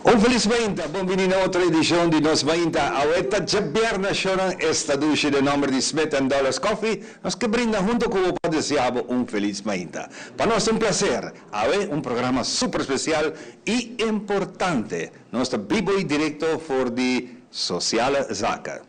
Un felis mainta, bon bini na otro edicion di Nos Mainta. Awe ta djabièrnè shownan esta dushi den nomber di Smith and Dollars Coffee. Nos ke brinda hunto ku bo pa desea bo un felis mainta. Pa nos ta un placer. Awe un programa super special y importante. Nos ta bibo y directo for di Sociale Zaken.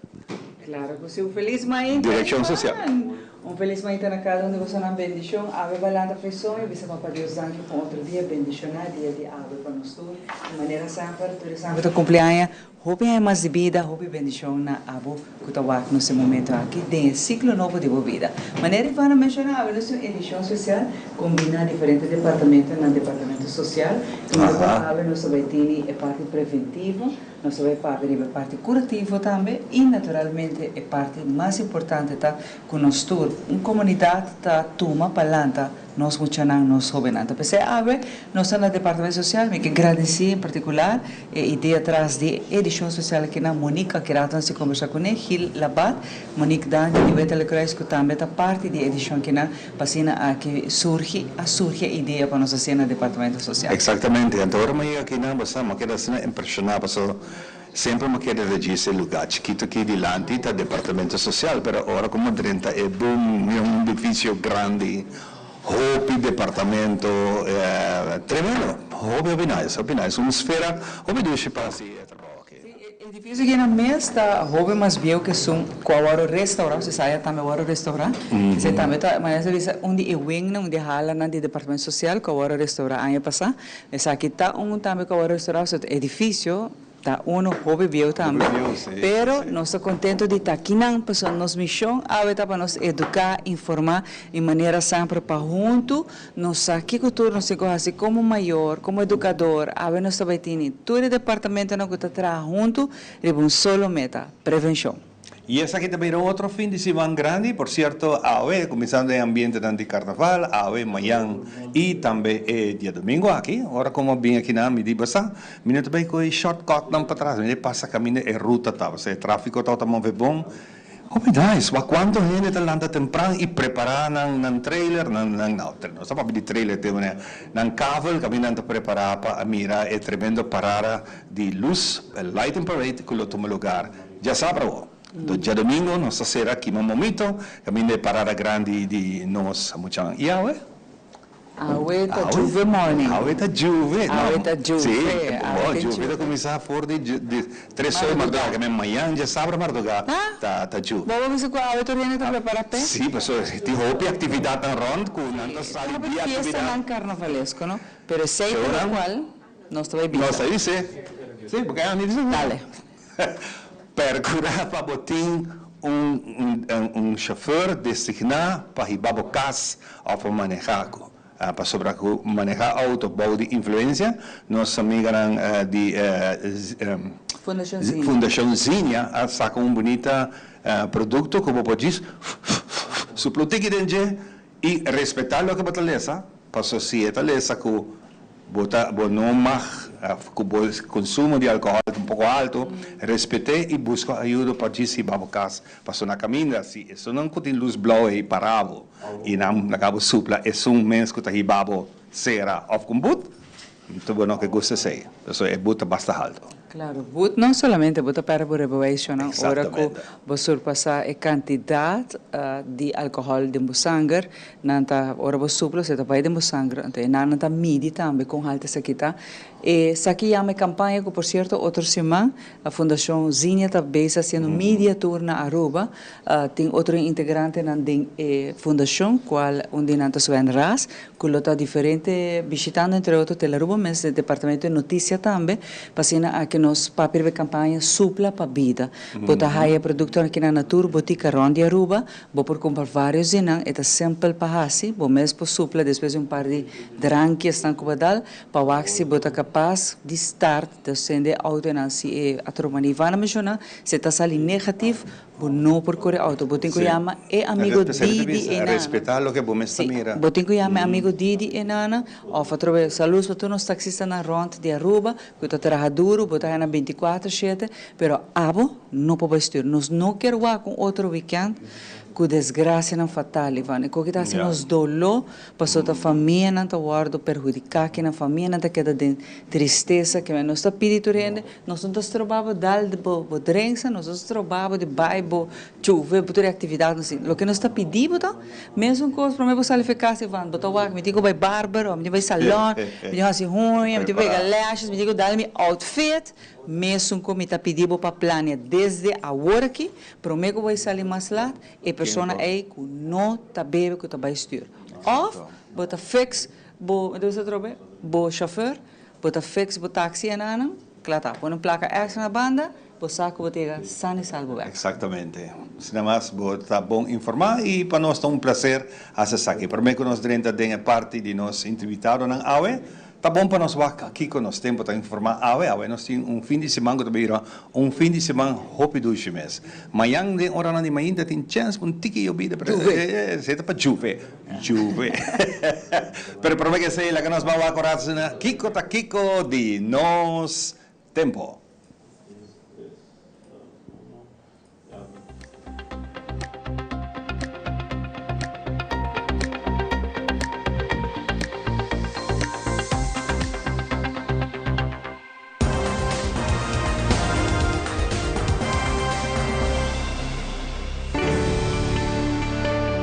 Claro cu si, un feliz mainta. Direccion Social. Ivan. Un feliz mainta na cada un di bosonan, bendicion. Awe balanta fe soño, bisa Papa Dios danki pa otro dia bendiciona, dia di awe pa nos tur. Di manera semper, tur esnan cu ta cumpli aña, hopi aña mas di bida, hopi bendicion na abo cu ta wak nos e momento aki den e ciclo nobo di bo bida. Manera Ivan a menciona, awe nos tin un edicion special, combina diferente departamento na Departamento Social, caminda cu awe nos ta bay tini e parti preventivo, Nos ta bai papia riba e parti curativo tambe y naturalmente e parti mas importante ta cu nos tur, un comunidad, ta tuma pa lanta nos muchanan, nos hobennan. Ta pesey awe nos ta na Departamento Social, mi ke gradici en particular e idea tras di e edicion special aki na Monique Akirato nos tin conversa cune, Gil Labat, Monique Danki di Wetterlijk Kruis cu tambe ta parti di e edicion akinan pa asina aki surgi, a surgi e idea pa nos haci na Departamento Social. Exactamente, anto ora mi yega akinan bo sa, mi a keda asina impresiona pasobra semper mi a keda regis e lugar chikito aki dilanti ta Departamento Social, pero ora cu mi a drenta e boom, mi un edificio grandi, hopi departamento, tremendo, hopi hopi nice, hopi nice, un sfera hopi dushi pa haci e trabao aki. Sí, e edificio aki na mes ta hopi mas bieu cu esun cu a worde restaura, si sa ya tambe a worde restaura, esey tambe ta, manera sa bisa, un di e wingnan, un di e halanan di Departamento Social cu a worde restaura aña pasa. Esaki ta un tambe cu a worde restaura, so e edificio ta uno hopi bieu tambe, pero nos ta contento di ta akinan pasobra nos mision awe ta pa nos educa, informa y manera semper pa hunto nos sa kico tur nos tin cu haci como mayor, como educador. Awe nos ta bay tini tur e departamentonan cu ta traha hunto riba un solo meta, prevencion. Y esaki ta bira otro fin di siman grandi, por cierto awe cuminsando e ambientenan di carnaval, awe, mayan y tambe e diadomingo aki. Ora como a bin akinan mi di basa, mi no ta bay cu e shortcutnan patras, mi ta pasa caminda e ruta ta, pasobra e trafico tabata move bon. Hopi nice, wak cuanto hende ta lanta tempran y prepara nan nan trailer, nan nan no, no ta papia di trailer te manera, nan kavel caminda nan ta prepara pa a mira e tremendo parada di luz, e lighting parade cu lo tuma lugar djasabra awo. Anto djadomingo nos ta cera Kima Momito caminda e parada grandi di nos muchanan. Y awe? Awe ta Juve morning. Awe ta Juve. Awe ta Juve. Si, bo Juve ta cuminsa for di tres ora marduga, ke men mañan djasabra marduga ta Juve. Bo a bisa cu awe tur hende ta prepara p'e? Si, pasobra tin hopi actividadnan rond cu nan ta sali di actividad. Fiestanan carnavalesco, no? Pero esey ta locual nos ta bay bisa. Nos ta bisa. Si, porque ami bisa. Dale. Percura pa bo tin un un chauffeur designa pa hiba bo cas of pa maneha cu. Pasobra cu maneha auto bou di influencia, nos amiganan di Fundacion Zinia a saca un bunita producto cu bo por djis supla un tiki den dje y respeta loke bo ta lesa, pasobra si e ta lesa cu Bo ta bo no mag cu bo consumo di alcohol ta un poco alto, respete y busca ayudo pa djis hiba bo cas paso na caminda si esunnan cu tin luz blauw ey para bo y nan laga bo supla esun mes cu ta hiba bo cera of cu un but, ta bo no ke gusta esey, pasobra e but ta basta alto. Claro, but no solamente bo ta perde bo rijbewijsnan ora cu bo surpasa e cantidad di alcohol den bo sanger. Nan ta, ora bo supla, se ta bai den bo sanger, anto e nan ta midi tambe kon haltu esaki ta. Esaki yama e kampaña ku por sierto otro siman Fundashon Zinia ta bezig hasiendo media tour na Aruba. Tin otro integrantenan den e fundashon, kual un di nan ta Sven Ras, ku lo ta diferente bishitando entre otro Telaruba mes, den departamento di notisia tambe, pa asina aki nos papia riba e kampaña Supla pa Bida. Bo ta haya e produktonan aki na tur botika rònt di Aruba. Bo por kumpra vários di nan, e ta simpel pa hasi, bo mes por supla despues di un par di dranki esnan ku bo dal, pa wak si bo ta kapas di start ta sende e outonan si e atroba di Ivana menshoná, si e ta sali negatif, bo no por kore outo, bo tin ku yama e amigo Didi e nana. Si, bo tin ku yama e amigo Didi e nana, òf atrobe saludos pa tur nos taksistanan rònt di Aruba ku ta traha duru, bo ta haña nan 24/7, pero abo no por bai stuur. Nos no kier wak un otro weekend. Ku desgrasianan fatal, Ivan. E koki ta hasi nos doló pasobra ta famianan ta wòrdu perhudiká, kinan famianan ta keda den tristesa. Kimen nos ta pidi tur hende, nos no ta stroba bo dal bo bo drensa, nos no ta stroba bo di bai bo chuve, bo tur e aktividatnan asina. Loke nos ta pidi bo ta mesun kos promé bo sali for e kas, Ivan, bo ta wak, mi tin ku bai barber òf mi tin ku bai salòn, mi tin ku hasi huña, mi tin ku pega lashes, mi tin ku dal mi outfit. Mesun ku mi ta pidi bo pa plania desde awor aki, Promé ku bo sali mas lat, e persona ei ku no ta bebe ku ta bai stuur. Òf bo ta fix bo, mi ta bisa atrobe, bo shofèr, bo ta fix bo taksi enanan, kla ta. Pone un plaka èkstra na banda, bo sa ku bo ta yega san i salvo bèk. Eksaktamente. Asina mas bo ta bon informá i pa nos ta un plaser hasi esaki. Promé ku nos drenta den e parti di nos entrevistadonan awe, Ta bon pa nos wak kiko nos tempo ta informa awe. Awe nos tin un fin di siman ku ta bira un fin di siman hopi dushi mes. Mañan den oranan di mainta tin chèns pa un tiki yobida pero esei ta pa juve, juve. Pero prome ke esei laga nos bai wak un rato asina kiko ta kiko di nos tempo.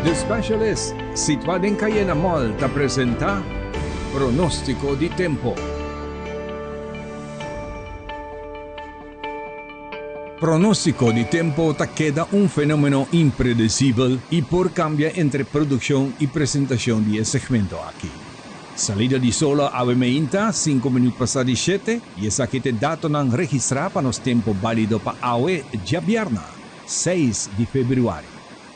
The Specialist, situá den Cayena Mall, ta presentá Pronóstiko di Tempo. Pronóstiko di tempo ta keda un fenómeno impredesibel i por kambia entre produkshon i presentashon di e segmento aki. Salida di solo awe meinta, sinku minüt pasá di shete, i esaki ta e datonan registrá pa nos tempo bálido pa awe djabièrna, seis di febrüari.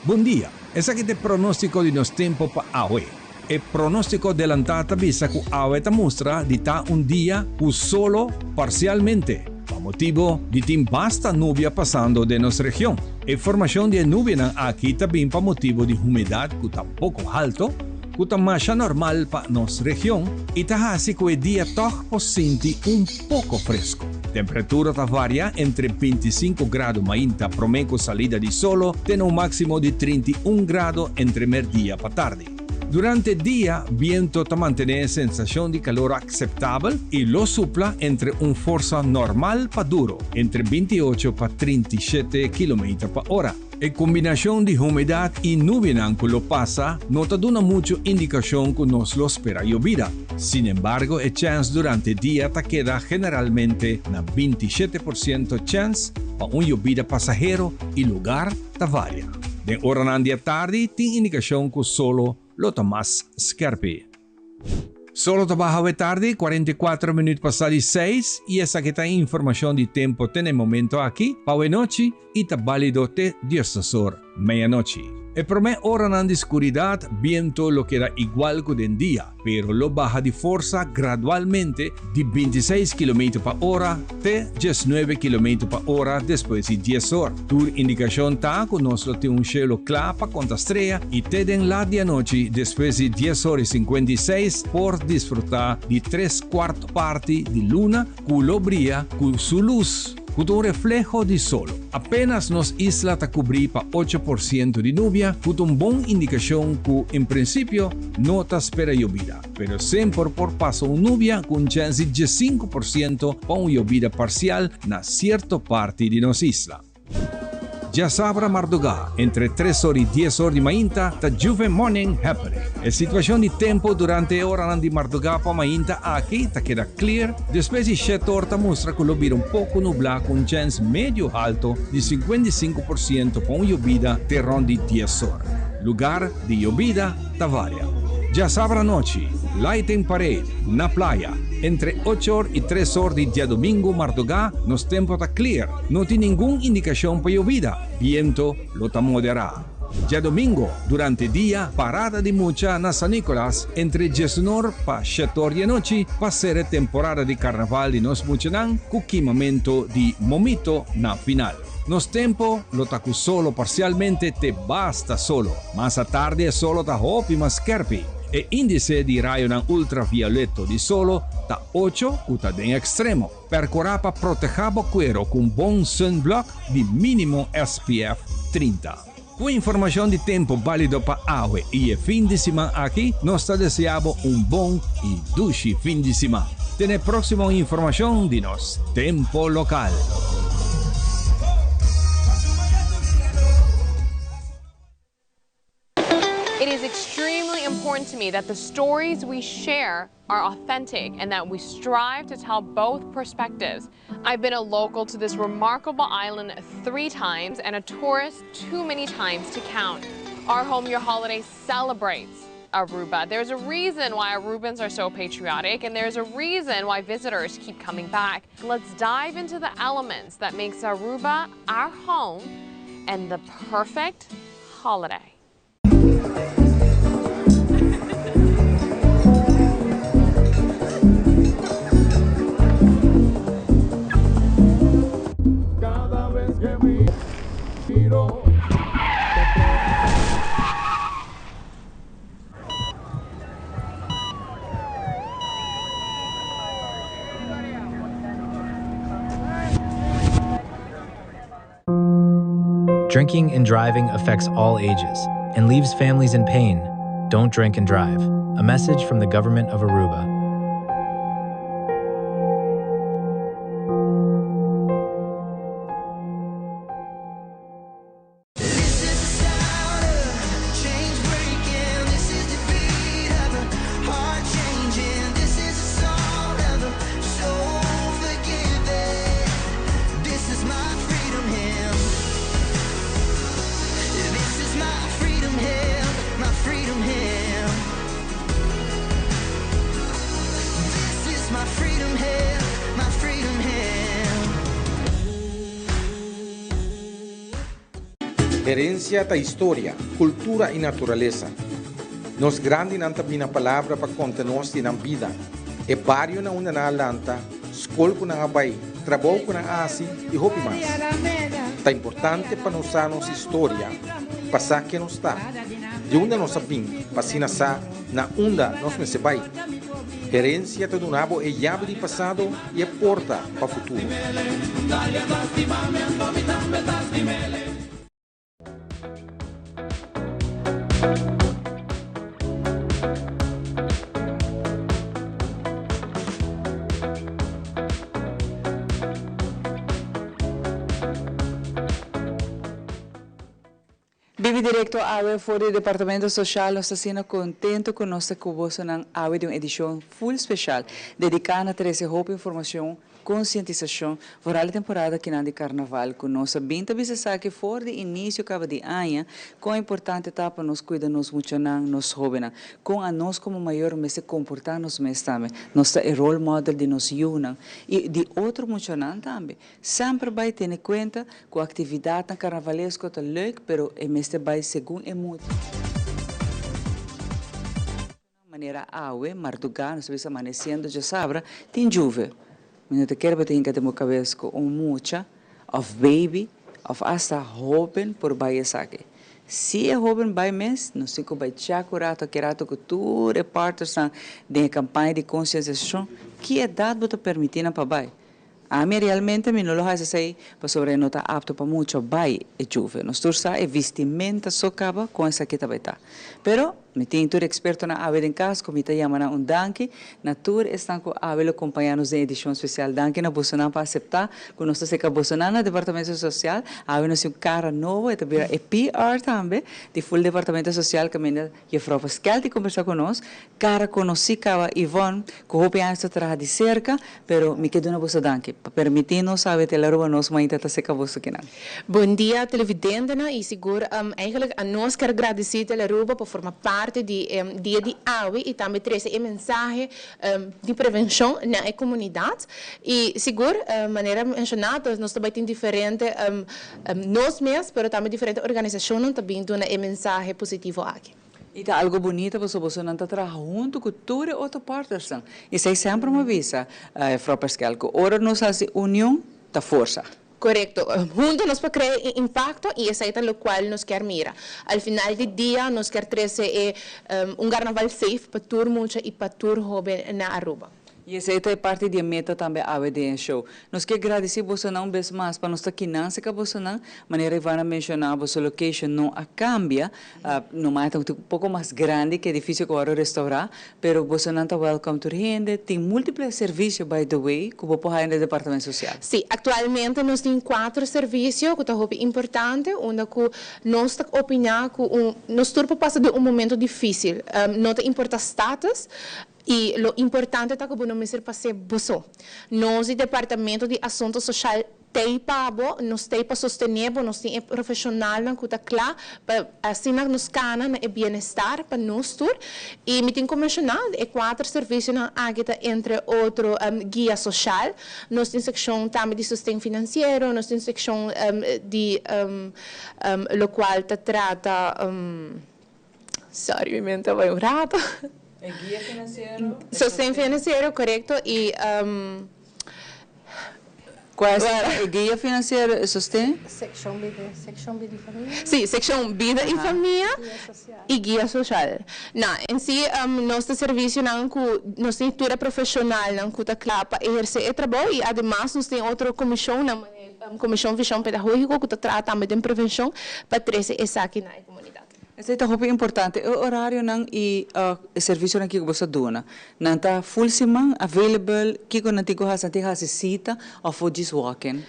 Bon dia! Esaki ta e pronóstiko di nos tempo pa awe. E pronóstiko delantá ta bisa ku awe ta mustra di ta un dia ku solo parsialmente, pa motibu di tin basta nubia pasando den nos region. E formashon di e nubianan aki ta bin pa motibu di humedat ku ta poko halto, ku ta masha normal pa nos region i ta hasi ku e dia tòg por sinti un poko fresku. Temperatura ta varia entre 25 grado mainta promé ku salida di solo te na un máksimo di 31 grado entre merdia pa tardi. Durante dia, biento ta mantené e sensashon di kalor akseptabel i lo supla entre un forsa normal pa duro, entre 28 pa 37 kilometer pa ora. E kombinashon di humedat i nubianan ku lo pasa no ta duna muchu indikashon ku nos lo spera yobida. Sinembargo e chèns durante dia ta keda generalmente na 27% chèns pa un yobida pasahero i lugar ta varia. Den oranan di atardi tin indikashon ku solo lo ta mas skèrpi. Solo ta baha awe tardi, 44 minuut pasá di seis, i esaki ta e informashon di tempo te na e momento aki pa awe nochi i ta bálido te diesdosor meianochi. E promé oranan di skuridat biento lo keda igual ku den dia, pero lo baha di forsa gradualmente di 26 kilometer pa ora te 19 kilometer pa ora despues di dies or. Tur indikashon ta ku nos lo tin un shelu kla pa konta strea i te den lat di anochi despues di dies or i 56 por disfrutá di tres kuart parti di luna ku lo bria ku su lus ku ta un refleho di solo. Apenas nos isla ta kubrí pa 8% di nubia ku ta un bon indikashon ku en prinsipio no ta spera yobida. Pero semper por pasa un nubia ku un chèns di 15% pa un yobida parsial na sierto parti di nos isla. Djasabra mardugá, entre tres or i dies or di mainta, ta Juve Morning Happening. E situashon di tempu durante e oranan di mardugá pa mainta aki ta keda clear, despues di shet or ta mustra ku lo bira un poko nublá ku un chèns medio halto di 55% pa un yobida te rònt di dies or. Lugar di yobida ta varia. Djasabra anochi, Lighting Parade na playa. Entre ocho or i tres or di djadumingu mardugá nos tempo ta clear, no tin ningun indikashon pa yobida, biento lo ta moderá. Djadumingu, durante dia, parada di mucha na San Nicolas entre diesunor pa shet'or di anochi pa sera e temporada di karnaval di nos muchanan ku kimamento di momito na final. Nos tempo lo ta ku solo parsialmente te basta solo. Mas atardi e solo ta hopi mas skerpi. E índise di rayonan ultravioleto di solo ta ocho ku ta den ekstremo. Perkurá pa protehá bo kuero ku un bon sunblock di mínimo SPF 30. Ku informashon di tempu bálido pa awe i e fin di siman aki, nos ta deseá bo un bon i dushi fin di siman. Te na e próksimo informashon di nos Tempo Lokal. It is extremely important to me that the stories we share are authentic and that we strive to tell both perspectives. I've been a local to this remarkable island three times and a tourist too many times to count. Our Home Your Holiday celebrates Aruba. There's a reason why Arubans are so patriotic and there's a reason why visitors keep coming back. Let's dive into the elements that makes Aruba our home and the perfect holiday. Drinking and driving affects all ages and leaves families in pain. Don't drink and drive. A message from the government of Aruba. Herencia ta historia, cultura y naturalesa. Nos grandinan ta bini na palabra pa conta nos di nan bida, e bario na unda nan a lanta, scol cu nan a bay, trabou cu nan a haci y hopi mas. Ta importante pa nos sa nos historia pa sa ken nos ta, di unda nos a bin pa asina sa na unda nos mester bay. Herencia ta duna bo e yabi di pasado y e porta pa futuro. Bibi Directo awe for di Departamento Social nos ta asina contento cu nos ta cu bosonan awe di un edicion full special dedica na trece hopi informacion, concientisacion, vooral e temporada kinan di Carnaval cu nos a bin ta bisa esaki for di inicio caba di aña con importante ta pa nos cuida nos muchanan, nos hobennan, con anos como mayor mester comporta nos mes tambe, nos ta e role model di nos yiunan y di otro muchanan tambe. Semper bai tene kuenta ku aktividatnan karnavalesko ta leuk pero e mester bai segun e mood. Manera awe, mardugá, nos ta bisa amanesiendo djasabra, tin juve. Mi no ta kere bo ta hinka den bo kabes ku un mucha òf baby òf asta hóben por bai esaki. Si e hóben bai mes, nos tin ku bai chèk un rato aki rato ku tur e partnersnan den e kampaña di konsientisashon ki edat bo ta permití nan pa bai. Ami realmente mi no lo haci esey pasobra e no ta apto pa mucho bay e juve. Nos tur sa e vistimenta so caba con esaki ta bay ta. Pero mi tin tur expertonan awe den cas cu mi ta yama nan un danki na tur esnan cu awe lo compaña nos den edicion special. Danki na bosonan pa acepta cu nos ta seca bosonan na Departamento Social. Awe nos tin un cara nobo e ta bira e PR tambe di full Departamento Social caminda Juffrouw Paskel di combersa cu nos. Cara conoci caba Yvonne cu hopi años ta traha di cerca, pero mi ke duna boso danki pa permiti nos sabe te Aruba nos mainta ta seca boso kinan. Bon dia televidentenan y sigur eigenlijk a nos kier gradici Telearuba pa forma parti di e dia di awe y tambe trece e mensahe di prevencion na e comunidad y sigur manera menciona nos ta bay tin diferente nos mes pero tambe diferente organisacionnan ta bin duna e mensahe positivo aki. I ta algo bunita pasobra bosonan ta traha huntu ku tur e otro partnersnan. I esei semper mi a bisa, Juffrouw Paskel, ku ora nos hasi union ta forsa. Korekto. Huntu nos por krea e impakto i esei ta lokual nos kier mira. Al final di dia nos kier trese e un karnaval safe pa tur mucha i pa tur hoben na Aruba. I esei ta e parti di e meta tambe awe den e show. Nos ke gradisí bosonan un bes mas pa nos ta kinan serka bosonan. Manera Ivana a menshoná, boso location no a kambia. Nomás ta un poko mas grandi ku e edifisio ku a wòrdu restourá, pero bosonan ta wèlkòm tur hende. Tin múltiple servisio, by the way, ku bo por haña den Departamento Sosial. Sí, aktualmente nos tin kuater servisio ku ta hopi importante, unda ku nos ta opiná ku un nos tur por pasa den un momento difísil. No ta importá status, i lo importante ta ku bo no mester pas'é bo so. Nos di Departamento di Asunto Soshal t'ei pa bo, nos t'ei pa sostené bo, nos tin e profeshonalnan ku ta kla pa asina nos kana na e bienestar pa nos tur. I mi tin ku menshoná e kuater servisionan aki ta entre otro guia soshal, nos tin sekshon tambe di sosten finansiero, nos tin sekshon di lokual ta trata. Sorry, mi mente a bai un rato. E guia finansiero. Sosten finansiero, korekto, i Kua es e guia finansiero, e sosten? Sekshon bida, sekshon bida i famia. Sí, sekshon bida i famia i guia soshal. No, en si nos ta servisionan ku nos tin tur e profeshonalnan ku ta kla pa ehersé e trabou i ademas nos tin otro komishonnan manera Komishon Vishon Pedagógiko ku ta traha tambe den prevenshon pa trese esaki na e komunidat. Esei ta hopi importante. E orarionan i e servisionan kiko bo sa duna, nan ta full siman available? Kiko nan tin ku hasi? Nan tin ku hasi sita òf bo djis walk in?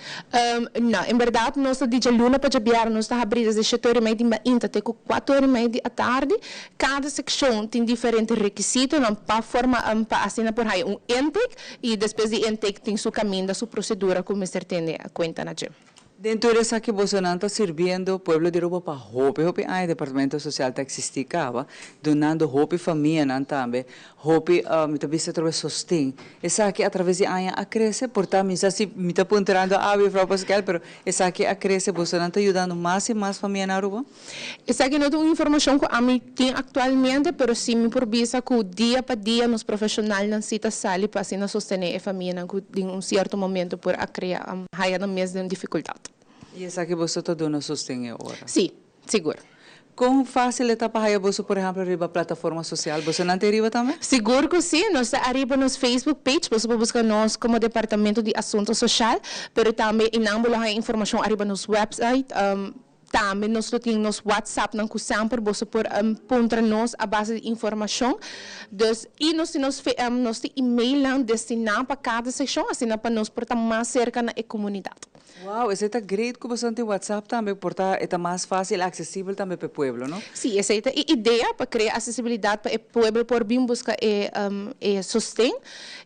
No, en bèrdat nos ta di djaluna pa djabièrnè nos ta habrí desde shete ora i mei di mainta te ku kuater ora i mei di atardi. Kada sekshon tin diferente rekisitonan pa forma pa asina por haya un intake i despues di intake tin su kaminda, su prosedura ku mester tene kuenta na dje. Den tur esaki bosonan ta sirbiendo pueblo di Aruba pa hopi hopi aña Departamento Social ta existi caba, dunando hopi famianan tambe hopi mi ta bisa atrobe sosten. Esaki a traves di aña a crece, por ta mi sa si mi ta puntrando awe juffrouw Paskel pero esaki a crece bosonan ta yudando mas y mas famia na Aruba? Esaki no ta un informacion cu ami tin actualmente pero si mi por bisa cu dia pa dia nos profesionalnan si ta sali pa asina sostene e famianan cu den un cierto momento por a crea haya nan mes den dificultad. Y esaki boso ta duna sosten e ora? Si, sigur. Con facil e ta pa haya boso por ehempel riba plataforma social? Bosonan ta ariba tambe? Sigur cu si, nos ta ariba nos Facebook page, boso por busca nos como Departamento di Asunto Social, pero tambe einan bo lo haya informacion ariba nos website. Tambe nos lo tin nos WhatsAppnan ku semper boso por puntra nos a base di informashon. Dus, i nos tin nos nos tin emailnan destiná pa kada sekshon asina pa nos por ta mas serka na e komunidat. Wow, esei ta great ku boso tin WhatsApp tambe por ta e ta mas fásil aksesibel tambe pa e pueblo, no? Sí, esei ta e idea pa krea asesibilidat pa e pueblo por bin buska e e sosten.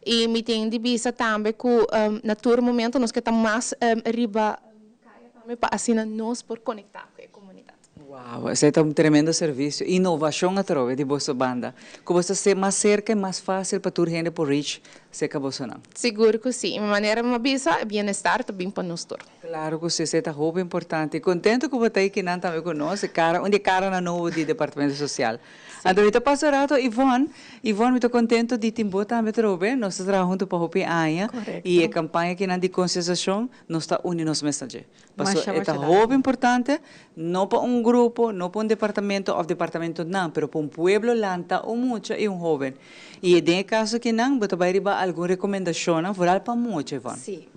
I mi tin di bisa tambe ku na tur momento nos ke ta mas riba. Kaya tambe pa asina nos por konektá ku e komunidat. Wow, esei ta un tremendo servisio. Inovashon atrobe di boso banda. Ku boso ta ser mas serka i mas fásil pa tur hende por reach serka bosonan. Sigur ku si. I manera mi a bisa, e bienestar ta bin pa nos tur. Klaro ku si, esei ta hopi importante. I kontentu ku bo ta eikinan tambe ku nos, e kara, un di e karanan nobo di Departamento Sosial. Anto mi ta pasa un rato Yvonne, Yvonne mi ta contento di tin bo tambe atrobe, nos ta traha hunto pa hopi aña y e campaña kinan di concientisacion nos ta uni nos mes na dje. Paso e ta hopi importante no pa un grupo, no pa un departamento of departamentonan pero pa un pueblo lanta un mucha y un hoben. Y den e caso kinan bo ta bay riba algun recomendacionnan vooral pa mucha Yvonne. Sí.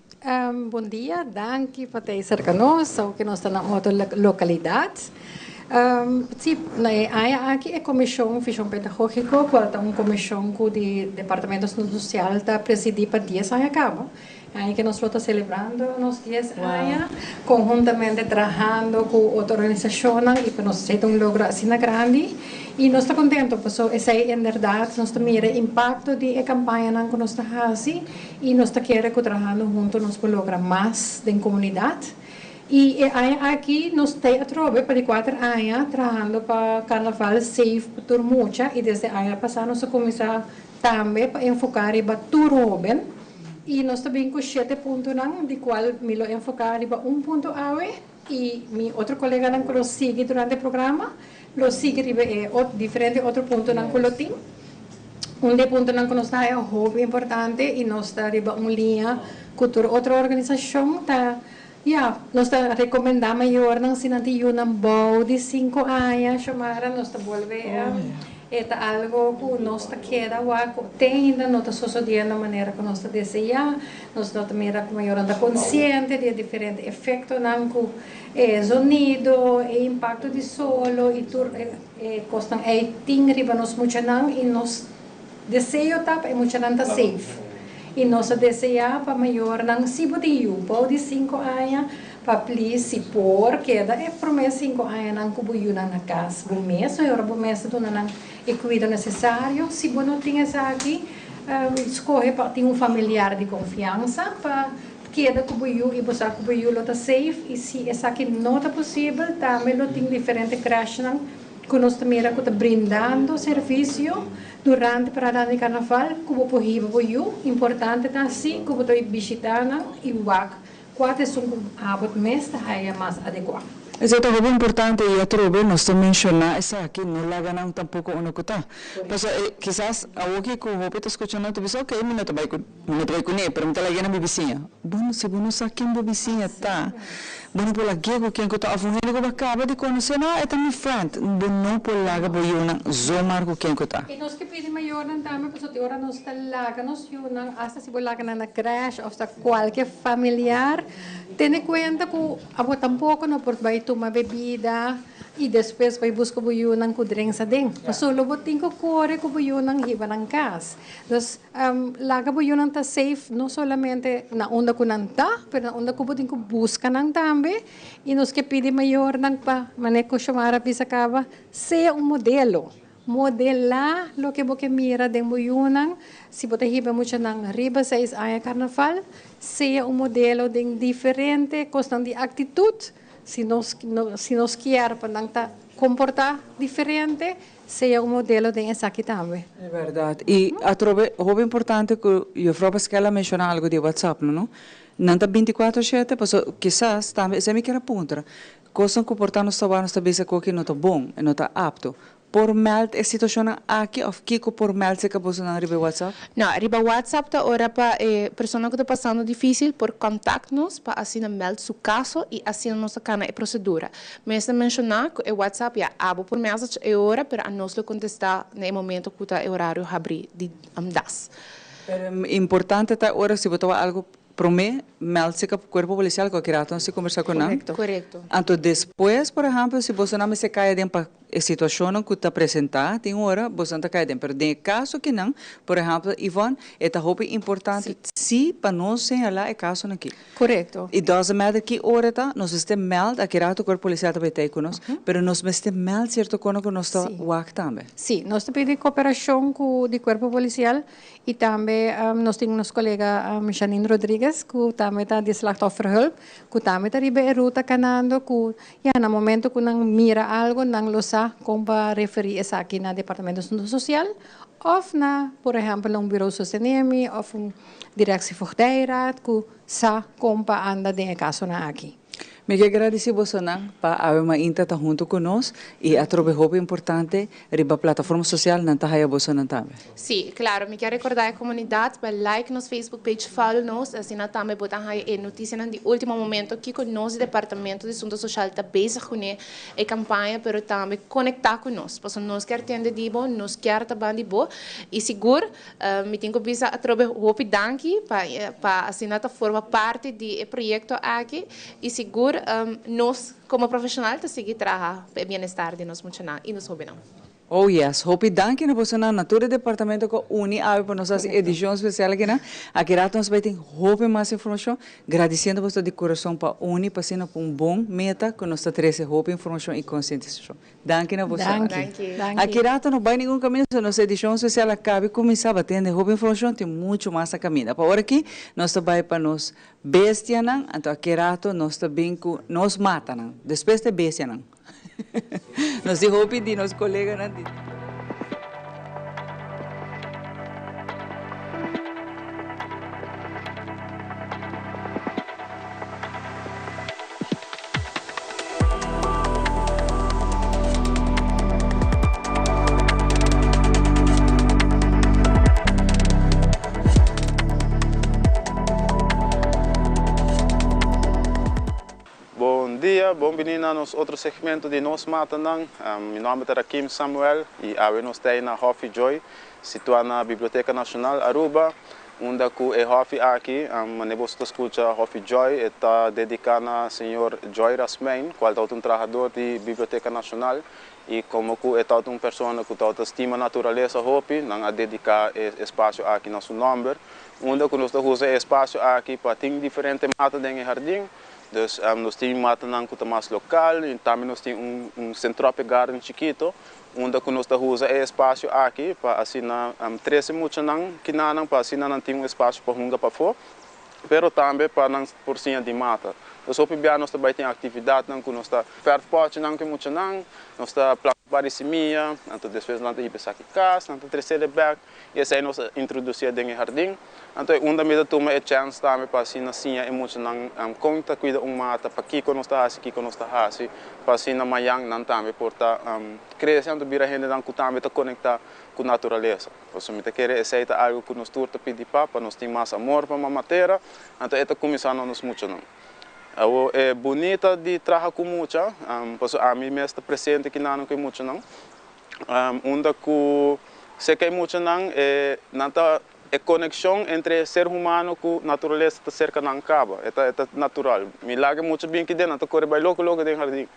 Bon dia, danki pa ta ei serka nos, aunke nos ta na otro lokalidat. Sí, na e aña aki e Komishon Vishon Pedagógiko, kual ta un komishon ku di Departamento Asuntu Sosial ta presidí pa dies aña kaba. E aña ke nos lo ta selebrando nos dies aña, konhuntamente trahando ku otro organisashonnan i pa nos esei ta un logro asina grandi. I nos ta kontentu pasobra esei en bèrdat nos ta mira e impakto di e kampañanan ku nos ta hasi i nos ta kere ku trahando huntu nos por logra mas den komunidat. I e aña aki nos ta atrobe pa di kuater aña trahando pa Karnaval safe pa tur mucha i desde aña pasá nos a kuminsá tambe pa enfoká riba tur hóben i nos ta bin ku shete puntonan di kual mi lo enfoká riba un punto awe i mi otro koleganan ku lo sigui durante e programa lo sigui riba e diferente otro puntonan ku lo tin. Un di e puntonan ku nos ta haya hopi importante i nos ta riba un liña ku tur otro organisashon ta Ya, nos ta recomenda mayornan si nan tin yunan bou di cinco aña, Xiomara, nos ta bolbe E ta algo ku nos ta keda wak ku te ainda no ta sosodiendo manera ku nos ta deseá. Nos no ta mira ku mayornan ta konsiente di e diferente efektonan ku e zonido, e impakto di solo i tur e kosnan ei tin riba nos muchanan i nos deseo ta pa e muchanan ta safe. I nos ta deseá pa mayornan, si bo tin yu bou di sinku aña, Pa please si por keda e prome cinco añanan cu bo yunan na cas bo mes o ora bo mes ta duna nan e cuido necesario. Si bo no tin esaki, scoge pa tin un familiar di confiansa pa keda cu bo yu y bo sa cu bo yu lo ta safe. Y si esaki no ta posibel, tambe lo tin diferente crèshnan cu nos ta mira cu ta brindando servicio durante parada di carnaval cu bo por hiba bo yu. Importante ta si cu bo ta bishita nan y wak Kua ta esun ku abo mes ta haya mas adekuá? Esei ta hopi importante i atrobe nos ta menshoná esaki, no laga nan tampoko unda ku ta. Pasobra e kisas awoki ku hopi ta skucha nan ta bisa oke mi no ta bai ku mi no ta bai kuné pero mi ta lag'é na mi bisiña. Bon si bo no sa ken bo bisiña ta bo no por lag'é ku ken ku ta òf un hende ku bo a kaba di konosé no e ta mi friend bo no por laga bo yunan zomaar ku ken ku ta. I nos ke pidi mayornan tambe pasobra tin ora nos ta laga nos yunan asta si bo laga nan na krèsh òf ta Cualke familiar tene cuenta cu abo tampoco no por bay tuma bebida y despues bay busca bo yunan cu drinks aden. Pasobra lo bo tin cu core cu bo yunan hiba nan cas. Dus laga bo yunan ta safe no solamente na unda cu nan ta, pero na unda cu bo tin cu busca nan tambe. Y nos ke pidi mayornan pa, manera cu Xiomara bisa caba, sea un modelo. Modelá loke bo ke mira den bo yunan. Si bo ta hiba muchanan riba seis aña karnaval, sea un modelo den diferente kosnan di aktitut. Si nos si nos kier pa nan ta komportá diferente, sea un modelo den esaki tambe. E bèrdat. I atrobe hopi importante ku Juffrouw Paskel a menshoná algu di WhatsApp, no? Nan ta bintikuater shete, pasobra kisas tambe esei mi kier a puntra. Kosnan ku por ta nos ta wak nos ta bisa ku aki no ta bon, e no ta apto. Por meld e situashonnan aki òf kiko por meld serka bosonan riba e WhatsApp? No, riba WhatsApp ta ora pa e persona ku ta pasando difísil por kòntakt nos pa asina meld su kaso i asina nos ta kana e prosedura. Mester menshoná ku e WhatsApp ya abo por message e ora pero anos lo kontestá na e momento ku ta e orario habrí di das. Pero importante ta ora si bo ta wak algu Promé, meld si cuerpo policial cu a kira aton si combersa cu nan. Correcto. Anto despues, por ehempel, si bosonan mester cay aden pa e situacionnan cu ta presenta, tin ora bosonan ta cay aden. Pero den e caso kinan, por ehempel, Yvonne, e ta hopi importante si pa nos señala e casonan aki. Correcto. It doesn't matter ki ora ta, nos mester meld, a kira ato cuerpo policial ta bay tey cu nos, pero nos mester meld cierto cono cu nos ta wak tambe. Si, nos ta pidi cooperacion cu di cuerpo policial Y tambe nos tin nos colega Janine Rodriguez cu tambe ta di Slachtofferhulp cu tambe ta riba e ruta canando cu ya na momento cu nan mira algo nan lo sa con pa referi esaki na Departamento Asunto Social of na por ehempel na un Bureau Sostenemi of un Directie Voogdijraad cu sa con pa anda den e casonan aki. Mi ke gradisi bosonan pa awe mainta ta hunto ku nos i atrobe hopi importante riba plataforma sosial nan ta haya bosonan tambe. Sí, claro. Mi kier recorda e comunidad pa like nos Facebook page, follow nos, asina tambe bo ta haya e noticianan di ultimo momento kico nos di Departamento di Asunto Social ta bezig cune, e campaña, pero tambe conecta cu nos, pasobra nos kier tende di bo, nos kier ta ban di bo y sigur Mi tin ku bisa atrobe hopi danki pa pa asina ta forma parti di e proyekto aki i sigur nos komo profeshonal ta sigui traha pa e bienestar di nos muchanan i nos hobennan. Oh yes, hopi danki na bosonan na tur e departamento ku a uni awe pa nos hasi edishon spesial akinan. Aki rato nos bai tin hopi mas informashon. Gradisiendo boso di kurason pa uni pa asina pa un bon meta ku nos ta trese hopi informashon i konsientisashon. Danki na boso. Danki. Aki rato no bai ningun kaminda so nos edishon spesial a kabi kuminsá batende hopi informashon tin muchu mas na kaminda. Pa ora aki nos ta bai pa nos bestianan anto aki rato nos ta bin ku nos matanan despues ta e bestianan. Nos tin hopi di nos koleganan di. Bon dia. dia, bon bini na nos otro segmento di Nos Matanan. Mi nomber ta Rakim Samuel y awe nos ta na Hofi Joy, situa na Biblioteca Nacional Aruba, unda cu e hofi aki, manera bo ta scucha Hofi Joy, ta dedica na señor Joy Rasmijn, cual ta un trahador di Biblioteca Nacional y como cu e ta un persona cu ta stima naturalesa hopi, nan a dedica e espacio aki na su nomber, unda cu nos ta usa e espacio aki pa tin diferente mata den hardin. Dus nos tin matanan cu ta mas local y tambe nos tin un Centropic Garden chikito, unda cu nos ta usa e espacio aki pa asina trece muchanan kinan pa asina nan tin un espacio pa hunga pafo, pero tambe pa nan por siña di mata. Dus hopi bia nos tambe tin actividadnan cu nos ta verf potjenan cu muchanan, nos ta planta varios simia, anto despues nan ta hiba esaki cas, nan ta trece back y esey nos a introduci den e hardin. Anto, unda mi ta tuma e chance tambe pa asina siña e muchanan con ta cuida un mata, pakico nos ta haci, kico nos ta haci, pa asina mañan nan tambe por ta crece, anto bira hendenan cu tambe ta conecta cu naturalesa. Pasobra mi ta kere esey ta algo cu nos tur ta pidi pa nos tin mas amor pa mama tera, anto e ta cuminsa na nos muchanan. Awo e bunita di traha cu mucha, pasobra ami mes ta presente akinan cu e muchanan. Unda cu cerca e muchanan e nan ta e conexion entre ser humano cu naturalesa ta cerca nan caba, e ta natural. Mi laga mucha bin aki den, nan ta core bay loco loco den hardin.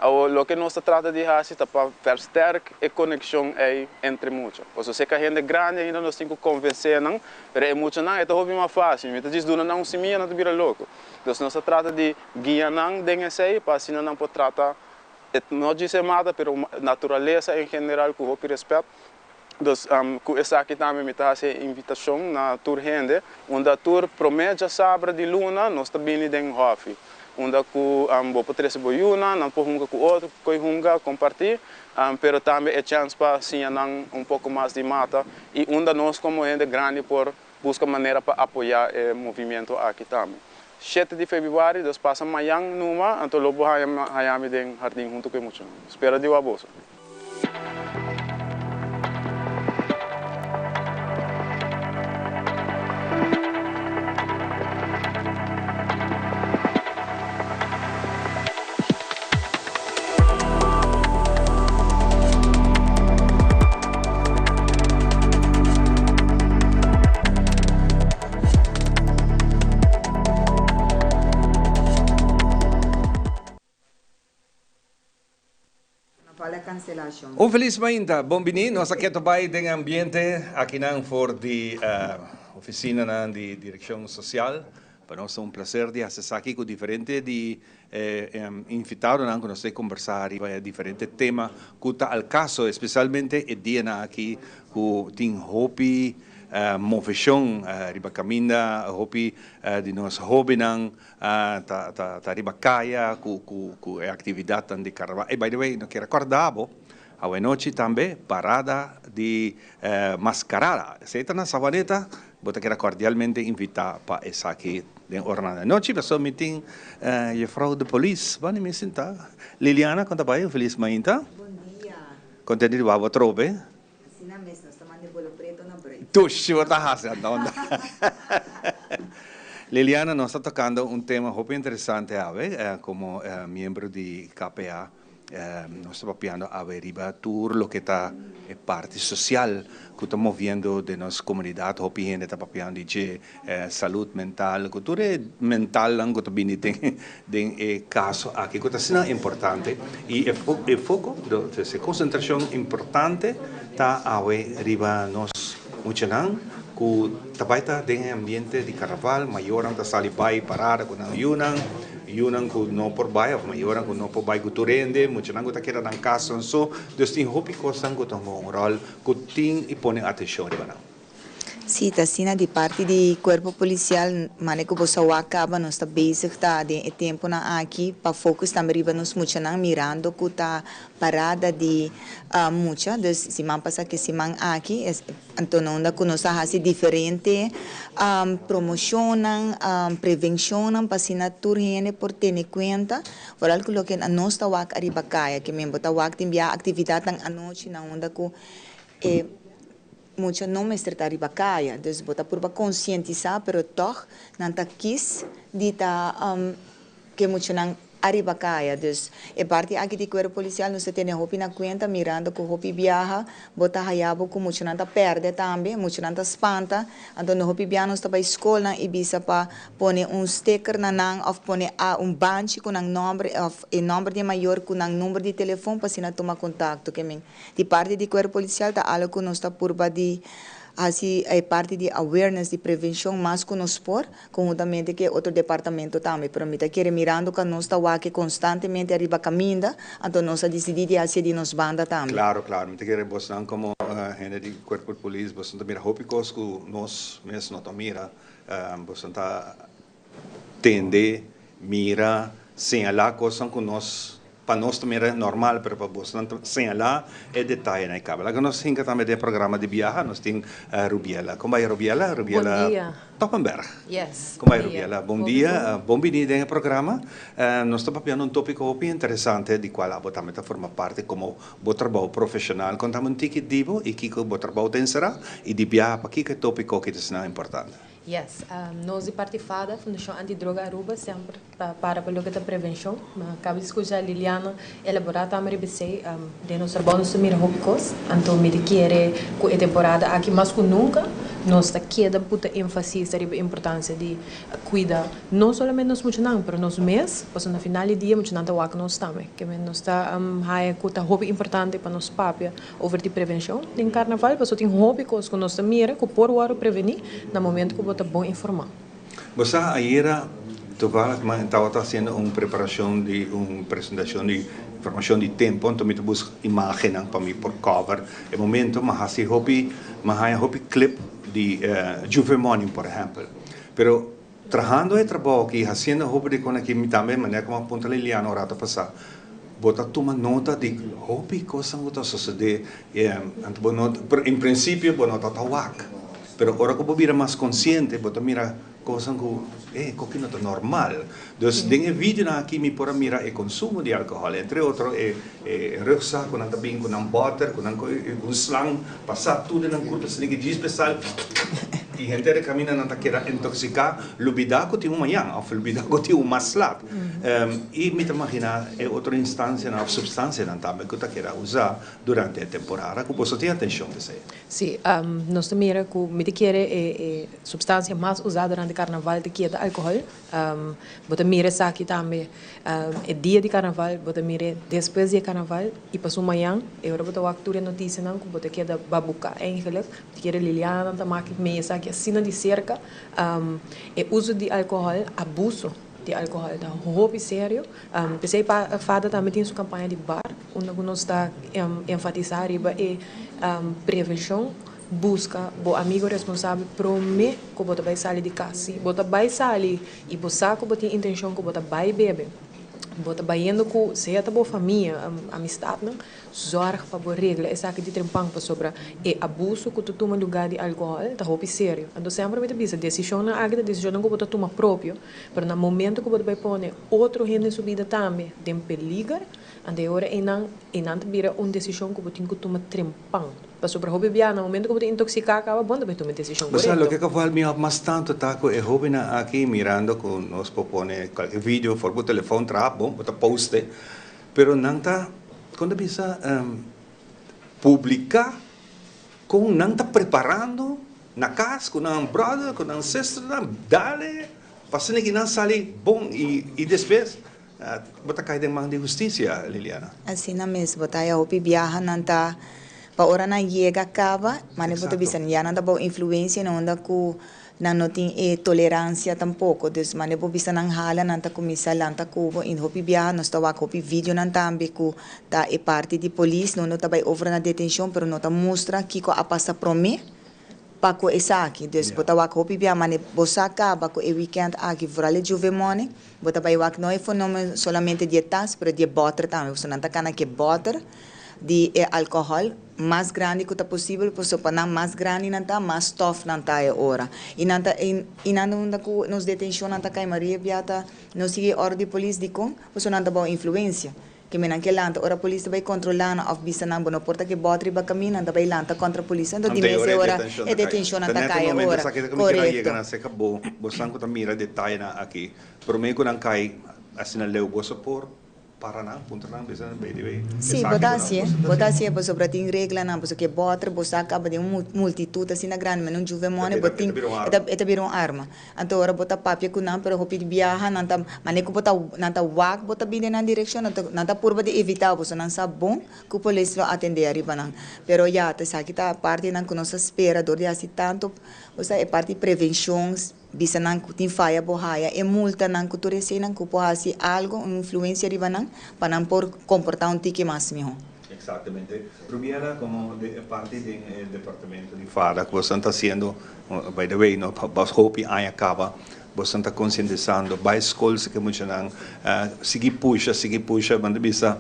Awo loke nos ta trata di haci ta pa versterk e conexion ey entre mucha. Pasobra cerca hende grandi ainda nos tin cu convence nan, pero e muchanan e ta hopi mas facil. Mi ta djis duna nan un simia, nan ta bira loco. Dus nos ta trata di guia nan den esey pa asina nan por trata no djis e mata, pero naturalesa en general cu hopi respet. Dus cu esaki tambe mi ta haci invitacion na tur hende, unda tur prome diasabra di luna nos ta bini den hofi. Unda cu bo por trece bo yiunan, nan por hunga cu otro, coi hunga, comparti, pero tambe e chance pa siña nan un poco mas di mata y unda nos como hende grandi por busca manera pa apoya e movimento aki tambe. 7 di februari, dus pasa mañan numa, anto lo bo haya mi den hardin hunto cu e mucha. Spera di wak boso. Un feliz mainta, bon bini. Nos aki bay den ambiente akinan for di oficina di Direccion Social. Pa nos ta un placer di haci aki cu diferente di invitadonan cu nos ta combersa riba diferente tema cu ta al caso, especialmente e dia aki cu tin hopi movecion riba caminda, hopi di nos hobennan ta riba caya cu actividad di carnaval. E by the way, no kier corda bo, anochi tambe parada di mascarada. Esey ta na Savaneta, bo ta keda cordialmente invita pa esaki den ora di anochi. Paso mi tin juffrouw de police, bani mi sinta. Liliana, con ta bay? Feliz mainta. Bon dia. Contento di wak trobe. Asina mes, nos ta manda bolo preto na break. Tushi, bo ta hasi, anto. Liliana, nos ta tocando un tema hopi interesante awe, como miembro di KPA, nos ta papiando awe riba tur loke ta e parti social cu ta moviendo den nos comunidad, hopi hende ta papiando di salud mental, cultura mental cu ta bini den e caso aki, cu ta asina importante y e foco, e concentracion importante ta awe riba nos muchanan cu ta bay ta den ambiente di carnaval, mayornan ta sali bay parada cu nan yiunan, yiunan cu no por bay, of mayornan cu no por bay cu tur hende, muchanan cu ta keda na cas so, dus tin hopi cosnan cu ta un rol cu tin y pone atencion riba nan. Si, ta asina, di parti di Cuerpo Policial, mane cu bo a caba, nos ta bezig ta den e temponan aki pa focus tambe riba nos muchanan, mirando cu ta parada di mucha, dus siman pasa cu siman aki, anto unda cu nos a haci diferente promocionnan, prevencionnan, pa asina tur hende por tene cuenta, vooral cu loke nos ta wak ariba caya, kiermen bo ta wak tin bia actividadnan anochi na unda cu mucha no mester ta riba caya, dus bo ta purba concientisa, pero toch nan ta kies di ta cu muchanan. Ariba kaya. Dus e parti aki di Kuerpo Polisial nos ta tene hopi na kuenta mirando ku hopi biaha bo ta haya bo ku muchanan ta pèrdè tambe, muchanan ta spanta, anto no hopi biaha nos ta bai skolnan i bisa pa pone un sticker na nan òf pone a un banchi ku nan nòmber òf e nòmber di e mayor ku nan number di telefon pa asina tuma kontakto. Ke men di parti di Kuerpo Polisial ta algu ku nos ta purba di hasi e parti di awareness di prevenshon mas ku nos por. Conhuntamente cu e otro departamento tambe, pero mi ta kere mirando cu nos ta wak constantemente ariba caminda, anto nos a dicidi di hacié di nos banda tambe. Claro, claro. Mi ta kere bosnan como hende di Cuerpo di Polis, bosnan ta mira hopi cos cu nos mes no ta mira. Bosnan ta tende, mira, señala cosnan cu nos Pa nos ta mira normal, pero pa bosnan ta señalá e detayenan e kaba. Laga nos hinka tambe den e programa di biaha, nos tin Rubiela. Kon bai Rubiela? Rubiela Bon dia. Toppenberg. Yes, Kon bai bon dia. Rubiela? Bon dia, bon bini den e programa. Nos ta papiando un tópiko hopi interesante di kual abo tambe ta forma parti komo bo trabou profeshonal. Kontami un tiki di bo i kiko bo trabou ta enserá i di biaha pakiko e tópiko aki ta asina importante. Yes, nos di parti fada, Fundashon Anti Droga Aruba, semper ta para pa loke ta prevenshon. Mi a kaba di skucha Liliana elaborá tambe riba esei. Den nos trabou nos ta mira hopi kos, anto mi ta kere ku e temporada aki mas ku nunka nos ta keda puta énfasis riba e importansia di kuida no solamente nos muchanan, pero nos mes, pasobra na final di dia muchanan ta wak nos tambe. Ke men nos ta haya ku ta hopi importante pa nos papia Over di prevencion den carnaval paso tin hopi cos cu nos ta mira cu por worde preveni na momento cu bo ta bon informa. Bo sa ayera toevallig mi tabata haciendo un preparacion di un presentacion di informacion di tempo anto mi ta busca imagennan pa mi por cover e momento mi a haci hopi mi a haya hopi clip di Juve Morning por ehempel pero Trahando e trabou aki, hasiendo hopi di kon aki, mi tambe, manera ku mi a puntra Liliana un rato pasá, bo ta tuma nota di hopi kosnan ku ta sosodé, anto bo no, pero en prinsipio bo no ta ta wak, pero ora ku bo bira mas konsiente bo ta mira kosnan ku, eh, koki no ta normal. Dus den e videonan aki mi por a mira e konsumo di alkohòl, entre otro e e rugzak ku nan ta bin ku nan bòter, ku nan un slang pasá tur den nan kurpa, esei ke djis besal. I henter e kaminda nan ta keda intoksiká, lubidá ku tin un mañan òf lubidá ku tin un mas lat. I mi ta maginá e otro instansianan òf supstansianan tambe ku ta keda usá durante e temporada ku boso tin atenshon p'esei. Sí, nos ta mira ku mi ta kere e e supstansia mas usá durante karnaval ta keda alkohòl. Bo ta mira esaki tambe e dia di karnaval, bo ta mir'é despues di e karnaval i paso mañan e ora bo ta wak tur e notisianan ku bo ta keda babuká eigenlik. Bo ta kere Liliana ta maki mei esaki asina di serka. E uso di alkohòl, abuso di alkohòl ta hopi serio. P'esei fada tambe tin su kampaña di bar unda ku nos ta enfatisá riba e prevenshon. Buska bo amigo responsabel promé ku bo ta bai sali di kas. Si bo ta bai sali i bo sa ku bo tin intenshon ku bo ta bai bebe, bo ta bayendo ku sea ta bo famia, amistatnan, zòrg pa bo regla esaki di trempan pasobra e abuso ku ta tuma lugá di alkohòl ta hopi serio. Anto semper mi ta bisa desishonnan aki ta desishonnan ku bo ta tuma propio, pero na momento ku bo ta bai pone otro hende su bida tambe den peliger, anto e ora einan einan ta bira un desishon ku bo tin ku tuma trempan. Pasobra hopi bia na momento ku bo ta intoksiká kaba bo no ta bai tuma e desishon Bo sa korekto. loke ka val mi òf mas tantu ta ku e hóbennan aki mirando ku nos por pone kualke video for bo telefòn traha bon bo ta post e pero nan ta kon ta bisa publiká kon nan ta preparando na kas ku nan bròder ku nan sisternan dale pa asina ki nan sali bon i despues Bo ta kai den man di hustisia, Liliana. Asina mes, bo ta haya hopi biaha nan ta pa ora nan yega kaba, mane bo ta bisa ya nan ta bou influencia na unda ku nan no tin e tolerancia tampoko, dus mane bo bisa nan hala nan ta kuminsa lanta ku bo i hopi biaha nos ta wak hopi videonan tambe ku ta e parti di polis no no ta bai over na detencion pero no ta mustra kiko a pasa prome. Pa ku esaki, dus bo ta wak hopi bia mane bo sa kaba ku e weekend aki vooral e Juve Money, bo ta bai wak no e fenomeno solamente di e tas pero di e bòter tambe pasobra nan ta kana ku e bòter di e alkohòl mas grandi ku ta posibel pasobra pa nan mas grandi nan ta mas stòf nan ta e ora i nan ta i nan ta unda ku nos detenshonnan ta kai mayoria bia ta no sigui e òrdu di polis dikon pasobra nan ta bou influensia. Ke menan ke lanta ora polis ta bai kontrolá nan òf bisa nan bo no por ta ke bòt riba kaminda, nan ta bai lanta kontra polis. Anto di mes e ora e detenshonnan ta kai e ora. Korekto. Bo san ku ta mira detayenan aki. Promé ku nan kai. Asina leu boso por para nan, puntra nan, bisa nan, by the way, Sí, esaki bo ta bo nan hacié, boso ta bo ta haciendo. hacié pasobra tin reglanan, pasobra cu e boter bo sa caba den un multitud asina grandi, men un juve Ta mone bo bira, e ta tin, bira un e ta arma. e ta bira un arma. Anto ora bo ta papia cu nan, pero hopi biaha nan ta, mane cu bo ta, nan ta wak bo ta bin den nan direccion, nan ta, nan ta purba di evita bo, so nan sa bon cu polis lo atende ariba nan. Pero ya, ta esaki ta partinan cu nos ta spera dor di haci tanto, osea e parti prevencion, Bisa nan ku tin faya bo haya e multanan ku tur eseinan ku por hasi algo, un influensia riba nan pa nan por komportá un tiki mas mihó. Exactamente. Rubiela, como de e parti den e departamento di fada ku boso ta hasiendo, by the way, no pa hopi aña kaba, boso ta konsientisando, bai skol si ke muchanan, sigui pusha, sigui pusha, bo ta bisa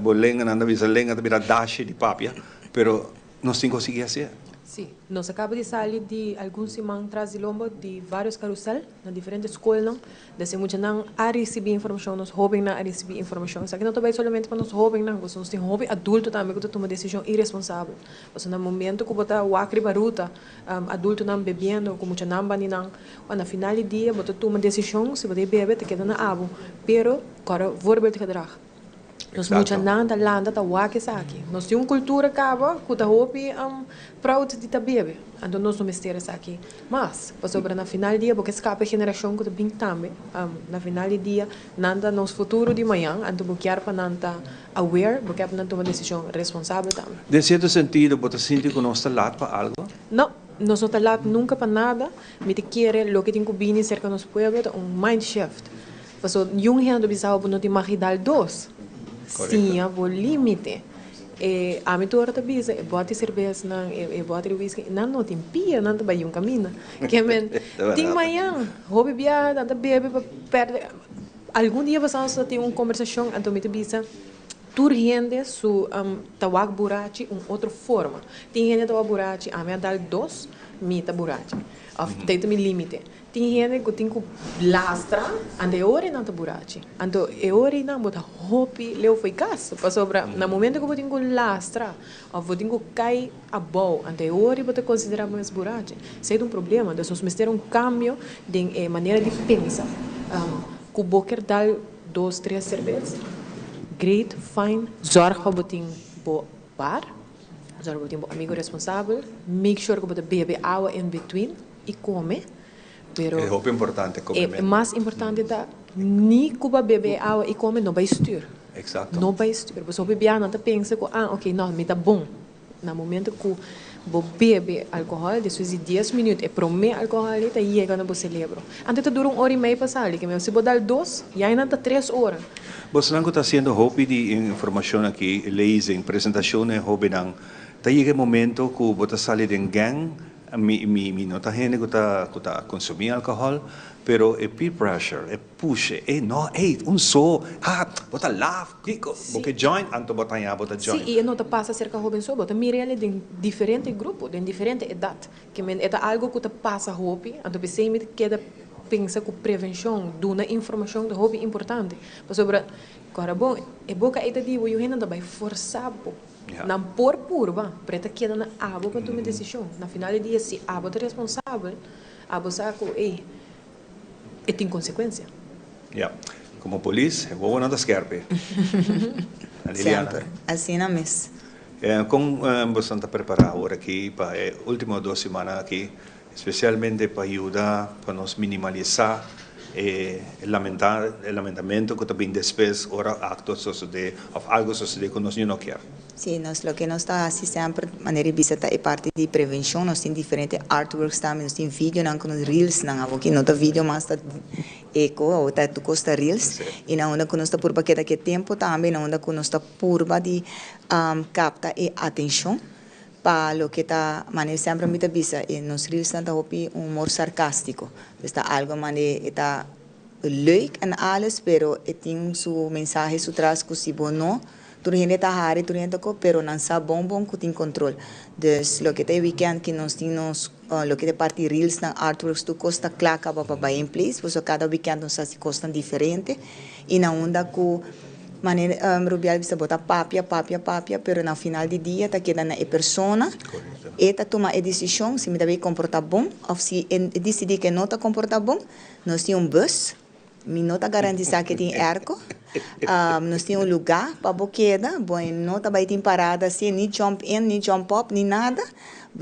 bo lenga, nan ta bisa lenga ta bira dashi di papia, pero Nos tin cu sigui hacié. Sí, nos a caba di sali di algun siman tras di lomba di varios carusel na diferente scolnan. Desde muchanan a ricibi informacion, nos hobennan a ricibi informacion. Esaki no ta bay solamente pa nos hobennan, pasobra nos tin hopi adulto tambe cu ta tuma decision iresponsabel. Pasobra na momento cu bo ta wak riba ruta, adultonan bebiendo cu muchanan bandi nan, na final di dia bo ta tuma decision si bo ta bebe ta keda na abo, pero corre voorbeeldgedrag. Nos muchanan ta lanta ta wak esaki. Nos tin un kultura kaba ku ta hopi proud di ta bebe. Anto nos no mester esaki mas. Pasobra na final di dia bo ke skapa e generashon ku ta bin tambe. Na final di dia nan ta nos futuro di mañan. Anto bo kier pa nan ta aware, bo kier pa nan tuma desishon responsabel tambe. Den sierto sentido bo ta sinti ku nos ta lat pa algo? No, nos no ta lat nunka pa nada. Mi ta kere loke tin ku bini serka nos pueblo ta un mind shift. Paso yun hende ta bisa bo no tin mag di dal dos. Siña bo limite. E ami tur ora ta bisa e bòt di serbesnan, e bòt di whisky, nan no tin pia, nan ta bai yun kaminda. Ke men tin mañan hopi biaha nan ta bebe pa pèrdè. Algun dia pasá nos ta tin un kombersashon anto mi ta bisa tur hende su ta wak burachi un otro forma. Tin hende ta wak burachi, ami a dal dos, mi ta burachi. Òf ta mi limite. Tin hende ku tin ku lastra, anto e ora nan ta burachi. Anto e ora nan bo ta hopi leu fo'i kas, pasobra na momento ku bo tin ku lastra òf bo tin ku kai abou, anto e ora bo ta konsiderá bo mes burachi. Esei ta un problema. Entonces nos mester un kambio den e manera di pensa. Ku bo ker dal dos, tres serbes, great, fine, zòrg pa bo tin bo bar, zòrg pa bo tin bo amigu responsabel, make sure ku bo ta bebe awa in between. i kome, pero E hopi importante e komementu. mas importante ta ni ku bo a bebe e awa i kome no bai stuur. Exacto. No bai stuur. Pasobra hopi biaha nan ta pensa ku ah ok no mi ta bon. Na momento ku bo bebe alkohòl despues di dies minuut e promé alkohòl ei ta yega na bo selebro. Antes ta dura un ora i mei pa sali, ke si bo dal dos ya nan ta tres ora. Bosnan ku ta hasiendo hopi di informashon aki, lezing, presentashon na e hobennan, ta yega e momento ku bo ta sali den gang Mi mi mi no ta hende ku ta ku ta konsumí alkohòl, pero e peer pressure, e pushe, e no, ey, un so, ha, bo ta laf, kiko, bo ke join, anto bo ta haña bo ta join. Sí, i e no ta pasa serka hóben so, bo ta mira el'e den diferente grupo, den diferente edat. Ke men e ta algu ku ta pasa hopi, anto p'esei mi ta keda pensa ku prevenshon, duna informashon ta hopi importante. Pasobra, kòrda bon, e boka ei ta di bo, yu hende ta bai forsá bo. Nan por purba, pero e ta keda na abo pa tuma e desishon. Na final di dia, si abo ta responsabel, abo sa ku ey, e tin konsekuensia. Ya. Komo polis, e wowonan ta skerpi. Liliana. Semper. Asina mes. Kon boso ta prepará awor aki pa e último dos simannan aki Especialmente pa yuda pa nos minimalisa e lamenta e lamentamento cu ta bin despues ora acto sosode of algo sosode cu nos ni no kier. Sí, nos loke nos ta haci semper, manera di bisa ta e parti di prevencion, nos tin diferente artworks tambe, nos tin videonan cu nos reelsnan awoki no ta video mas ta eco, awo ta tur cos ta reels, y na unda cu nos ta purba keda ke tempo tambe, na unda cu nos ta purba di capta e atencion. Pa loke ta mane semper mi ta bisa e nos reelsnan ta hopi un humor sarcastico. Dus ta algo mane e ta leuk en alles pero e tin su mensahe su tras cu si bo no tur hende ta hari tur hende ta ko pero nan sa bon bon cu tin control. Dus loke ta e weekend ki nos tin nos loke ta e parti reelsnan artworks tur cos ta cla caba pa bay in place pasobra cada weekend nos ta haci cosnan diferente y na unda cu Manera Rubiel bisa bo ta papia, papia, papia, pero na final di dia ta keda na e persona, e ta tuma e desishon si mi ta bay komportá bon òf si e disidí ku e no ta komportá bon, nos tin un bus Mi no ta garantisa ke tin airco. Nos tin un luga pa bo keda, bo no ta bai tin parada así, ni jump in, ni jump up, ni nada.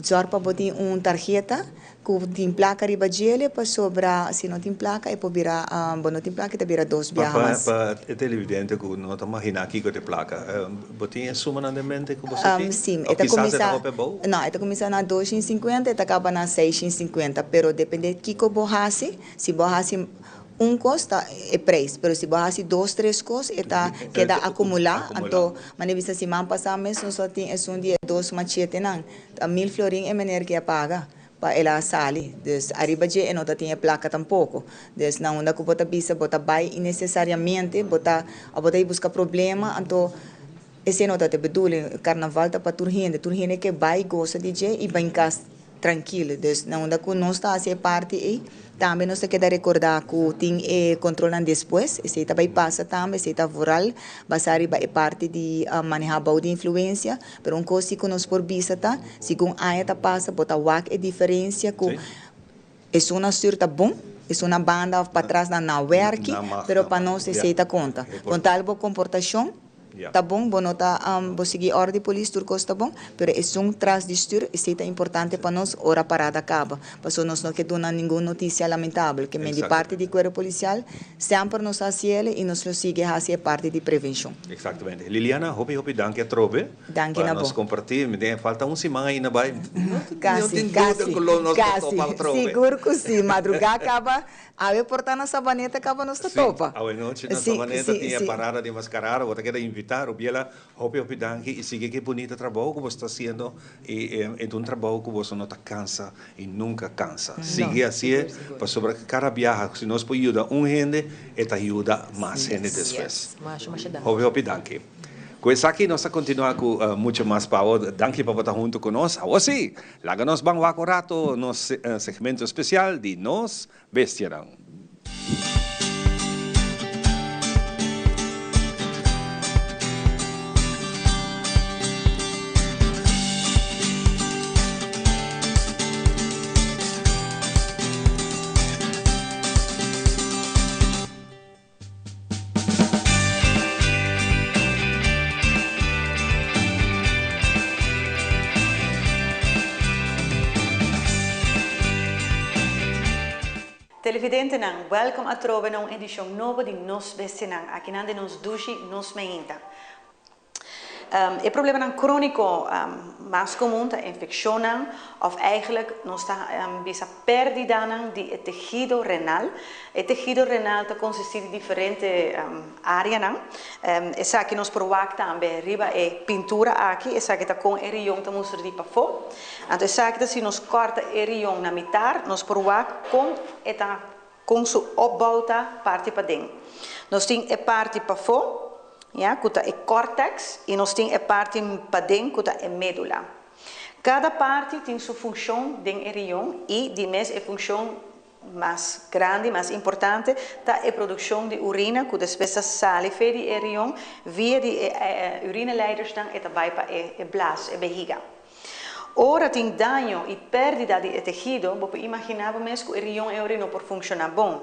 Zorg pa bo tin un tarheta ku tin plaka riba djele pasobra si no tin plaka e por bira, bo no tin plaka e ta bira dos biaha mas. Pa e televidente ku no ta magina kiko ta e plaka, bo tin e sumanan den mente ku bo sa tin? Si, e ta Of kisas e ta hopi abou? No, e ta kuminsá na 250, e ta kaba na 650, pero depende kiko bo hasi, si bo hasi Un kos ta e prijs, pero si bo hasi dos, tres kos e ta keda akumulá. Anto, manera bisa siman pasá mes nos a tin esun di e dos machetenan, ta mil florin e meneer ke a paga pa el a sali. Dus ariba dje e no ta tin e plaka tampoko. Dus na unda ku bo ta bisa bo ta bai innesesariamente, bo ta bo ta buska problema, anto esei no ta te bedoeling. Karnaval ta pa tur hende, tur hende ke bai gosa di dje i bai kas. Trankil. Dus na unda ku nos ta hasi e parti ei, tambe nos ta keda rekordá ku tin e kontrolnan despues. Esei ta bai pasa tambe, esei ta vooral basá riba e parti di manehá bou di influensia. Pero un kos si ku nos por bisa ta, segun aña ta pasa bo ta wak e diferensia ku esun na stuur ta bon, esun na banda òf patras nan na wèrki, pero pa nos esei ta konta. Kon tal bo komportashon. Ta bon, bo no ta, bo sigui ora di polis, tur kos ta bon, pero esun tras di stuur, esei ta importante pa nos ora parada kaba, pasobra nos no ke duna ningun notisia lamentabel, ke men di parti di kuerpo polisial, semper nos a hasi el i nos lo sigui hasi e parti di prevenshon. Exactamente. Liliana, hopi hopi danki atrobe Danki pa na bo. nos comparti. Mi den falta un siman ainda bai. Casi, No tin duda casi, cu lo nos ta casi. topa atrobe. Sigur cu si. Madruga caba Awe por ta na Sabaneta caba nos ta Sí, topa. awe nochi na Sí, Sabaneta sí, tin e sí. parada di mascarada. Bo ta keda invita, Rubiela. Hopi hopi danki y sigui ki bunita trabou cu bo sta haciendo y e ta un trabou cu boso no ta cansa y nunca cansa. No, Sigui haci'e sigur, sigur. pasobra cada biaha si nos por yuda un hende e ta yuda mas Sí, hende despues. Yes, masha masha danki. Hopi hopi danki. Cu esaki nos ta continua cu mucho mas pa awo. Danki pa bo ta hunto cu nos. Awo si! Laga nos ban wak un rato nos segmento especial di Nos Bestianan. Televidentenan, welkom atrobe na un edishon nobo di Nos Bestianan, akinan den nos dushi Nos Meinta. E problemanan króniko mas komun ta infekshonnan òf eigentlik nos ta bisa pèrdidanan di e tehido renal. E tehido renal ta konsistí di diferente áreanan. Esaki nos por wak tambe riba e pintura aki. Esaki ta kon e rion ta mustra di pafó. Anto esaki ta si nos kòrta e rion na mitar, nos por wak kon e ta Kon su opbouw ta parti paden. Nos tin e parti pafó, ya, ku ta e kòrtèks, i nos tin e parti paden ku ta e médula. Kada parti tin su funshon den e rion i di mes e funshon mas grandi, mas importante, ta e produkshon di urina ku despues ta sali fe di e rion via di e urineleiders-nan e ta bai pa e blas, e behiga. Ora tin daño i pèrdida di e tehido, bo por imaginá bo mes ku e rion e ora no por funshoná bon.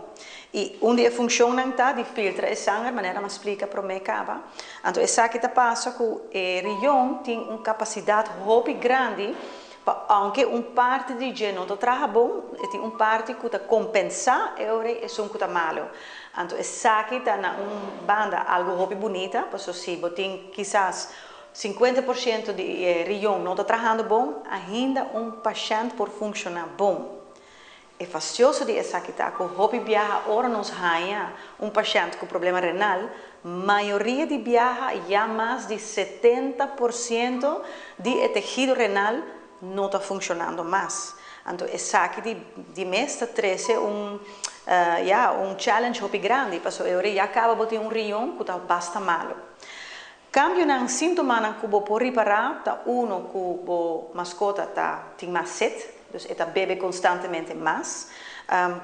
I un di e funshonnan ta di filtra e sanger, manera mi a splika promé kaba. Anto esaki ta pasa ku e rion tin un kapasidat hopi grandi pa ounke un parti di dje no ta traha bon, e tin un parti ku ta kompensá e ora esun ku ta malu. Anto esaki ta na un banda algu hopi bunita, pasobra si bo tin kisas 50% di e rion no ta trahando bon, ainda un pashènt por funshoná bon. E fastioso di esaki ta ku hopi biaha ora nos haña un pashènt ku problema renal, mayoria di biaha ya mas di 70% di e tehido renal no ta funshonando mas. Anto esaki di di mes ta trese un ya un challenge hopi grandi pasobra e ora ya kaba bo tin un rion ku ta basta malu. Kambionan, Síntomanan ku bo por ripará ta uno ku bo maskota ta tin mas set, dus e ta bebe konstantemente mas,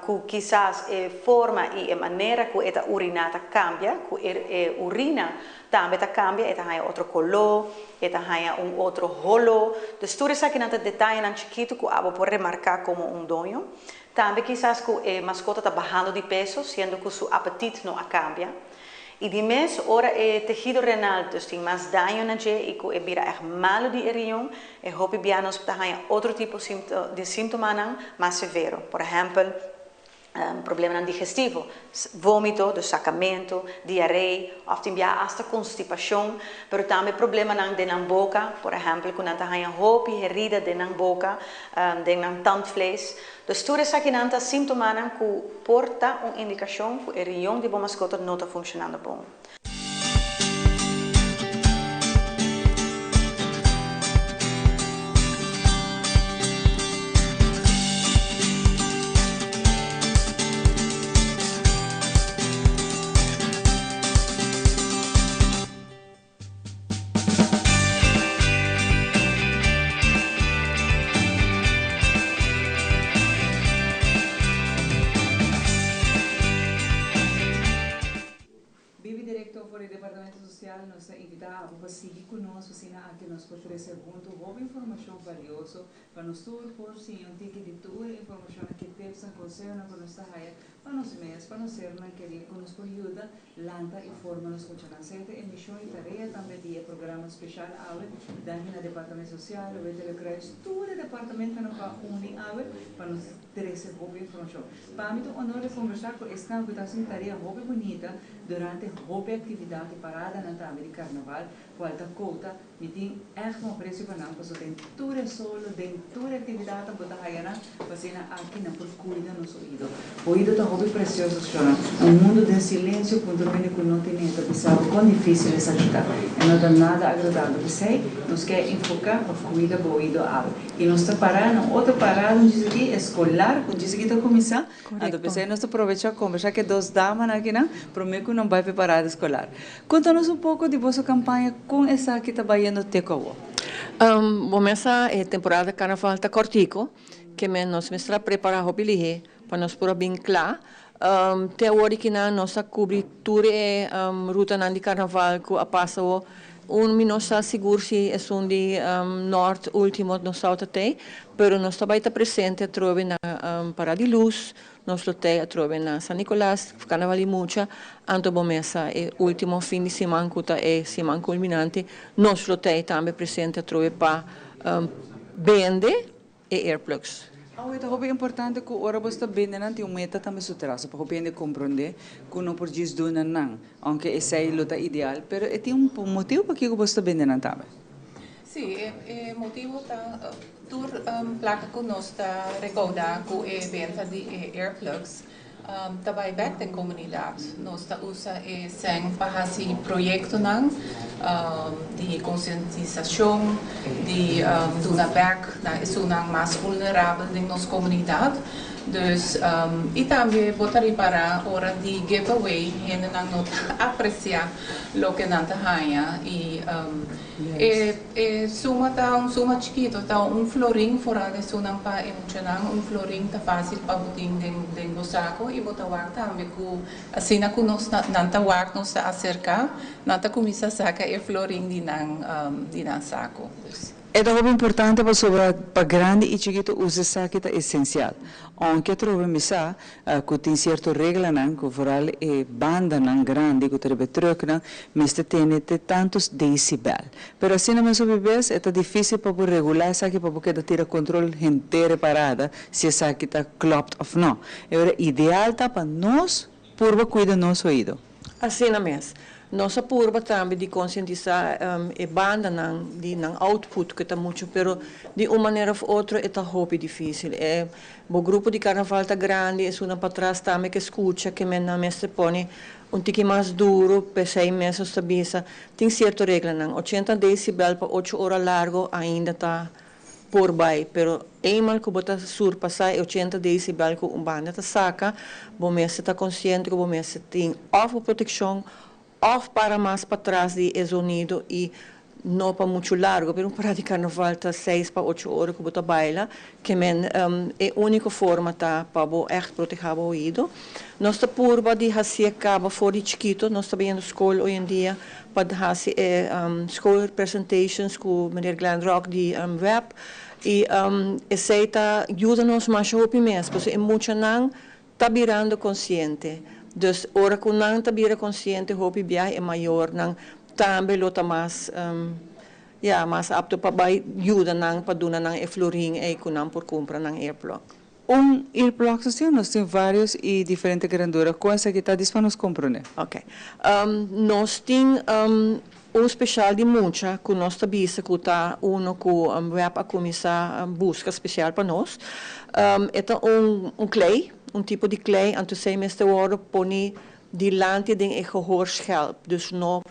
ku kisas e forma i e manera ku e ta uriná ta kambia, ku e urina tambe ta kambia, e ta haña otro koló, e ta haña un otro holó. Dus tur esakinan ta detayenan chikitu ku abo por remarká komo un doño. Tambe kisas ku e maskota ta bahando di peso, siendo ku su apetit no a kambia. I di mes ora e tehido renal dus tin mas daño na dje i ku e bira ègt malu di e riñon, e hopi bia nos ta haña otro tipo di síntomanan mas severo. Por ehèmpel, problemanan digestivo, vómito, dus sakamentu, diarei òf tin bia asta konstipashon, pero tambe problemanan den nan boka, por ehèmpel ku nan ta haña hopi herida den nan boka, den nan tandvlees. Dus tur esakinan ta síntomanan ku por ta un indikashon ku e riñon di bo maskota no ta funshonando bon. Bibi Director for di Departamento Social nos ta invita abo pa sigui cu nos asina aki nos por trece hunto hopi informacion valioso pa nos tur por siña un tiki di tur e informacionnan ki tipsnan consehonan cu nos ta haya pa nos mes pa nos sernan keri cu nos por yuda Lanta i forma nos muchanan. Esei ta e mishon i tarea tambe di e programa speshal awe. Danki na Departamento Sosial, Wetele Kruis, tur e departamentonan ku a uni awe pa nos trese hopi informashon. Pa mi ta un honor di kombersá ku esnan ku ta hasi un tarea hopi bunita durante hopi aktividat i paradanan tambe di karnaval, kual ta kouta Mi tin ègt un apresio pa nan pasobra den tur e solo, den tur e aktividatnan bo ta haya nan, pa asina aki nan por kuida nos oido. Oido ta hopi presioso, shona. Un mundu den silensio puntra un hende ku no tene ta bisa bo kon difísil esaki ta. E no ta nada agradabel. P'esei nos ke enfoká pa kuida bo oido awe. I nos ta pará na un otro parada un djis aki, eskolar, ku un djis aki ta kuminsá. Anto p'esei nos ta probechá kombersá ku e dos damanan akinan promé ku nan bai pa e parada eskolar. Konta nos un poko di boso kampaña kon esaki ta bayendo te ku awor. Bo mes sa e temporada karnaval ta kòrtiku, ke men nos mester a prepará hopi lihé pa nos por a bin kla. Te awor di kinan nos a kubri tur e rutanan di karnaval ku a pasa awor. Un mi no sa sigur si esun di nòrt último nos tabata tei, pero nos ta bai ta presente atrobe na Parada di Lus, Nos lo tei atrobe na San Nicolas, Carnaval di Mucha, anto bo mesa e ultimo fin di siman cu ta e siman culminante, nos lo tei tambe presente atrobe pa bende e earplugs. Awe ta hopi importante cu ora bo sta bende nan tin un meta tambe su tras pa hopi hende comprende cu no por djis duna nan, aunke esey lo ta ideal, pero e tin un motibo pakico bo sta bende nan tambe. Sí, e motibo ta tur plaka ku nos ta rekoudá ku e benta di e earplugs ta bai bèk den komunidat. Nos ta usa e sèn pa hasi proyektonan di konsientisashon, di duna bèk na esunnan mas vulnerabel den nos komunidat. Dus, i tambe bo ta ripará ora di giveaway hendenan no ta apresiá loke nan ta haña i E e suma ta un suma chikito, ta un florin foral esunnan pa e muchanan, un florin ta fácil pa bo tin den den bo saco y bo ta wak tambe cu asina cu nos nan ta wak nos ta acerca, nan ta cuminsa saca e florin di nan di nan saco. Dus. E ta hopi importante pasobra pa grandi y chikito usa esaki ta esencial. Aunke atrobe mi sa Ku tin sierto reglanan ku vooral e bandanan grandi ku ta riba e trùknan mester tene te tantos decibel. Pero asina mes hopi bes e ta difísil pa bo regulá esaki pa bo keda tira kontrol henter e parada si esaki ta klopt òf no. E ora ideal ta pa nos purba kuida nos oido. Asina mes. Nos a purba tambe di konsientisá e bandanan di nan output ku ta muchu, pero di un manera òf otro e ta hopi difísil. E bo grupo di karnaval ta grandi, esunnan patras tambe ke skucha ke men nan mester pone un tiki mas duru, p'esei mes nos ta bisa tin sierto reglanan. Ochenta desibel pa ocho ora largo ainda ta por bai, pero eenmaal ku bo ta surpasá e ochenta desibel ku un banda ta saka, bo mester ta konsiente ku bo mester tin òf bo protekshon òf para mas patras di e zonido i no pa muchu largu, pero un parada di karnaval ta seis pa ocho ora ku bo ta baila, ke men e úniko forma ta pa bo ègt protehá bo oido. Nos ta purba di hasié kaba for di chikito, nos ta bayendo skol oyendia pa hasi e school presentations ku meneer Glenn Rock di web. I esei ta yuda nos masha hopi mes, pasobra e muchanan ta birando konsiente. Dus ora ku nan ta bira konsiente hopi biaha e mayornan tambe lo ta mas, ya, mas apto pa bai yuda nan pa duna nan e florin ei ku nan por kumpra nan earplug. Un earplug asina nos tin varios y diferente grandura. Con esaki ta dis pa nos comprende? Ok. Nos tin un special di mucha cu nos ta bisa cu ta uno cu web a cuminsa busca special pa nos. E ta un un klei, un tipo di klei, anto esey mester wordo poni dilanti den e gehoorschelp, dus no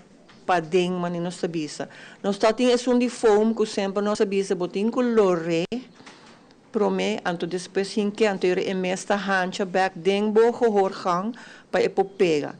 paden manera nos ta bisa. Nos ta tin esun di foam cu semper nos ta bisa bo tin cu lor'e Promé, anto despues hinke, anto e mes ta hancha bek den bo gehoorgang pa e por pega.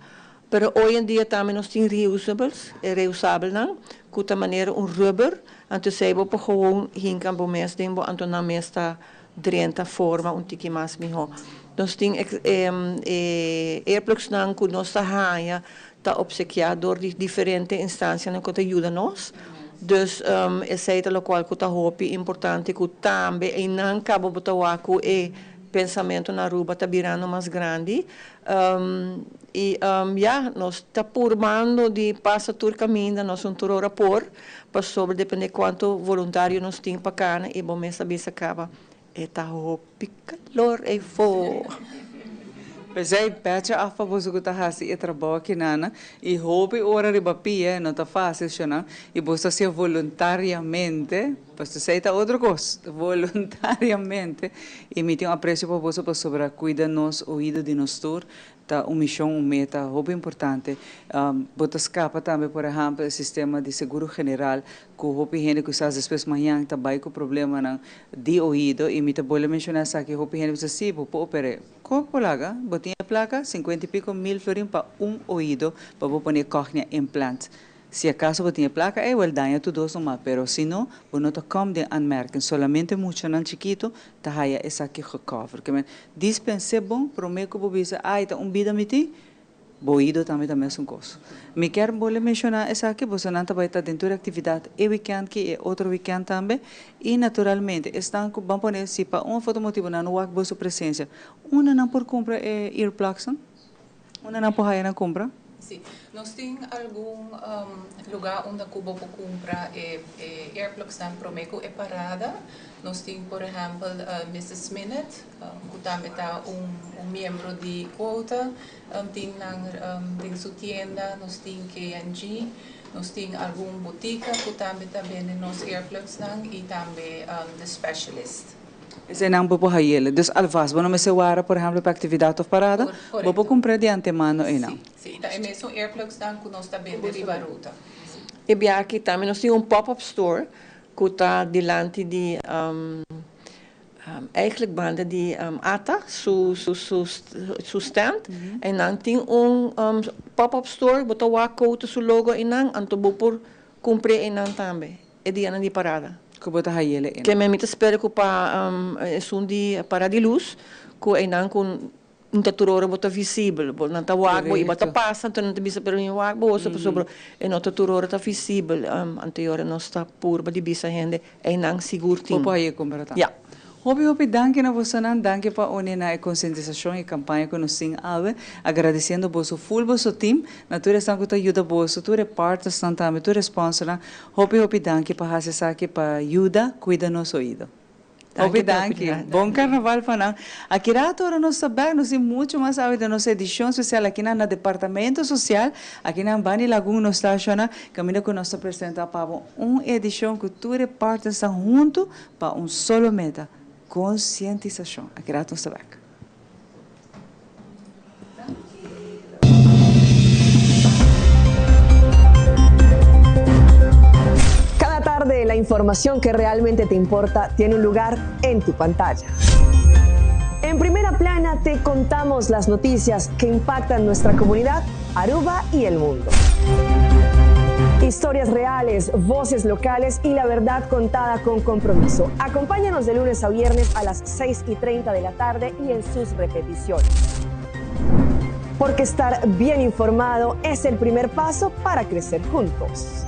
Pero hoy en dia tambe nos tin reusables, e reusabelnan, ku ta manera un rubber, anto esei bo por gewoon hinka bo mes den bo, anto nan mes ta drenta forma un tiki mas mihó. Nos tin e earplugsnan ku nos ta haña ta obsekiá dor di diferente instansianan ku ta yuda nos. Dus esei ta lokual ku ta hopi importante ku tambe einan kaba bo ta wak ku e pensamentu na Aruba ta birando mas grandi. I ya, nos ta purbando di pasa tur kaminda, nos un tur ora por, pasobra depende kuantu voluntario nos tin pa kana i bo mes a bisa kaba E ta hopi calor eyfo. P'esei pecha af pa boso ku ta hasi e trabou akinana i hopi ora riba pia e no ta fásil shona i boso ta hasié voluntariamente, pasobra esei ta otro kos, voluntariamente i mi tin un apresio pa boso pasobra kuida nos oido di nos tur Ta un mishon, un meta hopi importante. Bo ta skapa tambe, por ehèmpel, e sistema di seguro general ku hopi hende kisas despues mañan ta bai ku problemanan di oido i mi ta bolbe menshoná esaki, hopi hende bisa, sí, bo por oper'é. Kon bo por laga? Bo tin e plaka, sinkuenta i piko mil florin pa un oido pa bo pone e cochnea implant. Si acaso bo tin e placa ey, wel daña tur dos numa, pero si no, bo no ta kom den aanmerking. Solamente muchanan chikito ta haya esaki gecover. Ke men, dispens'é bon prome ku bo bisa, ay, ta un bida mi tin, bo oido tambe ta mesun kos. Mi kier bole menciona esaki, bosonan ta bay ta den tur e actividad e weekend ki e otro weekend tambe, y naturalmente esnan ku ban pone si pa un of otro motibo nan no wak boso presencia, unda nan por cumpra e earplugsnan? Unda nan por haya nan kumpra? Sí, nos tin algun lugá unda ku bo por kumpra e earplugsnan promé ku e parada. Nos tin por ehèmpel Missus Minute, ku tambe ta un miembro di Quota, tin nan den su tienda. Nos tin KNG, nos tin algun botika ku tambe ta bende nos earplugsnan i tambe The Specialist. Eseinan bo por hayele. Dus alvast bo no mester wara por ehempel pa actividad of parada, bo por cumpra di antemano einan. Si, si. Ta e mesun earplugsnan cu nos ta bende riba ruta. Si. E bia aki tambe nos tin un pop-up store cu ta dilanti di eigenlijk banda di ata su su stand. Einan tin un pop-up store, bo ta wak Kouta su logo einan, anto bo por cumpr'e einan tambe. E dianan di parada. Ku bo ta hayele en. Keme mi ta spera ku pa esun di para di lus ku einan ku no ta tur ora bo ta visibel. Bo nan ta wak bo i bo ta pasa anto nan ta bisa pero mi wak boso pasobra e no ta tur ora ta visibel. Anto e ora nos ta purba di bisa hende einan sigur tin. Bo por haye kumpra tambe. Ya. Hopi hopi danki na bosonan, danki pa uni na e konsientisashon i kampaña ku nos tin awe, agradesiendo boso ful boso tim, na tur esnan ku ta yuda boso, tur e partnersnan tambe, tur e sponsornan, hopi hopi danki pa hasi esaki pa yuda kuida nos oido. Hopi danki, bon karnaval pa nan. Aki rato ora nos ta bek, nos tin muchu mas awe den nos edishon spesial akinan na Departamento Sosial, akinan Bani Lagun nos ta ashona, kaminda ku nos ta presenta pa bo un edishon ku tur e partnersnan huntu Pa un solo meta, konsientisashon. Aki rato nos ta bek. Cada tarde la información que realmente te importa tiene un lugar en tu pantalla. En primera plana te contamos las noticias que impactan nuestra comunidad, Aruba y el mundo. Historias reales, voces locales y la verdad contada con compromiso. Acompáñanos de lunes a viernes a las 6 y 30 de la tarde y en sus repeticiones. Porque estar bien informado es el primer paso para crecer juntos.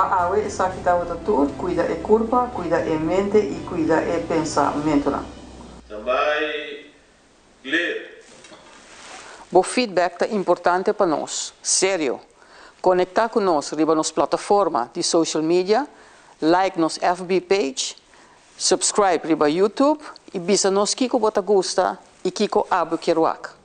Pa awe esaki tabata tur, cuida e curpa, cuida e mente y cuida e pensamentonan. Standby, clear. Bo feedback ta importante pa nos. Serio! Conecta cu nos riba nos plataforma di social media, like nos FB page, subscribe riba YouTube y bisa nos kico bo ta gusta y kico abo kier wak.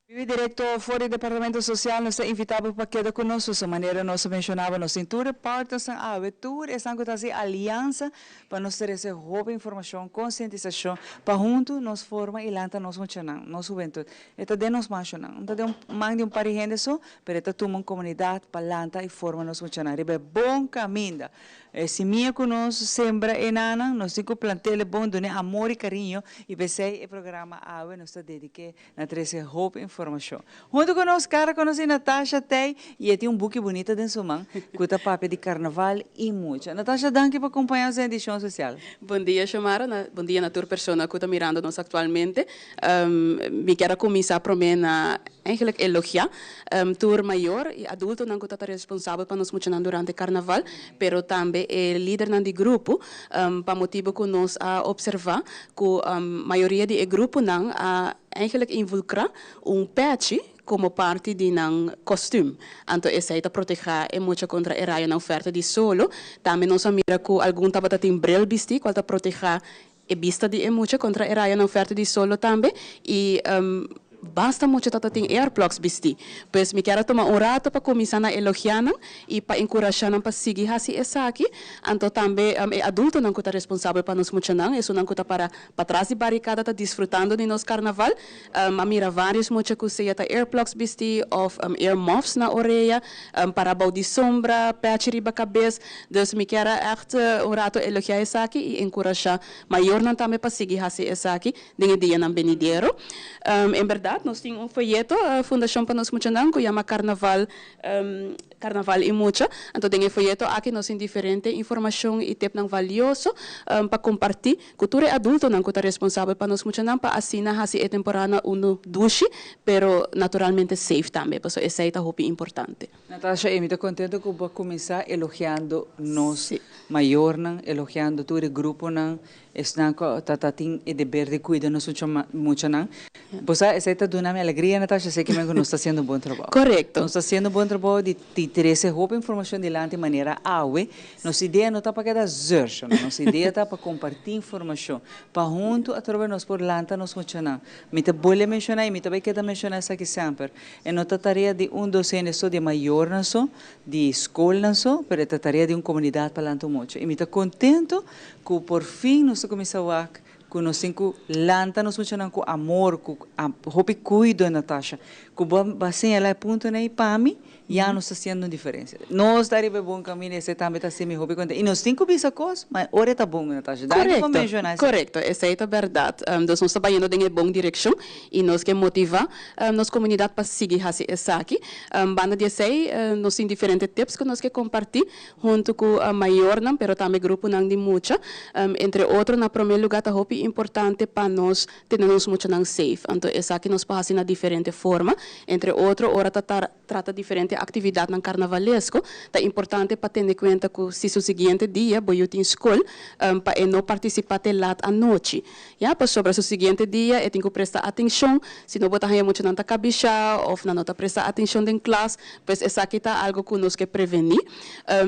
Bibi directo for di Departamento Social nos ta invita bo pa keda cu nos so manera nos a mencionaba nos tin tur e partnersnan awe tur esnan cu ta haci alianza pa nos trece hopi informacion concientisacion pa hunto nos forma y lanta nos muchanan nos hubentud e ta den nos mancionan no ta den man di un par di hende so pero e ta tuma un comunidad pa lanta y forma nos muchanan riba e bon caminda E simia ku nos sembra e nanan, nos tin ku plant'el bon, dun'é amor i kariño, i p'esei e programa awe nos ta dedik'é na trese hopi informashon. Huntu ku nos kara konosí Natasha Tey i e tin un buki bunita den su man ku ta papia di karnaval i mucha. Natasha danki pa kompañá nos den edishon spesial. Bon dia Xiomara, bon dia na tur persona ku ta mirando nos aktualmente. Mi kier a kuminsá promé na eigenlijk elogiá tur mayor i adultonan ku ta ta responsabel pa nos muchanan durante karnaval, pero tambe e lidernan di grupo, pa motibu ku nos a opservá ku mayoria di e gruponan a eigenlijk involukrá un pèchi komo parti di nan kòstüm. Anto esei ta protehá e mucha kontra e rayonan fèrte di solo. Tambe nos a mira ku algun tabata tin bril bistí kual ta protehá E bista di e mucha kontra e rayonan fèrte di solo tambe i basta mucha ta ta tin earplugs bistí. Pues mi kier a tuma un rato pa kuminsá na elogiá nan i pa enkurashá nan pa sigui hasi esaki. Anto tambe e adultonan ku ta responsabel pa nos muchanan, esunnan ku ta para patras di barikada ta disfrutando di nos karnaval. A mira vários mucha ku sea ta earplugs bistí òf earmuffs na orea, para bou di sombra, pèchi riba kabes. Dus mi kier a ègt un rato elogiá esaki i enkurashá mayornan tambe pa sigui hasi esaki den e dianan benidero. En bèrdat nos tin un foyeto, Fundashon pa Nos Muchanan, ku yama Karnaval Karnaval i Mucha. Anto den e foyeto aki nos tin diferente informashon i tepnan valioso pa kompartí Ku tur e adultonan ku ta responsabel pa nos muchanan pa asina hasi e temporada unu dushi, pero naturalmente safe tambe, pasobra esei ta hopi importante. Natasha, e mi ta contento cu bo a cuminsa elogiando nos mayornan, elogiando tur e gruponan, esnan cu ta ta tin e deber di cuida nos muchanan. Bo sa, esei ta duna mi alegria, Natasha, esei kimen cu nos ta haciendo un bon trabou. Corecto. Nos ta haciendo un bon trabou di trece hopi informacion dilanti manera awe. Nos idea no ta pa keda zeur, no. Nos idea ta pa comparti informacion, pa hunto atrobe nos por lanta nos muchanan. Mi ta bolbe menciona y mi ta bay keda menciona esaki semper. E no ta tarea di un docente so, di e mayornan so, di scolnan so, pero e ta tarea di un comunidad pa lanta un mucha. Y mi ta contento cu por fin nos ta cuminsa wak Ku nos tin ku lanta nos muchanan ku amor, ku hopi kuido, Natasha. Ku bo a señalá e puntonan ei pa mi, ya nos ta hasiendo un diferensia. Nos ta riba e bon kaminda, esei tambe ta hasi mi hopi konten. I nos tin ku bisa kos, ma ora e ta bon, Natasha. Danki pa menshoná esei. Korekto, esei ta bèrdat. Dus nos ta bayendo den e bon direkshon i nos ke motivá nos komunidat pa sigui hasi esaki. Banda di esei, nos tin diferente tips ku nos ke kompartí. Huntu ku mayornan pero tambe gruponan di mucha. Entre otro na promé lugá ta hopi importante pa nos tene nos muchanan safe. Anto esaki nos por hasi na diferente forma. Entre otro ora ta trata diferente aktividatnan karnavalesko ta importante pa tene kuenta ku si su siguiente dia bo yu tin skol pa e no partisipá te lat anochi. Ya, pasobra su siguiente dia e tin ku presta atenshon, si no bo ta haña muchanan ta kabishá òf nan no ta presta atenshon den klas, pues esaki ta algu ku nos ke prevení.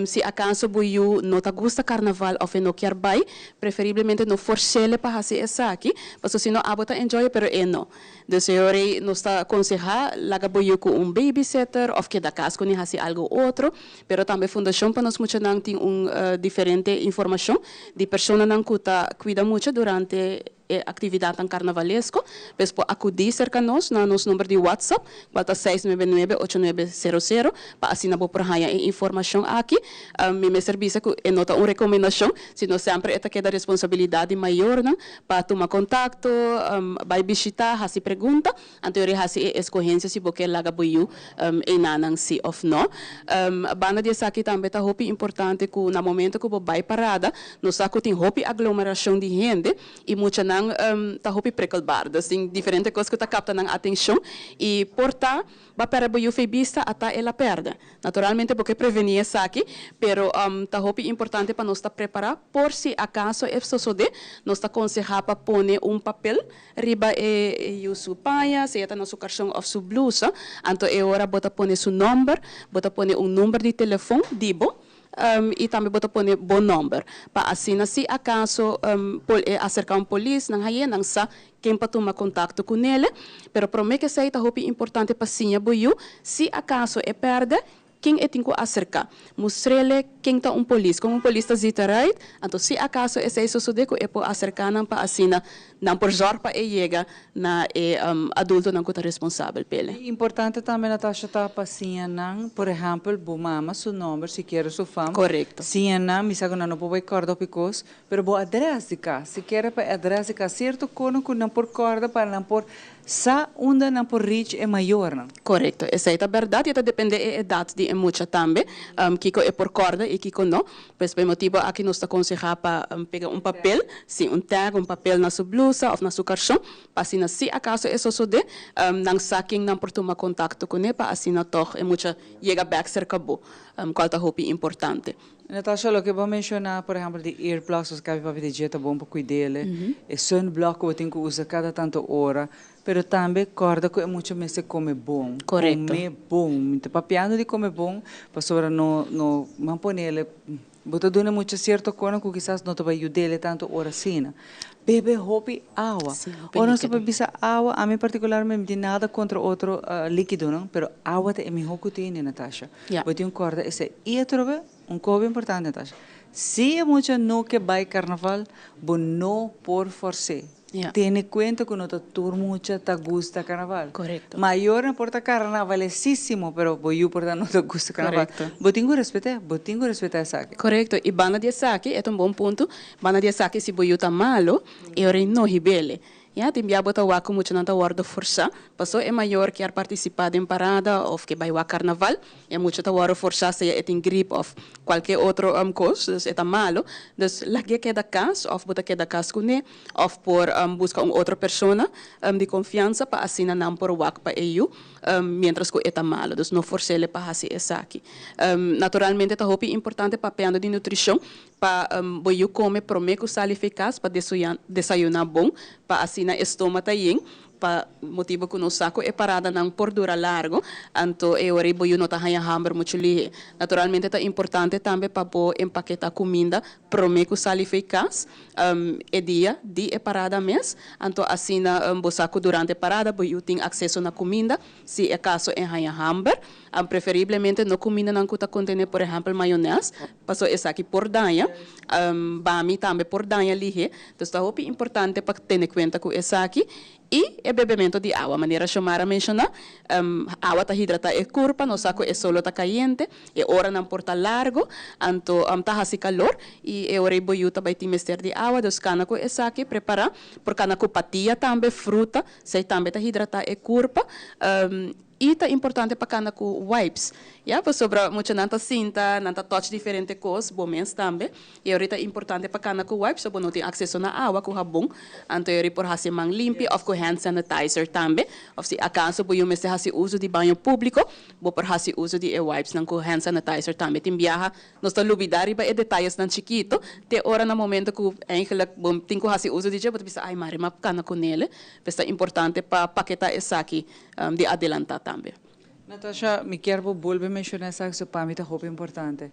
Si akaso bo yu no ta gusta karnaval òf e no kier bai, preferiblemente no fors'é pa hasi esaki, pasobra si no abo ta enjoy pero e no. Dus e ora ei nos ta konsehá laga bo yu ku un babysitter òf keda kas ku ni hasi algu otro. Pero tambe Fundashon pa Nos Muchanan tin un diferente informashon di personanan ku ta kuida mucha durante. e actividadnan carnavalesco, pues por acudi cerca nos na nos number di WhatsApp, cual ta 699 8900, pa asina bo por haya e informacion aki. Mi mester bisa cu e no ta un recomendacion, sino semper e ta keda responsabilidad di mayornan pa tuma contacto, bay bishita, haci pregunta. Anto yori hasi e escogencia si bo ke laga bo yu einanan si of no. Banda di esaki tambe ta hopi importante cu na momento cu bo bay parada, nos sa cu tin hopi aglomeracion di hende y muchanan ta hopi prikkelbaar. Dus tin diferente cos cu ta capta nan atencion y por ta ba perde bo yu fey bista ata el a perde. Naturalmente bo ke prevení esaki, pero ta hopi importante pa nos ta prepará por si akaso e sosodé. Nos ta konsehá pa pone un papel riba e yu su paña, sea ta na su karson òf su blusa. Anto e ora bo ta pone su nòmber, bo ta pone un number di telefon di bo i tambe bo ta pone bo nòmber. Pa asina si akaso e aserká un polis, nan haye, nan sa Ken pa tuma kontakto ku nele, pero promé ku esei ta hopi importante pa siña bo yu, si akaso e pèrdè, ken e tin ku aserká. Mustr'ele ken ta un polis, kon un polis ta zita eruit, anto si akaso esei sosodé ku e por aserká nan pa asina nan por zòrg pa e yega na e adultonan ku ta responsabel p'ele. Importante tambe Natasha ta pa siña nan, por ehèmpel bo mama su nòmber, sikiera su fam, Korekto. siña nan, mi sa ku nan no por bai kòrda hopi kos, Pero bo adres di cas, sikiera pa e adres di cas, cierto cono cu nan por corda pa nan por sa unda nan por reach e mayornan. Corecto, esey ta berdad y ta depende e edad di e mucha tambe, kico e por corda y kico no. Pues pa e motibo aki nos ta conseha pa pega un papel, si, un tag, un papel na su blusa of na su carson, pa asina si acaso e sosode, nan sa ken nan por tuma contacto cune pa asina tog e mucha yega bek cerca bo, cual ta hopi importante. Natasha, loke bo a menciona, por ehempel, di earplugs, nos cabi papia di dje ta bon pa cuidele, e sunblock cu bo tin cu usa cada tanto ora, pero tambe corda cu e mucha mester come bon. Correcto. Come bon. Mi ta papiando di come bon, pasobra no, no, man ponele, bo ta duna e mucha cierto cosnan cu kisas no ta bay yudele tanto ora asina. Bebe hopi awa. Sí, hopi Ora nos ta líkido. bisa awa, ami particularmente mi tin nada contra otro likidonan, pero awa ta e miho cu tene, Natasha. Ja. Bo tin un corda esey. Y atrobe, un cosa importante, Natasha. Si e mucha no ke bay carnaval, bo no por forc'é. Ja. Tene cuenta cu no ta tur mucha ta gusta carnaval. Correcto. Mayornan por ta carnavalesísimo, pero bo yu por ta no ta gusta carnaval. Correcto. Bo tin cu respet'é, bo tin cu respetá esaki. Correcto. Y banda di esaki, e ta un bon punto, banda di esaki si bo yu ta malo, e ora e no hib'ele. Ya, tin bia bo ta wak ku muchanan ta wòrdu forsá. Pasó e mayor kier partisipá den parada òf ke bai wak karnaval, e mucha ta wòrdu forsá sea e tin grip òf kualke otro kos, dus e ta malu. Dus lag'é keda kas òf bo ta keda kas kuné òf por buska un otro persona di konfiansa pa asina nan por wak pa e yu miéntras ku e ta malu. Dus no fors'é pa hasi esaki. Naturalmente ta hopi importante papiando di nutrishon Pa bo yu kome promé ku sali fi kas pa desayuná bon, pa asina e stoma ta yen, pa motibu ku nos sa ku e paradanan por dura largu, anto e ora ei bo yu no ta haña hamber muchu lihé. Naturalmente ta importante tambe pa bo empaketá kuminda promé ku sali fi kas e dia di e parada mes, anto asina bo sa ku durante e parada bo yu tin akseso na kuminda si akaso e haña hamber. Preferiblemente no kumindanan ku ta kontené por ehèmpel mayonès. Paso esaki por daña, bami tambe por daña lihé. Entonces ta hopi importante pa tene cuenta cu esaki. Y e bebemento di awa, manera Xiomara a menciona, awa ta hidrata e curpa, nos sa cu e solo ta cayente, e oranan por ta largo, anto ta haci calor y e ora ei bo yu ta bay tin mester di awa, dus cana cu esaki prepara, por cana cu patia tambe, fruta, esey tambe ta hidrata e curpa. I ta importante pa kanda ku wipes, ya, pasobra muchanan ta sinta, nan ta touch diferente kos, bo mes tambe, i ora ta importante pa kanda ku wipes so bo no tin akseso na awa ku habon, anto e ora por hasi man limpi òf ku hand sanitizer tambe, òf si akaso bo yu mester hasi uso di baño públiko, bo por hasi uso di e wipesnan ku hand sanitizer tambe. Tin biaha nos ta lubidá riba e detayesnan chikito te ora na momento ku eigenlijk bo tin ku hasi uso di dje bo ta bisa ay mari m'a kanda ku nele, pues ta importante pa paketá esaki. di adelantá tambe. Natasha, mi kier bo bolbe menciona esaki so pa mi ta hopi importante.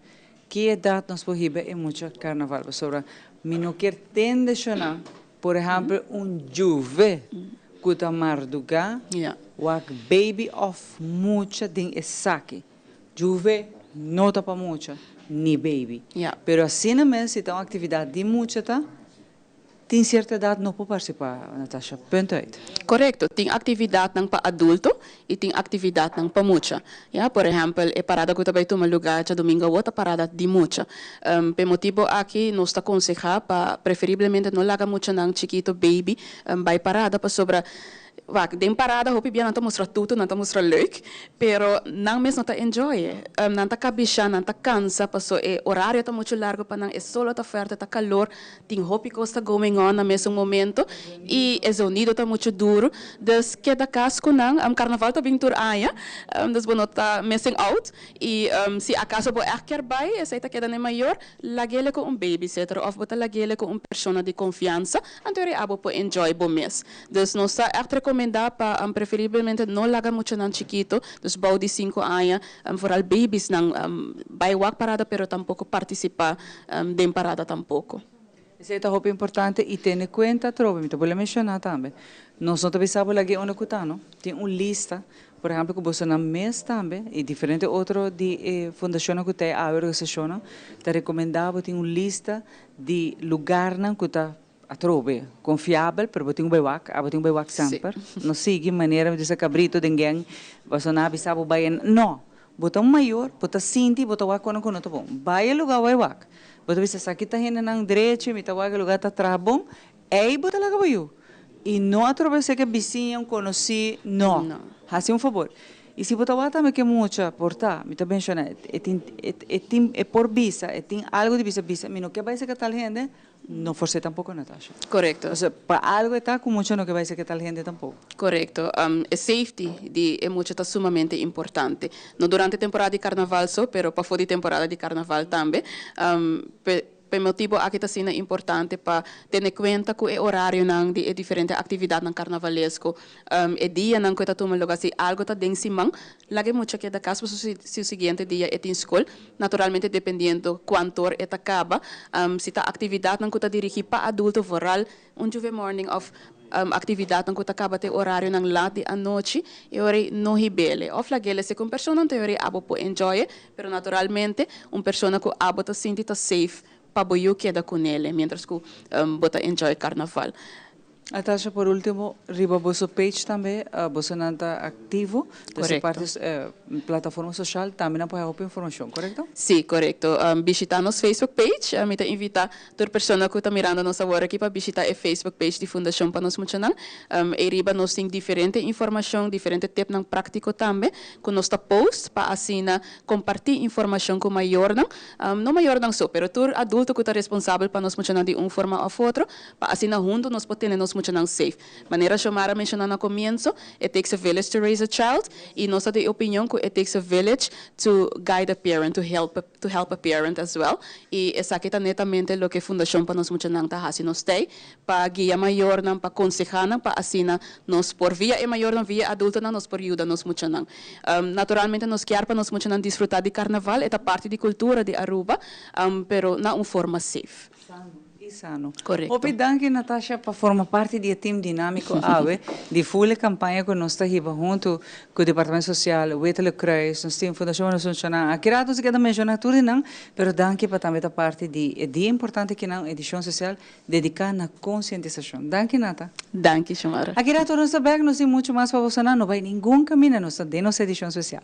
Ki edad nos por hiba e mucha carnaval? Pasobra mi no kier tende shona, por ehempel un juve cu ta marduga wak baby of mucha den esaki. Juve no ta pa mucha ni baby. Pero asina mes si ta un actividad di mucha ta. Tin cierto edad no por participa, Natasha. Punt uit. Correcto. Tin actividadnan pa adulto y tin actividadnan pa mucha. Ya, por ehempel, e parada cu ta bay tuma lugar djadomingo awo ta parada di mucha. P'e motibo aki nos ta conseha pa preferiblemente no laga muchanan chikito, baby, bay parada pasobra Wak, den parada hopi bia nan ta mustra tutu, nan ta mustra leuk, pero nan mes no ta enjoy e. Nan ta kabisha, nan ta kansa paso e orario ta muchu largu pa nan, e solo ta fuerte, ta kalor, tin hopi kos ta going on na mesun momento i e zonido ta muchu duru. Dus keda kas ku nan, karnaval ta bin tur aña, dus bo no ta missing out. I si akaso bo ègt kier bai, esei ta keda na e mayor, lag'ele ku un babysitter òf bo ta lag'ele ku un persona di konfiansa, anto eri abo por enjoy bo mes. Dus nos ta ègt rekomendá pa preferiblemente no laga muchanan chikito, dus bou di sinku aña, vooral babiesnan, bai wak parada pero tampoko partisipá den parada tampoko. Esei ta hopi importante i tene kuenta atrobe, mi ta bolbe menshoná tambe, nos no ta bisa bo lag'é unda ku ta no, tin un lista, por ehèmpel ku bosonan mes tambe i diferente otro di e fundashonnan ku ta e awe organisashonnan ta rekomendá bo tin un lista di lugarnan ku ta atrobe konfiabel, pero bo tin ku bai wak, abo tin ku bai wak semper, no sigui manera mi ta bisa kabrito den gèng, bosonan a bisa bo bai en, no, Bo ta un mayor, bo ta sinti, bo ta wak kono ku no ta bon. Bai e lugá wei wak. Bo ta bisa esaki ta hendenan drechi, mi ta wak e lugá ta traha bon. Ei bo ta laga bo yu. I no atrobesé ke bisiña, un konosí, no. Hasi un fabor. I si bo ta wak tambe ke mucha por ta, mi ta menshoná, e tin, e tin, e por bisa, e tin algu di bisa, bisa, mi no ke bai serka tal hende, No fors'é tampoco, Natasha. Correcto. Osea, pa algo e ta cu mucha no ke bay ser ke tal hende tampoco. Correcto. E safety di e mucha ta sumamente importante. No durante temporada di carnaval so, pero pafó di temporada di carnaval tambe. P'e motibo aki ta asina importante pa tene cuenta cu e horarionan di e diferente actividadnan carnavalesco. E dianan cu e ta tuma lugar, si algo ta den siman, laga e mucha keda cas pasobra su siguiente dia e tin scol. Naturalmente dependiendo cuantor e ta caba. Si ta actividadnan cu ta dirigi pa adulto vooral un Juve Morning of actividadnan cu ta caba te orarionan laat di anochi, e ora ei no hibele. Of lagele si cu un persona anto e ora ei abo por enjoye, pero naturalmente un persona cu abo ta sinti ta safe pa bo yu keda cunele mientras cu bo ta enjoy carnaval. Natasha, por ultimo, riba boso page tambe bosonan ta activo, dus e parti plataforma social tambe nan por haya hopi informacion, corecto? Sí, corecto. Bishita nos Facebook page. Mi ta invita tur persona cu ta mirando nos awor aki pa bishita e Facebook page di Fundacion pa Nos Muchanan. Eyriba nos tin diferente informacion, diferente tipnan practico tambe cu nos ta post pa asina comparti informacion cu mayornan. No mayornan so, pero tur adulto cu ta responsabel pa nos muchanan di un forma of otro. Pa asina huntu nos por tene nos muchanan safe. Manera Xiomara menciona na comienzo, it takes a village to raise a child y nos ta di e opinion cu it takes a village to guide a parent, to help to help a parent as well. Y esaki ta netamente loke Fundacion pa Nos Muchanan ta haci. Nos t'ey pa guia mayornan, pa conseha nan, pa asina nos por via e mayornan, via e adultonan nos por yuda nos muchanan. Naturalmente nos kier pa nos muchanan disfruta di carnaval, e ta parti di cultura di Aruba, pero na un forma safe. I sano. Korekto. Hopi danki Natasha pa forma parti di e team dinamiko awe di full e kampaña ku nos ta hiba huntu ku Departamento Sosial, Wittelijk Kruis, nos tin Fundashon Nos Funshoná. Aki rato nos a keda menshoná tur di nan, pero danki pa tambe ta parti di e dia importante kinan, edishon sosial dediká na konsientisashon. Danki Nata. Danki Xiomara. Aki rato nos ta bèk, nos tin muchu mas pa bosonan, no bai ningun kaminda, nos ta den nos edishon sosial.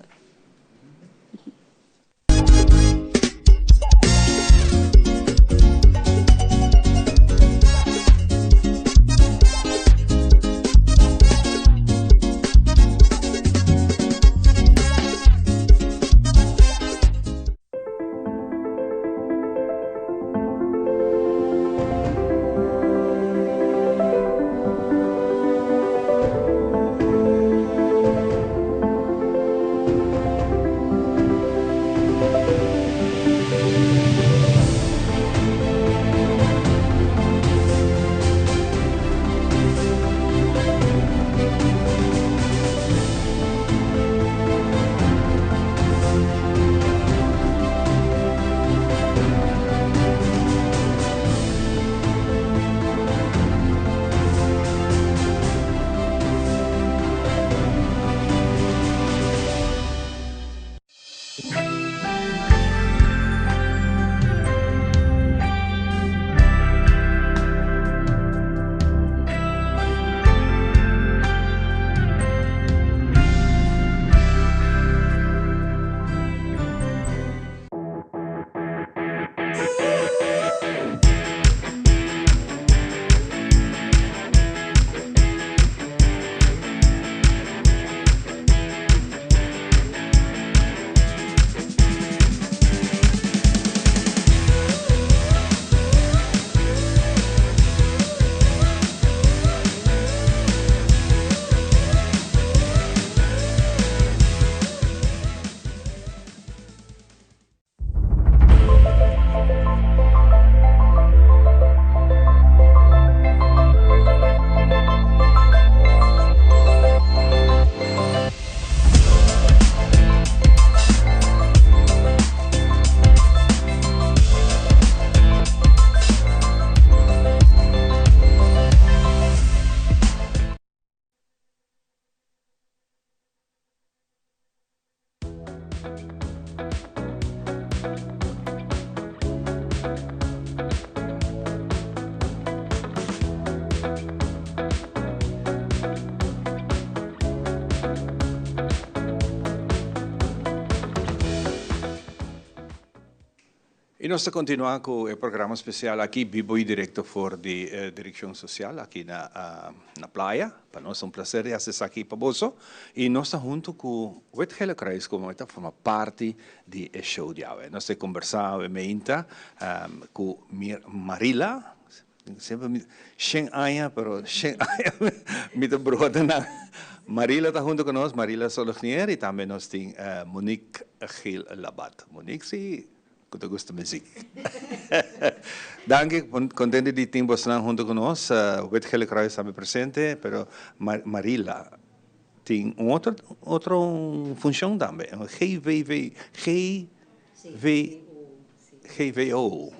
I nos ta kontinuá ku e programa spesial aki bibo i direkto for di Direkshon Sosial aki na na Playa. Pa nos ta un plaser di hasi esaki pa boso. I nos ta huntu ku Wit Gele Kruis komo e ta forma parti di e show di awe. Nos ta kombersá awe meinta ku Marila. Semper mi shen aña pero shen aña mi ta broa ta nan. Marila ta hunto cu nos, Marila Solognier y tambe nos tin Monique Gil Labat. Monique si cu ta gusta muziek. Danki, contento di tin bosnan hunto cu nos. Wit Gele Kruis tambe presente, pero Marila tin un otro otro funcion tambe, GVV, GV, GVO.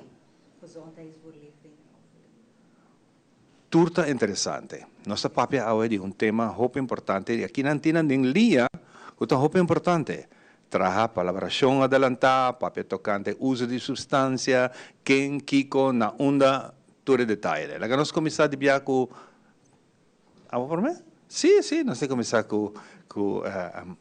Tur ta interesante. Nos ta papia awe di un tema hopi importante y aki nan tin nan den lia cu ta hopi importante. Traha palabracion adelanta, papia tocante uzo di substancia, ken, kico, na unda, tur e detaye. Laga nos cuminsa di bia cu Abo por me? Sí, sí, nos ta kuminsá ku ku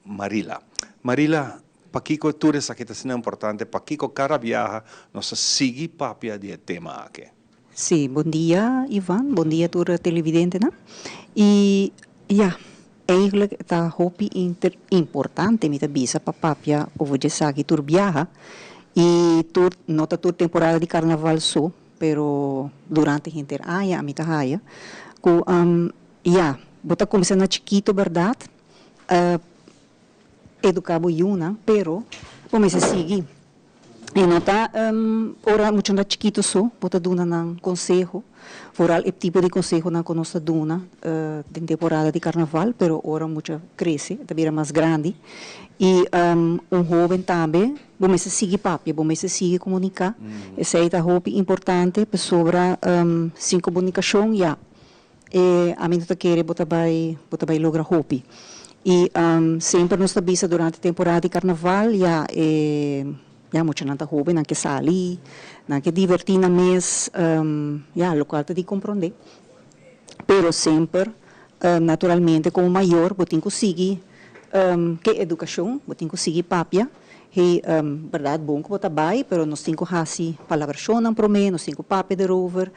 Marila. Marila, pakiko tur esaki ta asina importante? Pakiko kada biaha nos ta sigui papia di e tema aki? Sí, bon dia Ivan, bon dia tur televidentenan. I ya, eigenlijk ta hopi importante mi ta bisa pa papia over di esaki tur biaha i tur no ta tur temporada di karnaval so, Pero durante henter aña ami ta haya cu ya, bo ta cuminsa na chikito berdad, educa bo yunan, pero bo mester sigui. E no ta ora mucha ta chikito so bo ta duna nan conseho, vooral e tipo di consehonan cu nos ta duna den temporada di carnaval, pero ora mucha crece ta bira mas grandi y un hoben tambe Bo mester sigui papia, bo mester sigui komuniká. Esei ta hopi importante pasobra sin komunikashon ya e ami no ta kere bo ta bai bo ta bai logra hopi. I semper nos ta bisa durante temporada di karnaval ya e ya muchanan ta hoben nan ke sali, nan ke divertí nan mes ya lokual ta di komprondé. Pero semper naturalmente komo mayor bo tin ku sigui Ke edukashon bo tin ku sigui papia? Hey, bèrdat bon ku bo ta bai, pero nos tin ku hasi palabrashonnan promé, nos tin ku papia derover,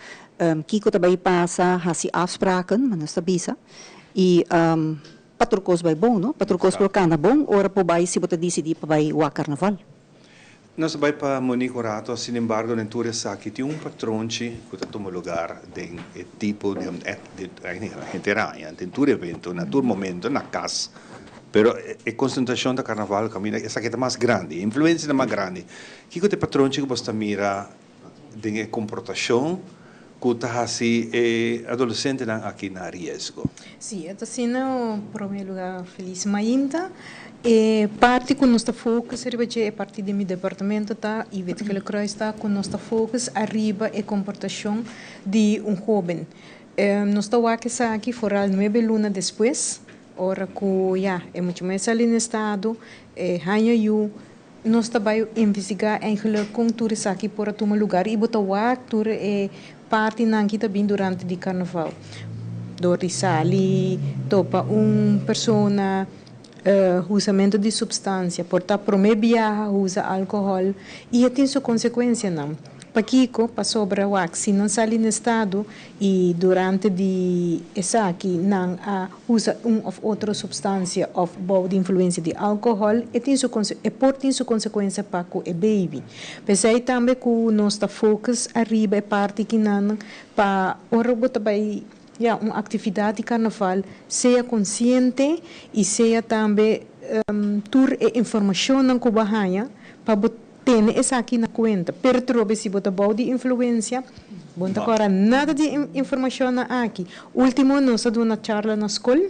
kiko ta bai pasa, hasi afspraken, ma nos ta bisa. I pa tur kos bai bon, no? Pa tur kos por kana bon ora bo bai si bo ta disidí pa bai wak karnaval. Nos a bai pa Monique un rato, sinembargo den tur esaki tin un patronchi cu ta tuma lugar den e tipo di henter aña, den tur evento, na tur momento, na cas, pero e concentracion ta carnaval caminda esaki ta mas grandi, e influencia ta mas grandi. Kico ta e patronchi cu bos ta mira den e comportacion cu ta haci e adolecentenan aki na riesgo? Sí, e ta asina. Prome lugar felis mainta. E parti cu nos ta focus riba dje, e parti di mi departamento ta, y Wit Gele Kruis ta, cu nos ta focus ariba e comportacion di un hoben. Nos ta wak esaki foral nuebe luna despues, ora cu ya e mucha muher sali na estado, e haña yu, Nos ta bai investigá eigenlijk kon tur esaki por a tuma lugar i bo ta wak tur e partinan ki ta bin durante di karnaval. Dor di sali, topa un persona, husamentu di supstansia, por ta promé biaha husa alkohòl i e tin su konsekuensianan. Pakiko? Pasobra wak si nan sali na estado i durante di esaki nan a usa un of otro supstansia of bou di influensia di alkohòl, e tin su e por tin su konsekuensia pa ku e baby. P'esei tambe ku nos ta focus ariba e parti kinan pa ora bo ta bai ya un aktividat di karnaval sea konsiente i sea tambe tur e informashonnan ku bo a haña pa bo Tene esaki na kuenta. Pero trobe si bo ta bou di influensia, bo no ta kòrda nada di e informashonnan aki. Último nos a duna charla na skol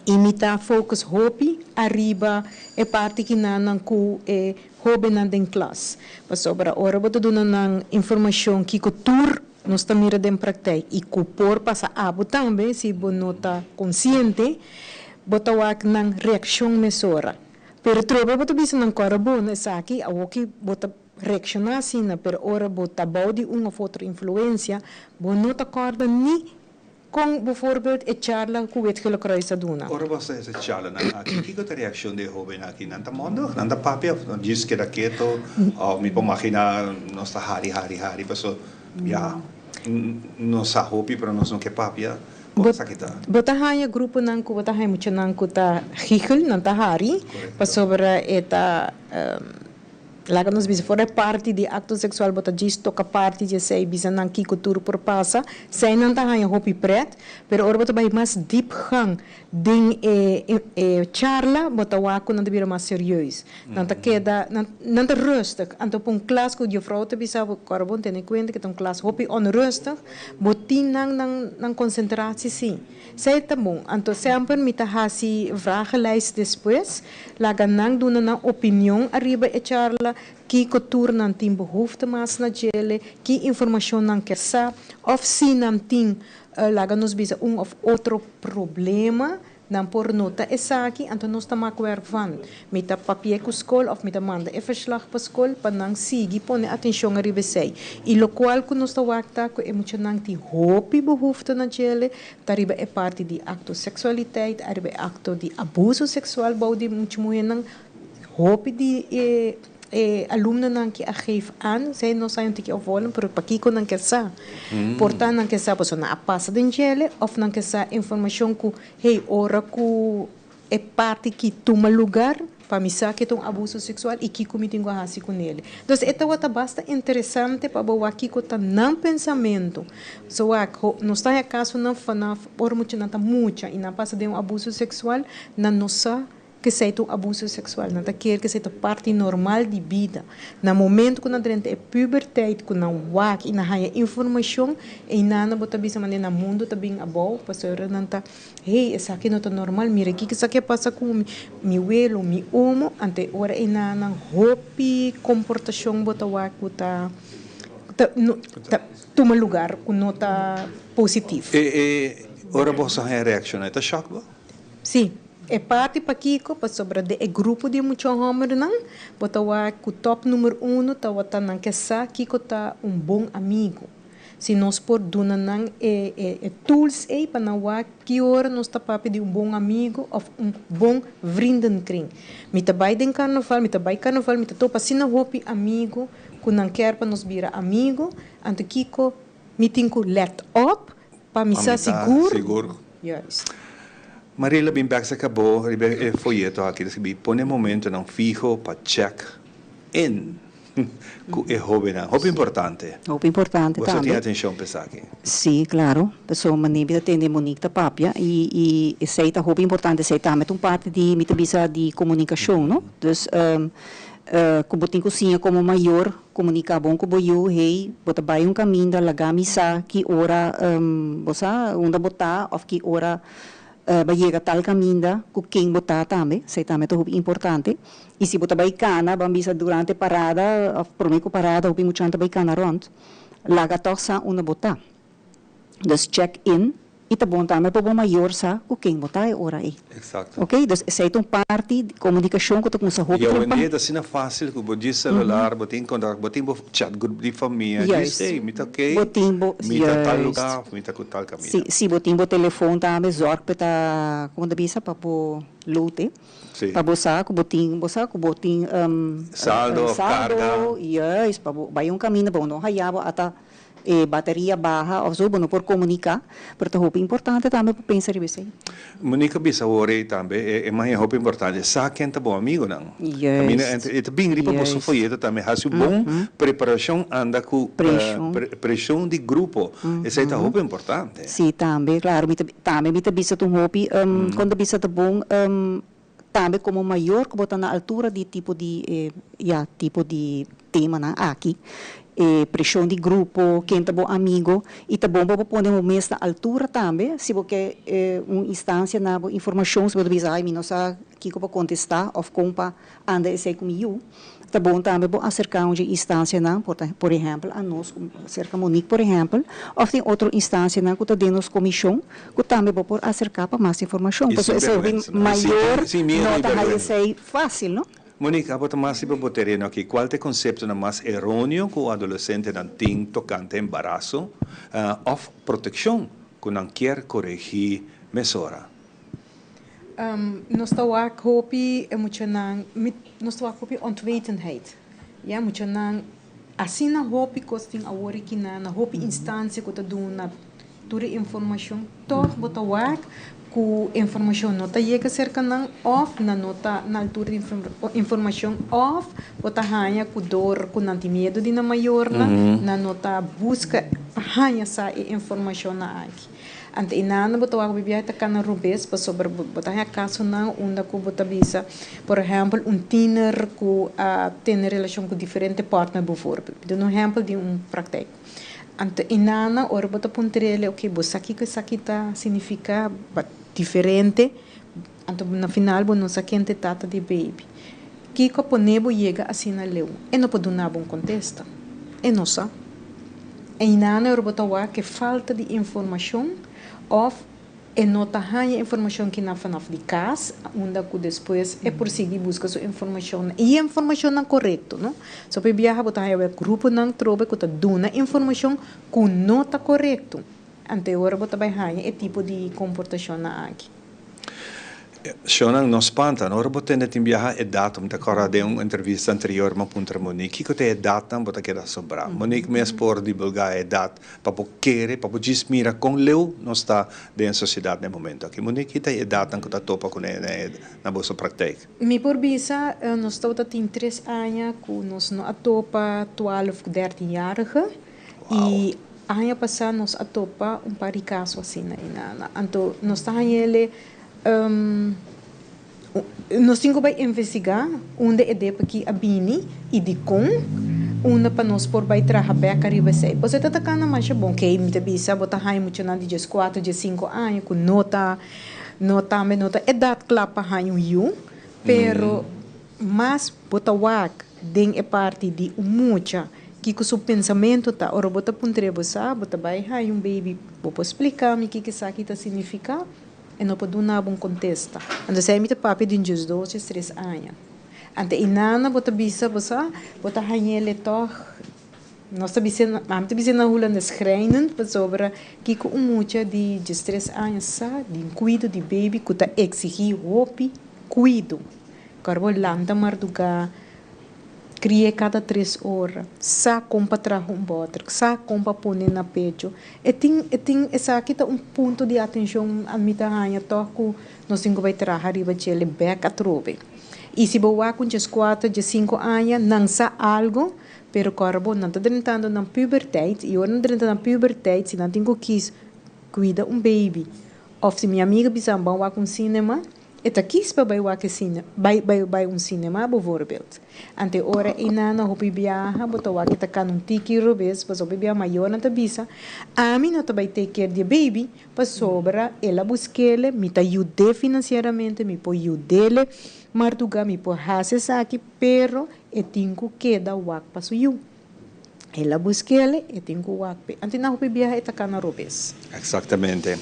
i mi ta focus hopi ariba e parti kinanan ku e hóbennan den klas. Pasobra ora bo ta duna nan informashon kiko tur nos ta mira den praktijk i ku por pasa abo tambe si bo no ta konsiente, bo ta wak nan reakshon mesora. Pero trobe bo ta bisa nan kòrda bo na esaki, awoki bo ta reakshoná asina, pero ora bo ta bou di un òf otro influensia, bo no ta kòrda ni Kon bijvoorbeeld e charla ku Wit Gele Kruis a duna. Ora bo sa ese charlanan aki, kiko ta reakshon di e hobennan aki? Nan ta mondig? Nan ta papia of nan djis keda keto? Of mi por magina nos ta hari, hari, hari paso ya nos sa hopi pero nos no ke papia. Kon esaki ta? Bo ta haña gruponan ku bo ta haña muchanan ku ta gigel, nan ta hari pasobra e ta. Laga nos bisa for e parti di acto sexual bo ta djis toca parti di esey bisa nan kico tur por pasa, sey nan ta haña hopi pret, pero ora bo ta bay mas diep gang den e e charla bo ta wak cu nan ta bira mas serieus. Nan ta keda nan nan ta rustig, anto pa un klas cu juffrouw ta bisa bo ora bo tene cuenta cu ta un klas hopi onrustig bo tin nan nan nan concentratie si. Esei ta bon. Anto semper mi ta hasi vragenlijst despues, laga nan duna nan opinion ariba e charla, kiko tur nan tin behoefte mas na djele, ki informashon nan ker sa, òf si nan tin, laga nos bisa un òf otro problema, nan por nota esaki, anto nos ta mak werk van. Mi ta papia ku skol òf mi ta manda e verslag pa skol pa nan sigui pone atenshon ariba esei. I lokual ku nos ta wak ta ku e muchanan tin hopi behoefte na djele, ta riba e parti di akto seksualiteit, ariba e akto di abuso seksual bou di mucha muhénan. Hopi di e e alumnonan ki a geef aan, esei nos sa un tiki opvolgen, pero pakiko nan ke sa? Por ta nan ke sa pasobra nan a pasa den djele òf nan ke sa informashon ku, hey, ora ku E parti ki tuma lugar pa mi sa ke ta un abuso seksual i kiko mi tin ku hasi ku nele. Dus e tabata basta interesante pa bo wak kiko ta nan pensamentu. So wak, nos ta haña kasonan vanaf ora muchanan ta mucha i nan pasa den un abuso seksual, nan no sa kesei ta un abuso seksual. Nan ta kere kesei ta parti normal di bida. Na momento ku nan drenta e puberteit ku nan wak i nan haña informashon, einan bo ta bisa manera nan mundu ta bin abou pasobra nan ta Hey, esaki no ta normal, mira kiko esaki a pasa ku mi, mi welo, mi omo, anto e ora ei na nan hopi komportashon bo ta wak ku ta ta no ta tuma lugar ku no ta positif. E e ora bo sa haña reakshoná e ta shòk bo? Sí, e parti pakiko pasobra den e grupo di mucha hòmbernan bo ta wak ku tòp number uno tabata nan ke sa kiko ta un bon amigu. Si nos por duna nan e e tools ei pa nan wak ki ora nos ta papia di un bon amigo of un bon vriendenkring. Mi ta bai den carnaval, mi ta bai carnaval, mi ta topa asina hopi amigo ku nan kier pa nos bira amigo, anto kiko mi tin ku let op pa mi sa sigur. Juist. Mariela bin bek sa kabo riba e foyeto aki ta skibi pone momentonan fiho pa check in. Ku e hóbennan. Hopi importante. Hopi importante tambe. Boso tin atenshon pa esaki? Sí, klaro. Pasobra manera mi ta tende Monique ta papia i i esei ta hopi importante. Esei tambe ta un parti di, mi ta bisa, di komunikashon, no? Dus ku bo tin ku siña komo mayor komuniká bon ku bo yu, hey, bo ta bai un kaminda, laga mi sa ki ora bo sa unda bo ta òf ki ora bo yega tal kaminda ku ken bo ta tambe. Esei tambe ta hopi importante. I si bo ta bai kana, ban bisa durante parada òf promé ku parada hopi muchanan ta bai kana rònt, laga tòg sa unda bo ta. Dus check in i ta bon tambe pa bo mayor sa ku ken bo ta e ora ei. Eksakto. Oké, dus esei ta un parti di komunikashon ku ta kumsa hopi I trempan. awendia ta asina fásil ku bo djis selular, bo tin kontak, bo tin bo chat grup di famia, djis Juist. ei, mi ta oké, Bo tin bo, mi ta tal juist. lugá òf mi ta ku tal kaminda. Si, si bo tin bo telefon tambe zòrg pa e ta, komo ta bisa, pa bo load e. Pa bo sa ku bo tin, bo sa ku bo tin Saldo of saldo, karga. juist, pa bo bai un kaminda pa bo no haya bo ata e bateria baha of zo, bo no por komuniká, pero ta hopi importante tambe pa pensa riba esei. Monica bisa awor ei tambe, e e maña hopi importante, sa ken ta bo amigonan. Kaminda Juist, e ta bin riba boso juist. foyeto tambe, hasi un bon preparashon anda ku Preshon. preshon di grupo, esei ta hopi importante. Sí, tambe, claro, mi ta Tambe mi ta bisa ta un hopi, kon ta bisa ta bon tambe komo mayor ku bo ta na altura di tipo di e ya tipo di temanan aki, e preshon di grupo, ken ta bo amigo i ta bon pa bo pone bo mes na altura tambe si bo ke un instansia na bo informashon si bo ta bisa ay mi no sa kiko pa kontestá òf kon pa anda esei ku mi yu. Ta bon tambe bo aserká un dje instansianan, por ta por ehèmpel anos ku serka Monique por ehèmpel, òf tin otro instansianan ku ta den nos komishon ku tambe bo por aserká pa mas informashon. I Pasobra sin esei hopi bèrgwensa, no? I sin mayor sin miedu no i ta haña bèrgwensa. esei fásil, no? Monique, abo ta mas riba bo tereno aki. Kual ta e konseptonan mas eróneo ku adolesentenan tin tokante embaraso òf protekshon? ku nan kier koregí mesora. Nos ta wak hopi e muchanan, nos ta wak hopi ontwetendheid. Ya, muchanan, asina hopi kos tin awor aki na na hopi instansia ku ta duna tur e informashon, tòg bo ta wak ku informashon no ta yega serka nan òf nan no ta na altura di informashon òf bo ta haña ku dor ku nan tin miedu di nan mayornan, nan no ta buska pa haña sa e informashonnan aki. Anto e nana bo ta wak bibia ta kana robes pasobra bo ta haña kasonan unda ku bo ta bisa, por ehèmpel, un tiner ku a tene relashon ku diferente partner bivoorbeeld. Mi duna un ehèmpel di un praktijk. Anto e nana ora bo ta puntr'el, oke, bo sa kiko esaki ta signifiká? Ba diferente. Anto na final bo no sa ken ta e tata di e baby. Kiko a pone bo yega asina leu? E no por duna bo un kontesta. E no sa. Einan ora bo ta wak e falta di informashon òf e no ta haña informashon kina vanaf di kas, unda ku despues e por sigui buska su informashonnan i e informashonnan korekto, no. So por biaha bo ta haña wak gruponan trobe ku ta duna informashon ku no ta korekto. Anto e ora bo ta bai haña e tipo di komportashonnan aki. Shonnan, no spanta, no? Ora bo tende tin biaha e datum, ta kòrda den un entrevista anterior mi a puntra Monique, kiko ta e edatnan bo ta keda sobrá? Monique mes por divulgá e edat pa bo kere, pa bo djis mira kon leu nos ta den e sosiedat na e momento aki. Monique, ki ta e edatnan ku ta topa kuné na boso praktijk? Mi por bisa, nos tabata tin tres aña ku nos no a topa twaalf ku dertienjarige i Aña pasá nos a topa un par di kaso asina i nana. Anto nos ta haña el'e, nos tin ku bai investigá unda e depa aki a bini i dikon, unda pa nos por bai traha bèk ariba esei. Pasobra e ta ta kana masha bon. Kei mi ta bisa bo ta haña muchanan di dieskuater, diesinku aña ku no ta, no tambe no ta edat kla pa haña un yu, pero mas bo ta wak den e parti di un mucha Kiko su pensamentu ta? Ora bo ta puntr'é bo sa, bo ta bai haña un baby, bo por spliká mi kiko esaki ta signifiká? E no por duna bo un kontesta. Anto esei mi ta papia di un diesdos, diestres aña. Anto e nana bo ta bisa bo sa, bo ta hañ'el tòg, nos ta bis'é, ami ta bis'é na hulandes schrijnend, pasobra kiko un mucha di diestres aña sa di un kuido di baby ku ta eksigí hopi kuido. Kòrda bo lanta mardugá. Kri'é kada tres ora. Sa kon pa traha un bòter. Sa kon pa pone na pecho. E tin, e tin, esaki ta un punto di atenshon mi ta haña tòg ku nos tin ku bai traha riba djele bèk atrobe. I si bo wak un djeskuater, djesinku aña, nan sa algu, pero kòrda bo, nan ta drentando nan puberteit, i ora nan drenta nan puberteit, si nan tin ku kis kuida un baby, òf si mi amiga bisa ban wak un sinema, E ta kis pa bai wak e sine, bai bai bai un sinema bovoorbeeld. Ante ora e nana hopi biaha bo ta wak e ta kana un tiki robes pasobra e bia mayornan ta bisa, ami no ta bai take care di e baby pasobra el a buskele, mi ta yud'é financieramente, mi por yud'ele marduga, mi por hasi esaki, pero e tin ku keda wak pa su yu. El a busk'el, e tin ku wak p'e. Anto na hopi biaha e ta kana robes. Exactamente.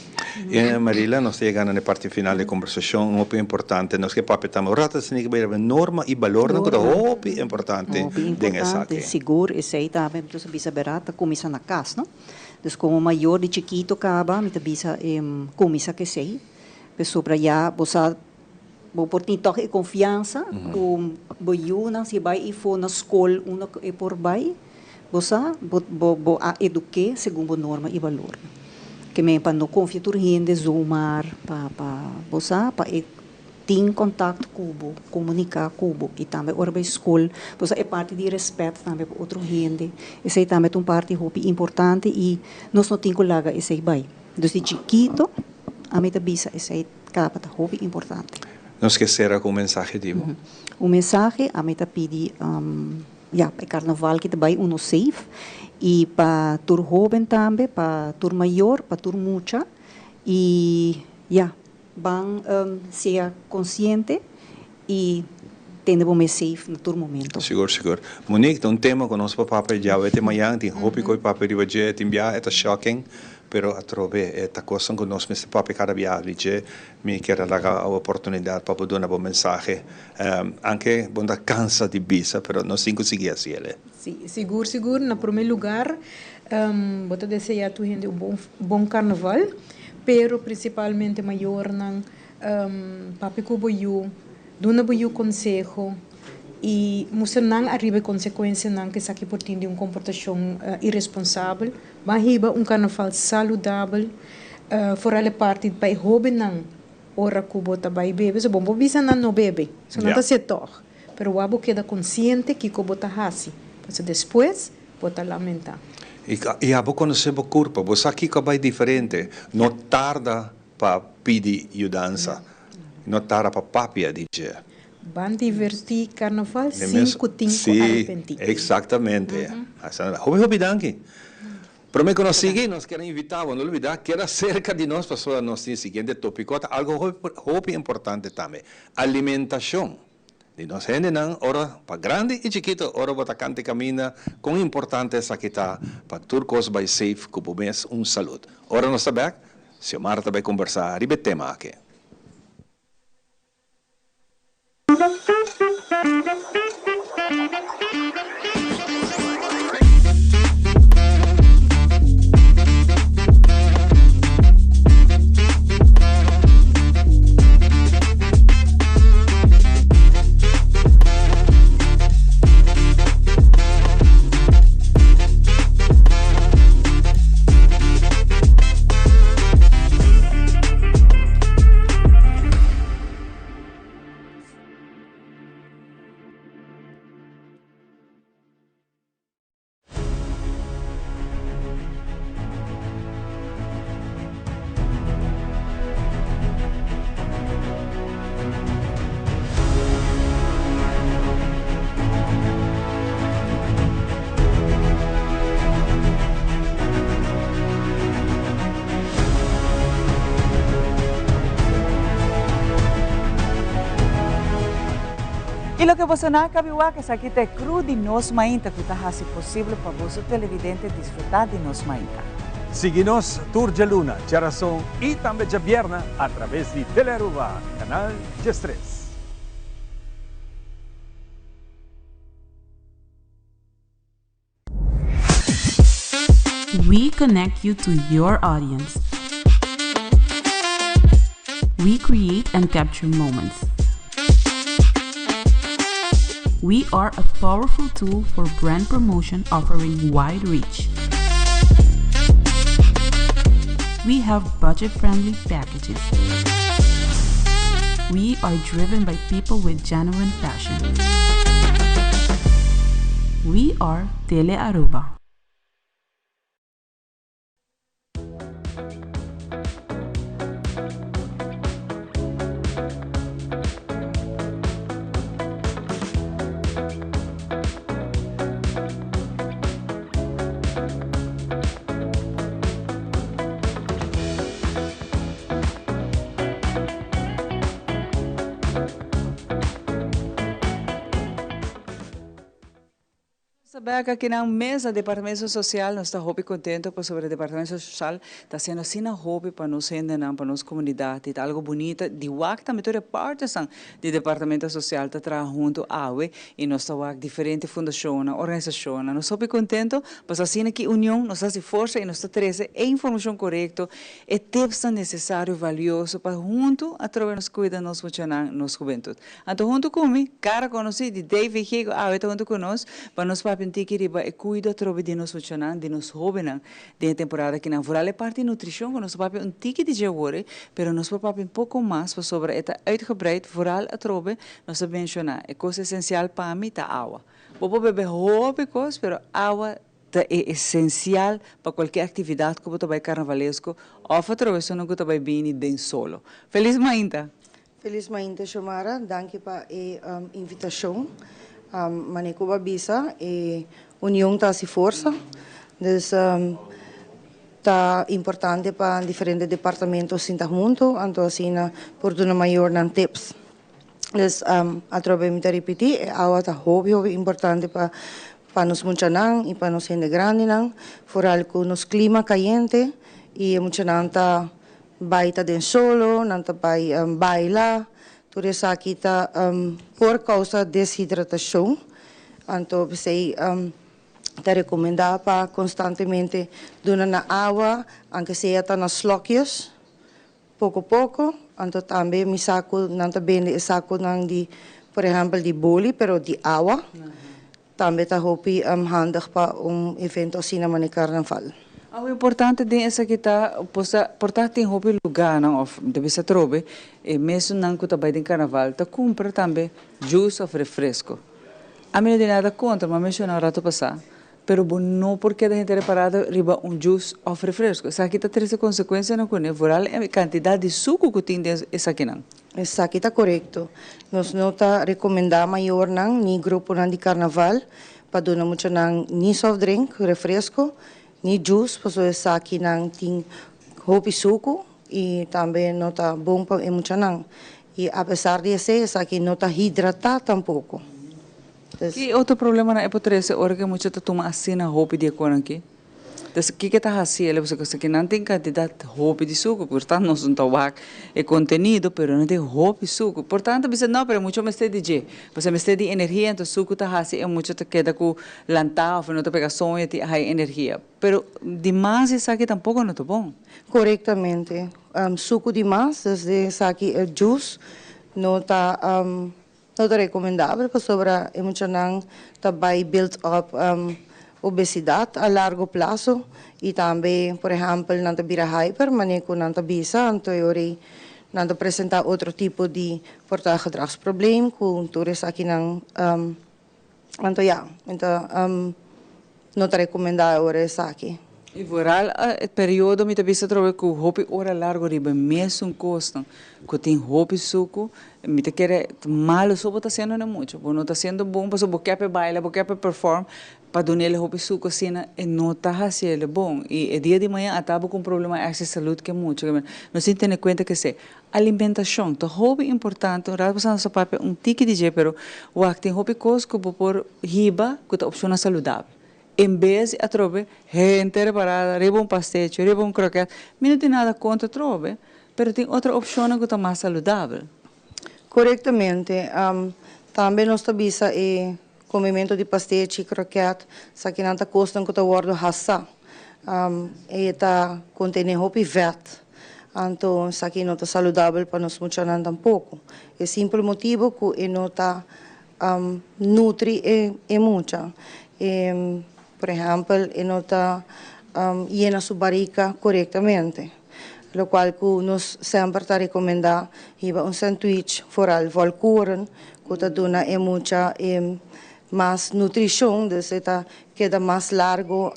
E Marila, nos ta yegando na e parti final di e kombersashon, un hopi importante. Nos ke papia tambe un rato asina ke bai riba norma i balornan ku ta hopi importante Hopi den importante, esaki. sigur. Esei tambe mi ta bisa berdad ta kuminsá na kas, no? Dus komo mayor di chikito kaba mi ta bisa kuminsá ku esei, pasobra ya bo sa Bo por tin tòg e konfiansa ku bo yunan si e bai ifo na skol unda ku e por bai, bo sa, bo bo bo a eduk'é segun bo norma i balornan. Ke men pa no konfia tur hende zomaar pa pa bo sa, pa e tin kontakto ku bo, komuniká ku bo i tambe ora bai skol, bo sa e parti di rèspèt tambe pa otro hende, esei tambe ta un parti hopi importante i nos no tin ku laga esei bai. Dus di chikito ami ta bisa esei. Kaba ta hopi importante. Nos ke sera ku un mensahe di bo. Un mensahe, ami ta pidi ya pa e karnaval ki ta bai uno safe i pa tur hoben tambe, pa tur mayor, pa tur mucha i ya ban sea konsiente i tene bo mes safe na tur momento. Sigur sigur. Monique, ta un tema ku nos por papia djawe te mañan, tin hopi koe papia riba dje, tin biaha e ta shocking, pero atrobe e ta kosnan ku nos mester papia kada biaha di dje. Mi kier a laga awe oportunidat pa bo duna bo mensahe, anke bo no ta kansa di bisa, pero nos tin ku sigui hasi el. Si, sigur sigur. Na prome lugar. Bo ta desea tur hende un bon bon karnaval, pero prinsipalmente mayornan, papia ku bo yu, duna bo yu konseho i mustra nan ariba e konsekuensianan ku esaki por tin di un komportashon iresponsabel. Ban hiba un karnaval saludabel, foral e parti pa e hóbennan ora ku bo ta bai bebe. So bo por bisa nan no bebe, so nan ta hasié tòg, pero wak bo keda konsiente kiko bo ta hasi, pasobra despues Bo ta lamentá. I abo konosé bo kurpa. Bo sa kiko a bai diferente. No tarda pa pidi yudansa. No tarda pa papia di dje. Ban divertí karnaval sin ku tin ku arepentí. Sí, eksaktamente. Hopi hopi danki. Promé ku nos sigui, nos kier a invitá bo, no lubidá, keda serka di nos pasobra nos tin e siguiente tópiko, ta algu hopi hopi importante tambe, alimentashon. Di nos hendenan ora pa grandi i chikito ora bo ta kanta e kaminda kon importante esaki ta pa tur kos bai safe ku bo mes un salud. Ora nos ta bek, Xiomara ta bai kombersá riba e tema aki. Y loke boso nan a cabi wak esaki ta e crew di Nos Mainta cu ta haci posible pa boso televidente disfruta di Nos Mainta. Sigui nos tur djaluna, djarason y tambe djabierna a traves di Telearuba, Canal 13. We connect you to your audience. We create and capture moments. We are a powerful tool for brand promotion offering wide reach. We have budget friendly packages. We are driven by people with genuine passion. We are Tele Aruba. Nos ta bek aki nan mes na Departamento Social. Nos ta hopi contento pasobra Departamento Social ta haciendo asina hopi pa nos hendenan, pa nos comunidad. Y ta algo bunita di wak tambe tur e partnersnan di Departamento Social ta traha hunto awe y nos ta wak diferente fundacionnan, organisacionnan. Nos hopi contento pasobra asina ki union nos ta haci forsa y nos ta trece e informacion corecto, e tipsnan necesario, valioso pa hunto atrobe nos cuida nos muchanan, nos hubentud. Anto hunto cu mi, cara conoci di DVG cu awe ta hunto cu nos pa nos papia un tiki riba e cuido atrobe di nos muchanan, di nos hobennan den e temporada akinan. Vooral e parti nutricion cu nos ta papia un tiki di dje awor ei, pero nos por papia un poco mas pasobra e ta uitgebreid, vooral atrobe nos ta menciona e cos esencial pa mi ta awa. Bo por bebe hopi cos, pero awa ta e esencial pa cualkier actividad cu bo ta bay carnavalesco of atrobe esunnan cu ta bay bini den solo. Feliz mainta! Felis mainta Xiomara, danki pa e invitacion. Mane cu bo a bisa e union ta haci forsa, dus ta importante pa diferente departamento sinta hunto anto asina por duna mayornan tips. Dus atrobe mi ta ripiti e awa ta hopi hopi importante pa pa nos muchanan y pa nos hende grandinan, vooral cu nos clima cayente y e muchanan ta Bai ta den solo, nan ta bai baila, tur esaki ta por causa deshidratacion, anto p'esey Ta recomenda pa constantemente duna nan awa, aunke sea ta na slokjes, poco poco. Anto tambe mi sa cu nan ta bende e saconan di, por ehempel, di boli, pero di awa. Tambe ta hopi handig pa un evento asina manera carnaval. Algo importante den esaki ta, por ta tin hopi lugarnan of ta bisa atrobe e mesunnan cu ta bay den carnaval ta cumpra tambe juice of refresco. Ami no tin nada contra, mi a menciona un rato pasa, pero bo no por keda henter e parada riba un juice of refresco. Esaki ta trece consecuencianan cune, vooral e cantidad di sucu cu tin den esakinan. Esaki ta korekto. Nos no ta rekomendá mayornan ni gruponan di karnaval pa duna muchanan ni softdrink, refresko, ni djus pasobra esakinan tin hopi suku i tambe no ta bon pa e muchanan. I apesar di esei esaki no ta hidratá tampoko. Ki otro problemanan e por trese ora ku e mucha ta tuma asina hopi di e konan aki? Entonces, kiko ta hasi el? Pasobra ku nan tin kantidat hopi di suku, por tanto nos no ta wak e kontenido, pero nan tin hopi suku. Por tanto bisa no, pero e mucha mester di dje, pasobra e mester di energia, entonces suku ta hasi e mucha ta keda ku lantá òf e no ta pega soño tin hay energia. Pero di mas esaki tampoko no ta bon. Korektamente. Suku di mas, desde esaki e juice no ta No ta recomendabel pasobra e muchanan ta bay build up obesidad a largo plazo y tambe por ehempel nan ta bira hyper mane cu nan ta bisa anto e ora ey nan ta presenta otro tipo di por ta gedragsprobleem cu tur esakinan anto ya ta No ta recomenda e ora esaki. Y vooral e periodo mi ta bisa atrobe cu hopi ora largo riba e mesun cosnan cu tin hopi sucu, mi ta kere malo so bo ta haciendo na mucha, bo no ta haciendo bon pasobra bo ke pa e baila, bo ke pa e perform, pa dunele hopi sucu asina e no ta haciele bon y e dia di mañana a ta bo cu un problema extra di salud ke mucha. Nos tin tene cuenta ke esey. Alimentacion ta hopi importante, un rato pasá nos a papia un tiki di dje, pero wak tin hopi cos cu bo por hiba cu ta opcionnan saludabel. En bes di atrobe henter e parada riba un pastecho, riba un kroket, mi no tin nada contra atrobe, pero tin otro opcionnan cu ta mas saludabel. Corectamente. Tambe nos ta bisa e comemento di pastechi, kroket, esakinan ta cosnan cu ta wordo hasa. E ta contene hopi vet. Anto esaki no ta saludabel pa nos muchanan tampoco. E simpel motibo cu e no ta nutri e mucha. E, por ehempel, e no ta yena su barica corectamente. Locual cu nos semper ta recomenda hiba un sandwich, vooral volkoren, cu ta duna e mucha e mas nutricion, dus e ta keda mas largo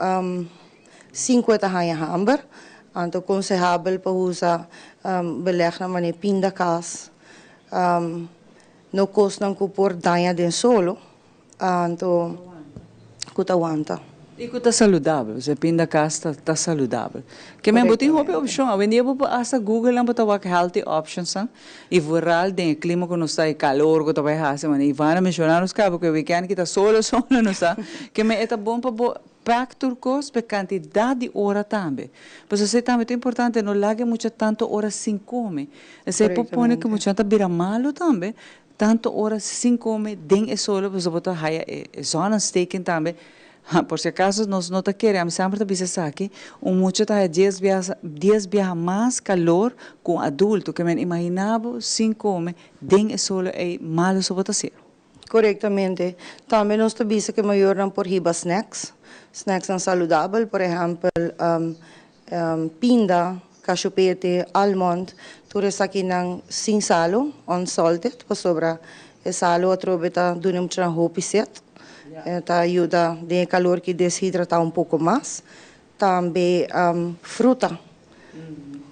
sin cu e ta haña hamber. Anto consehabel pa usa belegnan manera pindakaas, no cosnan cu por daña den solo, anto cu ta wanta. Y cu ta saludabel, osea pindakaas ta ta saludabel. Ke men bo tin hopi opcion, awendia bo por hasta google nan bo ta wak healthy options nan y vooral den e clima cu nos ta e calor cu ta bay haci, manera Ivana a menciona nos caba cu e weekend ki ta solo solo nos ta, ke men e ta bon pa bo Pak tur kos p'e kantidat di ora tambe. Pasobra esei tambe ta importante, no laga e mucha tantu ora sin kome. Esei por pone ku e muchanan ta bira malu tambe, tantu ora sin kome den e solo, pasobra bo ta haya e zonnensteken tambe. Por si akaso nos no ta kere, ami semper ta bisa esaki, un mucha ta haya dies biaha dies biaha mas kalor ku un adulto. Ke men imagina bo sin kome den e solo ei, malu so bo ta ser. Korektamente. Tambe nos ta bisa ku e mayornan por hiba snacks, snacksnan saludabel, por ehèmpel pinda, kashupete, almond, tur esakinan sin salu, unsalted, pasobra e salu atrobe ta duna e muchanan hopi set, e ta yuda den e kalor ki deshidratá un poko mas. Tambe fruta,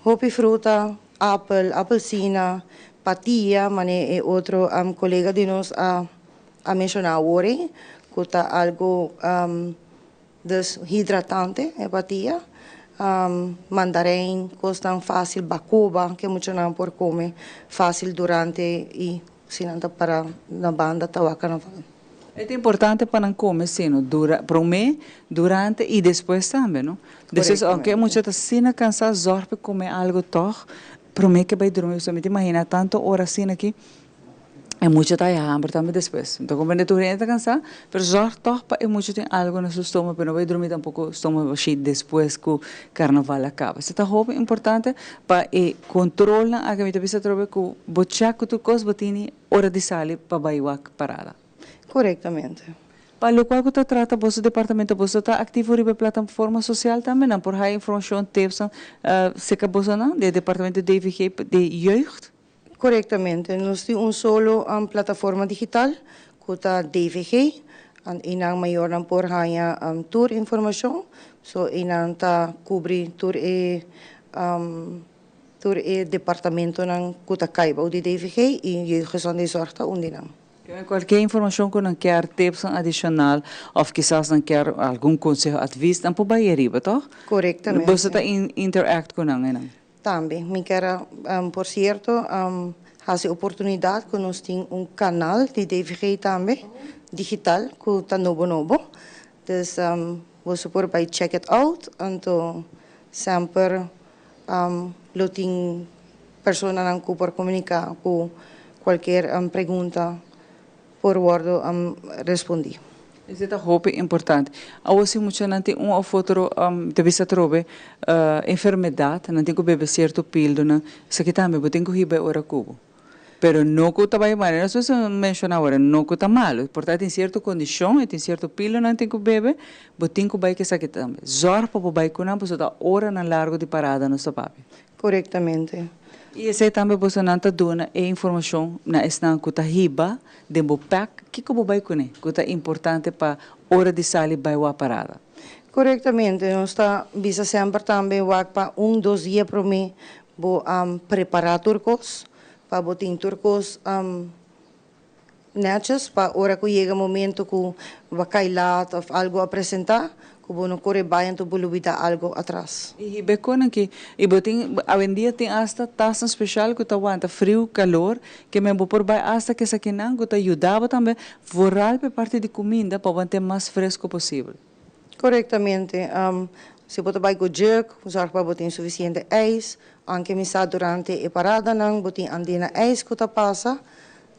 hopi fruta, apel, apelsina, patia, mane e otro colega di nos a a menciona awor ei, cu ta algo dus hidratante e patia, mandarijn, cosnan facil, bacoba, ke muchanan por come facil durante y Si nan ta para na banda ta wak carnaval. E ta importante pa nan come sino dura prome, durante y despues tambe no. Despues aunke e mucha ta asina cansa zorg pa e come algo tog prome ke bay drumi pasobra mi ta imagina tanto ora asina aki E mucha ta haya hamber tambe despues. Mi ta comprende tur hende ta cansa, pero zorg toch pa e mucha tin algo na su stoma pa e no bay drumi tampoco stoma bashi despues cu carnaval a caba. Esey ta hopi importante pa e controlnan aki. Mi ta bisa atrobe cu bo check cu tur cos bo tini ora di sali pa bay wak parada. Corectamente. Pa locual cu ta trata boso departamento, boso ta activo riba e plataforma social tambe? Nan por haya informacion, tipsnan cerca bosonan di e departamento DVG di Jeugd? Korektamente. Nos tin un solo plataforma digital ku ta DVG. Einan mayornan por haña tur informashon. So einan ta kubri tur e tur e departamentonan ku ta kai bou di DVG i Jeugdgezondheidszorg ta un di nan. Kualke informashon ku nan kier, tipsnan adishonal òf kisas nan kier algun konseho, advis, nan por bai ariba, tòg? Korektamente. Boso ta interact ku nan einan? Tambe mi kier a, por cierto, haci oportunidad cu nos tin un canal di DVG tambe, digital, cu ta nobo nobo. Dus boso por bay check it out, anto semper lo tin personanan cu por comunica cu cualkier pregunta por wordo respondi. Esei ta hopi importante. Awor si muchanan tin un of otro, ta bisa atrobe, enfermedad, nan tin cu bebe cierto pildonan, esaki tambe bo tin cu hiba e ora cu bo. Pero no cu ta bay, manera nos a menciona awor, no cu ta malo. Por ta tin cierto condicion y tin cierto pildonan tin cu bebe, bo tin cu bay cu esaki tambe. Zorg pa bo bay cu nan pasobra ta oranan largo di parada nos ta papia. Korektamente. I esei tambe bosonan ta duna e informashon na esnan ku ta hiba den bo pèk kiko bo bai kuné ku ta importante pa ora di sali bai wak parada. Korektamente. Nos ta bisa semper tambe wak pa un dos dia promé bo a prepará tur kos pa bo tin tur kos Netjes pa ora ku yega momento ku bo a kai laat of algo a presentá, ku bo no kore bai anto bo lubidá algo atras. I hiba e konan ki i bo tin awendia tin asta tasnan speshal ku ta wanta friu, kalor, ke men bo por bai asta ku esakinan ku ta yuda bo tambe vooral pa e parti di kuminda pa bo mantené mas fresko posibel. Korektamente. Si bo ta bai ku jug, zorg pa bo tin sufisiente ijs, anke mi sa durante e paradanan bo tin andina ijs ku ta pasa,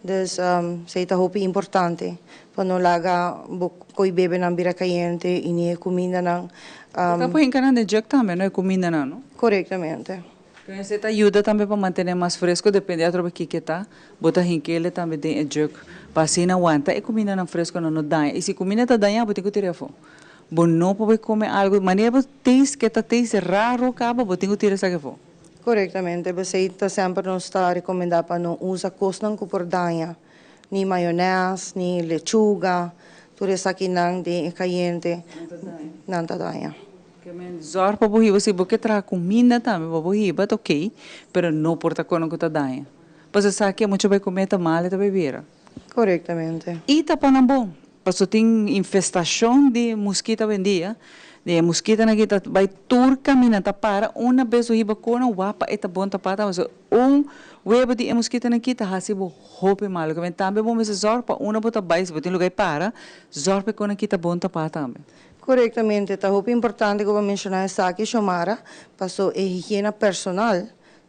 Dus esei ta hopi importante pa no laga bo koe bebenan bira kayente i ni e kumindanan. Bo ta por hinka nan den jug tambe no e kumindanan no? Korektamente. Pero esei ta yuda tambe pa mantené mas fresko depende atrobe kiko ta bo ta hink'ele tambe den e jug pa asina wanta e kumindanan fresko nan no daña i si kuminda ta daña bo tin ku tira afó bo no por bai kome algu manera bo taste ke ta taste raro kaba bo tin ku tira esaki afó. Korektamente, p'esei ta semper nos ta rekomendá pa no usa kosnan ku por daña, ni mayonès, ni lechuga, tur esakinan den e kayente nan ta daña. Ke men zòrg pa bo hiba, si bo ke traha kuminda tambe pa bo hiba ta okey, pero no por ta kono ku ta daña. Pasobra esaki a mucha bai kume ta mal e ta bai bira. Korektamente. I ta pa nan bon. Paso tin infestacion di muskita awendia, di e muskitanan aki ta bay tur caminda ta para una bes bo hiba cona wapa e ta bon tapa ta pasobra un webo di e muskitanan aki ta haci bo hopi malo kimen tambe bo mester zorg pa unda bo ta bay si bo tin lugar di para zorg pa e cona aki ta bon tapa tambe. Corectamente, ta hopi importante cu bo a menciona esaki Xiomara, paso e higiena personal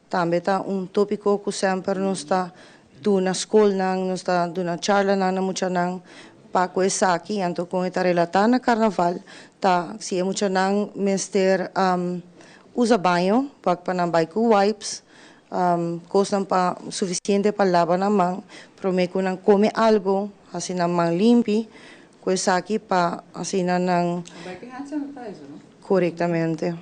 Tambe ta un tópiko ku semper nos ta duna skolnan, nos ta duna charlanan na muchanan pa ku esaki, anto kon e ta relatá na karnaval ta si e muchanan mester usa baño wak pa nan bai ku wipes, kosnan pa sufisiente pa laba nan man promé ku nan kome algu, hasi nan man limpi ku esaki pa asina nan. Bai ku hand sanitizer no? Korektamente.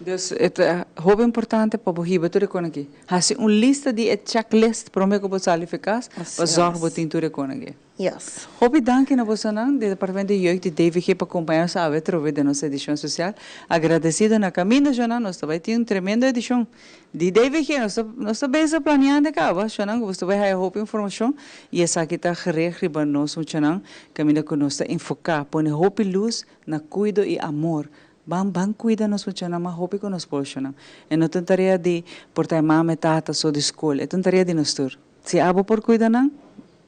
Dus e ta hopi importante pa bo hiba tur e kon aki. Hasi un lista di e checklist prome ku bo sali fi kas pa zorg bo tin tur e kon aki. Yes. Hopi danki na bosonan di Departamento di Jeugd di DVG pa kompaña nos awe atrobe den nos edishon spesial. Agradesido na kaminda shonnan nos ta bai tin un tremendo edishon di DVG. Nos ta nos ta bezig planeando e kaba shonnan ku boso ta bai haya hopi informashon i esaki ta gericht riba nos muchanan kaminda ku nos ta enfoká pone hopi lus na kuido i amor Ban ban cuida nos muchanan mas hopi cu nos porcionan. E no ta un tarea di por ta e mama e tata so di scol, e ta un tarea di nos tur. Si abo por cuida nan,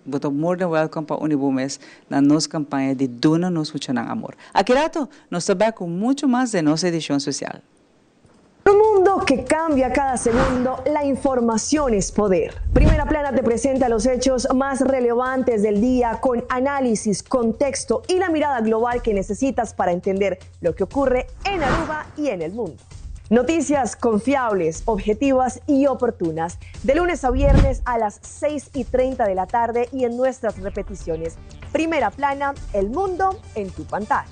bo ta more than welcome pa uni bo mes na nos campaña di duna nos muchanan amor. Aki rato nos ta back cu mucho mas den nos edicion special. Un mundo que cambia cada segundo, la información es poder. Primera Plana te presenta los hechos más relevantes del día con análisis, contexto y la mirada global que necesitas para entender lo que ocurre en Aruba y en el mundo. Noticias confiables, objetivas y oportunas. De lunes a viernes a las 6 y 30 de la tarde y en nuestras repeticiones. Primera Plana, el mundo en tu pantalla.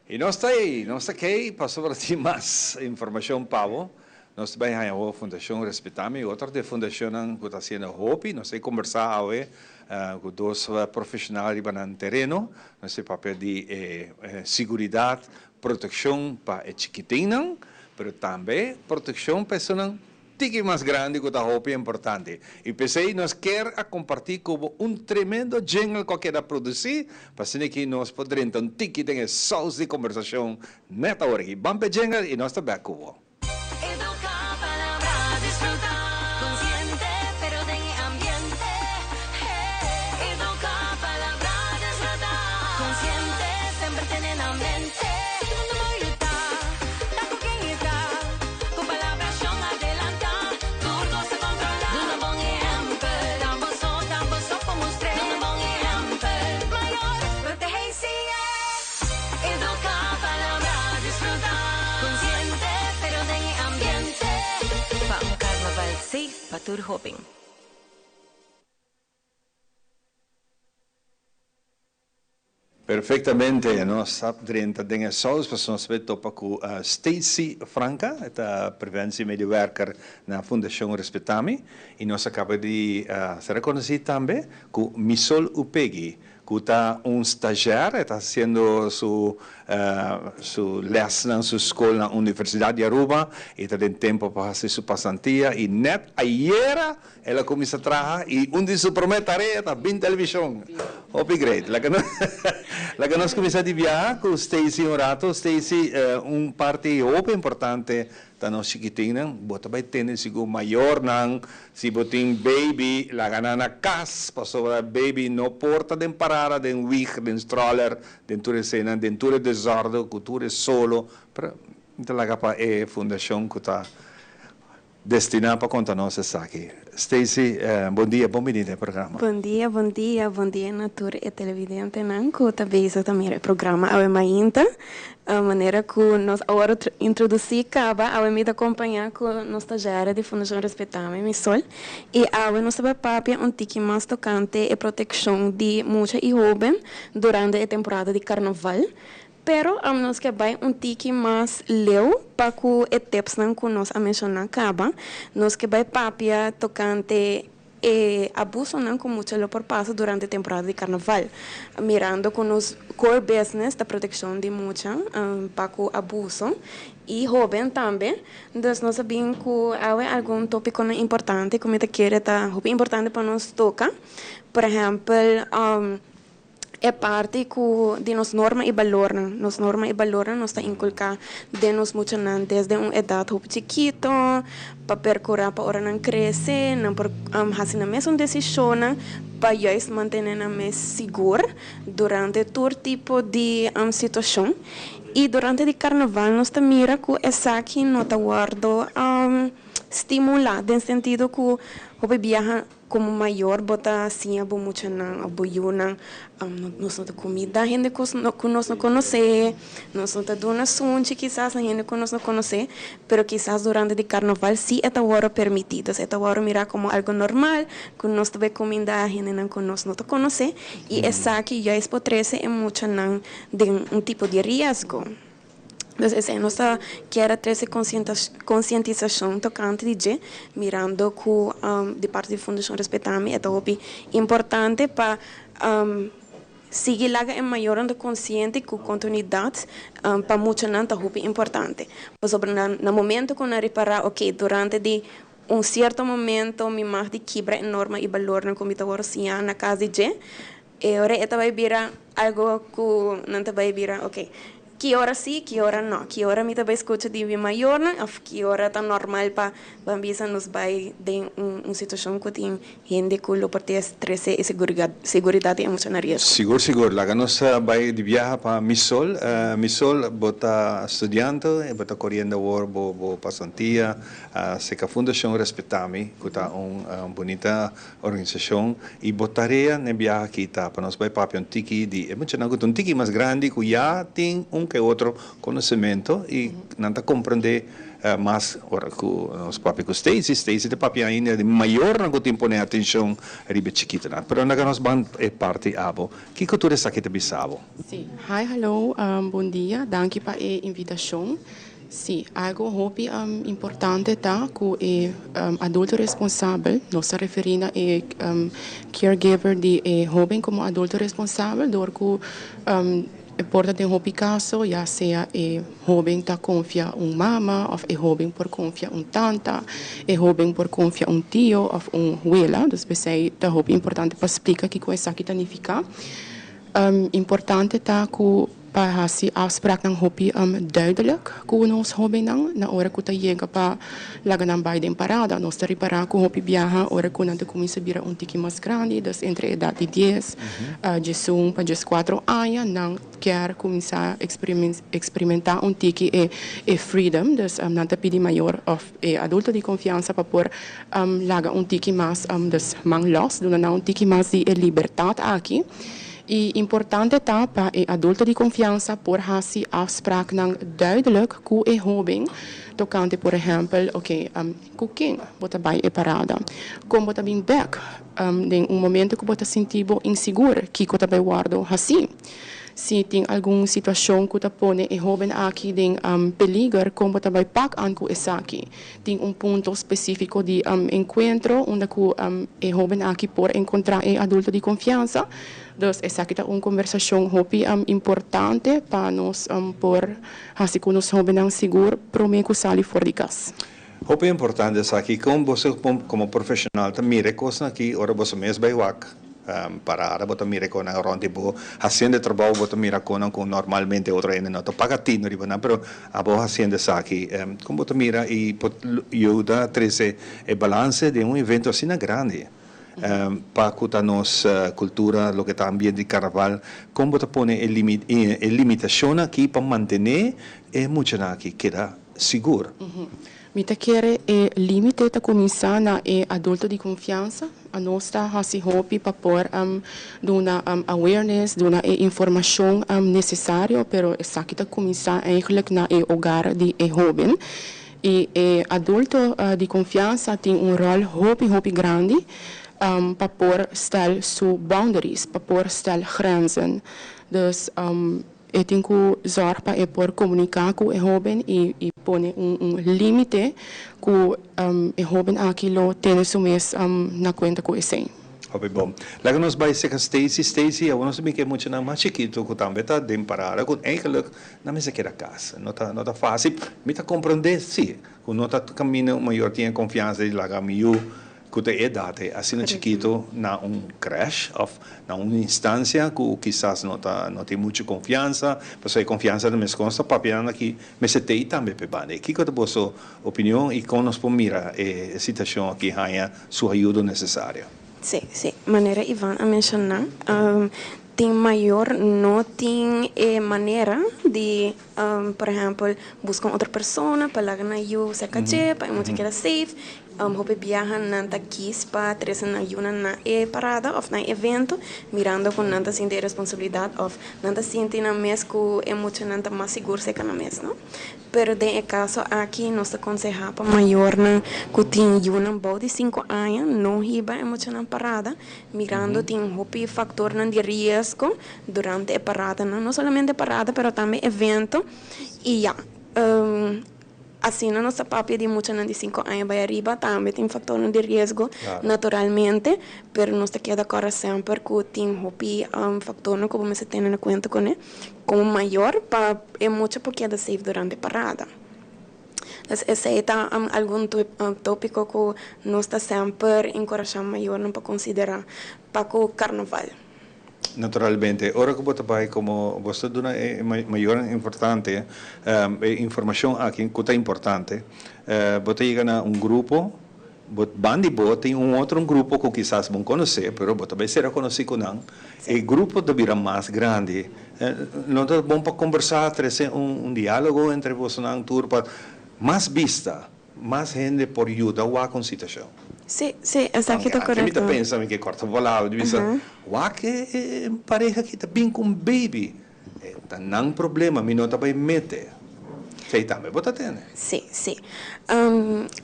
Y nos ta ey, nos ta key pasobra tin mas informacion pa bo. Nos ta bay haña awor Fundacion Respetami, otro di e fundacionnan cu ta haciendo hopi. Nos ta combersa awe cu dos profesional riba nan tereno. Nos ta papia di e siguridad, proteccion pa e chikitinnan, pero tambe proteccion pa esunnan Tiki mas grandi ku ta hopi importante. I p'esei nos kier a kompartí ku bo un tremendo jingle ku a keda produsí pa asina ki nos por drenta un tiki den e sous di kombersashon nèt awor aki. Ban p'e jingle i nos ta bèk ku bo. Educa palabra disfruta Consciente pero den e ambiente Hey Educa palabra disfruta Consciente semper tene na mente Unda bo yu ta Ta cu ken e ta Cu palabracion adelanta Tur cos ta controla Duna bon ehempel Ta boso, ta boso por mustr'é Duna bon ehempel Mayor, protege y siñ'é Educa, palabra, disfruta Consciente, pero den e ambiente Pa un carnaval safe pa tur hoben. Perfectamente, nos a drenta den e saus pasobra nos ta bay topa cu Stacy Franca, e ta preventie medewerker na Fundacion Respetami y nos a caba di ser reconoci tambe cu Misol Upegui cu ta un stagiair, e ta haciendo su su lesnan, su scol na Universidad di Aruba y ta den tempo pa haci su pasantia y net ayera El a cuminsa traha y un di su prome tarea ta bin television. Hopi great. Laga nos laga nos cuminsa di biaha cu Stacy un rato. Stacy, un parti hopi importante ta nos chikitinnan. Bo ta bay tende sigur mayornan, si bo tin baby, laga nan na cas, pasobra baby no por ta den parada, den wieg, den stroller, den tur eseinan, den tur e desorde, cu tur e solo. Pero mi ta laga pa e fundacion cu ta Destiná pa konta nos esaki. Stacy, bon dia, bon bini den e programa. Bon dia, bon dia, bon dia na tur e televidentenan ku ta bezig ta mira e programa awe mainta. Manera ku nos awor a introdusí kaba, awe mi ta kompañá ku nos stagiaria di Fundashon Respetami, Misol, i awe nos ta bai papia un tiki mas tokante e protekshon di mucha i hóben durante e temporada di karnaval. Pero nos ke bai un tiki mas leu pa ku e tipsnan ku nos a menshoná kaba. Nos ke bai papia tokante e abusonan ku mucha lo por pasa durante temporada di karnaval. Mirando ku nos core business ta protekshon di mucha pa ku abuso i hoben tambe, dus nos a bin ku awe algun topikonan importante ku mi ta kere ta hopi importante pa nos toka. Por ehèmpel. E parti ku di nos norma i balornan. Nos norma i balornan nos ta inkulká den nos muchanan desde un edat hopi chikito pa perkurá pa ora nan krese nan por hasi nan mesun desishonnan pa juist mantené nan mes sigur durante tur tipo di situashon. I durante di karnaval nos ta mira ku esaki no ta wòrdu stimulá den sentido ku hopi biaha Komo mayor bo ta siña bo muchanan òf bo yunan, nos no ta kumida hende ku nos no konosé, nos no ta duna sunchi kisas na hende ku nos no konosé, pero kisas durante di karnaval sí e ta wòrdu permití. Dus e ta wòrdu mirá komo algu normal ku nos ta bai kumindá hendenan ku nos no ta konosé i esaki juist por trese e muchanan den un tipo di riesgo. Dus esei nos ta kier a trese konsientisashon tokante di dje, mirando ku di parti di Fundashon Respetami e ta hopi importante pa sigui laga e mayornan ta konsiente ku kontinuidat pa muchanan ta hopi importante. Pasobra na momento ku nan ripará oke durante di un sierto momento mi mag di kibra e norma i balornan ku mi ta wòrdu siñá na kas di dje, E ora e ta bai bira algo ku nan ta bai bira ok ki ora si ki ora no ki ora mi ta bai skucha di mi mayornan of ki ora ta normal pa ban bisa nos bai den un situashon ku tin hende ku lo por trese e seguridat di e mucha na riesgo. Sigur sigur laga nos bai di biaha pa Misol Misol bo ta studiante bo ta koriendo awor bo bo pasantia seka Fundashon Respetami ku ta un bunita Organisashon i bo tarea n'e biaha aki ta pa nos bai papia un tiki di e muchanan ku ta un tiki mas grandi ku ya tin un ke otro konosementu i nan ta komprendé mas ora ku nos papia ku Stacy. Stacy ta papia ainda di mayornan ku tin pone atenshon riba e chikitonan. Pero laga nos ban e parti abo. Kiko tur esaki ta bisa bo? Sí. Hi, hallo, bon dia. Danki pa e invitashon. Sí, algo hopi importante ta cu e adulto responsabel, nos ta referi na e caregiver di e hoben como adulto responsabel door cu e por ta den hopi caso ya sea e hoben ta confia un mama of e hoben por confia un tanta, e hoben por confia un tio of un wela, dus p'esey ta hopi importante pa splica kico esaki ta nifica. Importante ta cu. Pa hasi afspraaknan hopi duidelijk ku nos hóbennan na ora ku ta yega pa laga nan bai den parada. Nos ta ripará ku hopi biaha ora ku nan ta kuminsá bira un tiki mas grandi, dus entre edat di dies, diesun pa dieskuatro aña, nan kier kuminsá eksperimentá un tiki e e freedom. Dus nan ta pidi mayor òf e adulto di konfiansa pa por laga un tiki mas, dus man lòs, duna nan un tiki mas di e libertat aki. I importante ta pa e adulto di konfiansa por hasi afspraaknan duidelijk ku e hóben tokante por ehèmpel, oke, ku ken bo ta bai e parada, kon bo ta bin bèk den un momento ku bo ta sinti bo insigur, kiko ta bai wòrdu hasí. Si tin algun situashon ku ta pone e hóben aki den peliger, kon bo ta bai pak an ku esaki. Tin un punto spesífiko di enkuentro unda ku e hóben aki por enkontrá e adulto di konfiansa. Dus esaki ta un kombersashon hopi importante pa nos por hasi ku nos hóbennan sigur promé ku sali for di kas. Hopi importante esaki. Kon boso komo profeshonal ta mira e kosnan aki ora boso mes bai wak? Parada bo ta mira kon nan rond di bo hasiendo e trabou bo ta mira kon nan ku normalmente otro hende no ta paga tino riba nan pero abo hasiendo esaki kon bo ta mira i por yuda trese e balanse den un evento asina grandi pa ku ta nos kultura loke ta ambiente di karnaval kon bo ta pone e e limitashonnan aki pa mantene e muchanan aki keda sigur. Mi ta kere e limite ta kuminsá na e adulto di konfiansa. Anos ta hasi hopi pa por duna awareness, duna e informashon nesesario, pero esaki ta kuminsá eigenlijk na e hogar di e hóben. I e adulto di konfiansa tin un ròl hopi hopi grandi pa por stel su boundaries, pa por stel grenzen. Dus. E tin ku zòrg pa e por komuniká ku e hóben i i pone un un limite ku e hoben aki lo tene su mes na kuenta ku esei. Hopi bon. Laga nos bai serka Stacy. Stacy, awor nos ta bin ku e muchanan mas chikitu ku tambe ta den parada ku eigenlijk nan mester keda kas. No ta no ta fásil. Mi ta komprondé sí ku no ta kaminda un mayor tin e konfiansa di laga mi yu ku ta e edat ei asina chikitu na un crèsh òf na un instansia ku kisas no ta no tin muchu konfiansa, pasobra e konfiansa ta meskos ta papia nan aki mester tei tambe p'e banda ei. Kiko ta boso opinion i kon nos por mira e situashon aki haña su ayudo nesesario? Sí, sí. Manera Ivan a menshoná, tin mayor no tin e manera di, por ehèmpel, buska un otro persona pa laga nan yu serka dje pa e mucha keda safe. Hopi biaha nan ta kis pa trese nan yunan na e parada òf na e evento, mirando ku nan ta sinti e responsabilidat òf nan ta sinti nan mes ku e muchanan ta mas sigur serka nan mes, no. Pero den e kaso aki nos ta konsehá pa mayornan ku tin yunan bou di sinku aña no hiba e muchanan parada, mirando tin hopi faktornan di riesgo durante e paradanan, no solamente parada pero tambe evento i ya. Asina nos ta papia di muchanan di sinku aña bai ariba tambe tin faktornan di riesgo naturalmente, pero nos ta keda kòrda semper ku tin hopi faktornan ku bo mester tene na kuenta kuné komo mayor pa e mucha por keda safe durante parada. Dus esei ta algun tópiko ku nos ta semper enkurashá mayornan pa konsiderá pa ku karnaval. Naturalmente, ora ku bo ta bai komo bo ta duna e mayornan importante e informashon aki ku ta importante, bo ta yega na un grupo, bo ban di bo tin un otro grupo ku kisas bo konosé, pero bo ta bai sera konosí ku nan, e grupo ta bira mas grandi. No ta bon pa kombersá, trese un diálogo entre bosonan tur pa mas bista. Mas hende por yuda wak un situashon. Sí, sí, esaki ta Anke mi ta korekto. pensa, mi ke kòrta palabra di bisa, wak e pareha aki ta bin ku un baby, e ta nan problema, mi no ta bai mete. Esei tambe bo ta tende. Sí, sí.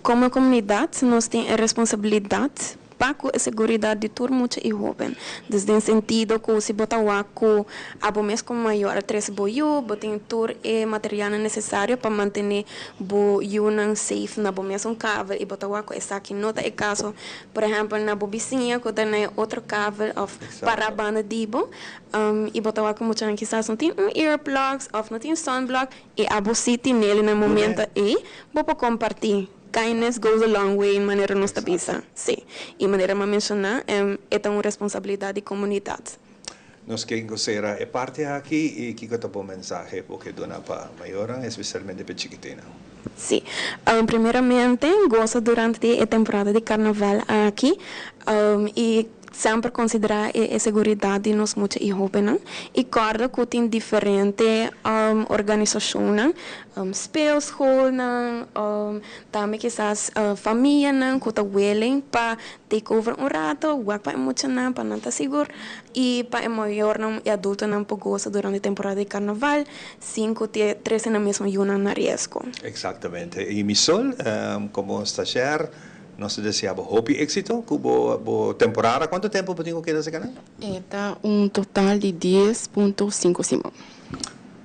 Komo komunidat nos tin e responsabilidat Pa ku e seguridat di tur mucha i hóben. Dus den sentido ku si bo ta wak ku abo mes komo mayor a trese bo yu, bo tin tur e materialnan nesesario pa mantené bo yunan safe na bo mesun kavel i bo ta wak ku esaki no ta e kaso, por ehèmpel na bo bisiña ku ta na e otro kavel òf pará banda di bo i bo ta wak ku muchanan kisas no tin un earplugs òf no tin sunblock i abo si tinel na e momento ei, bo por kompartí. Kindness goes a long way, manera nos ta bisa. Sí. I manera mi a menshoná, e ta un responsabilidat di komunidat. Nos ke gosera e parti aki i kiko ta bo mensahe bo ke duna pa mayornan, espesialmente pa e chikitinnan? Sí. Primeramente, gosa durante di e temporada di karnaval aki i semper konsiderá e seguridat di nos mucha i hóbennan i kòrda ku tin diferente organisashonnan Speelschoolnan, tambe kisas famianan ku ta willing pa take over un rato, wak pa e muchanan pa nan ta sigur i pa e mayornan i adultonan por gosa durante temporada di karnaval sin ku trese nan mesmo yunan na riesgo. Exactamente. I Misol, como stagiair, nos ta desea bo hopi exito cu bo temporada. Cuanto tempo bo tin cu keda seca nan? E ta un total di 10.5 siman.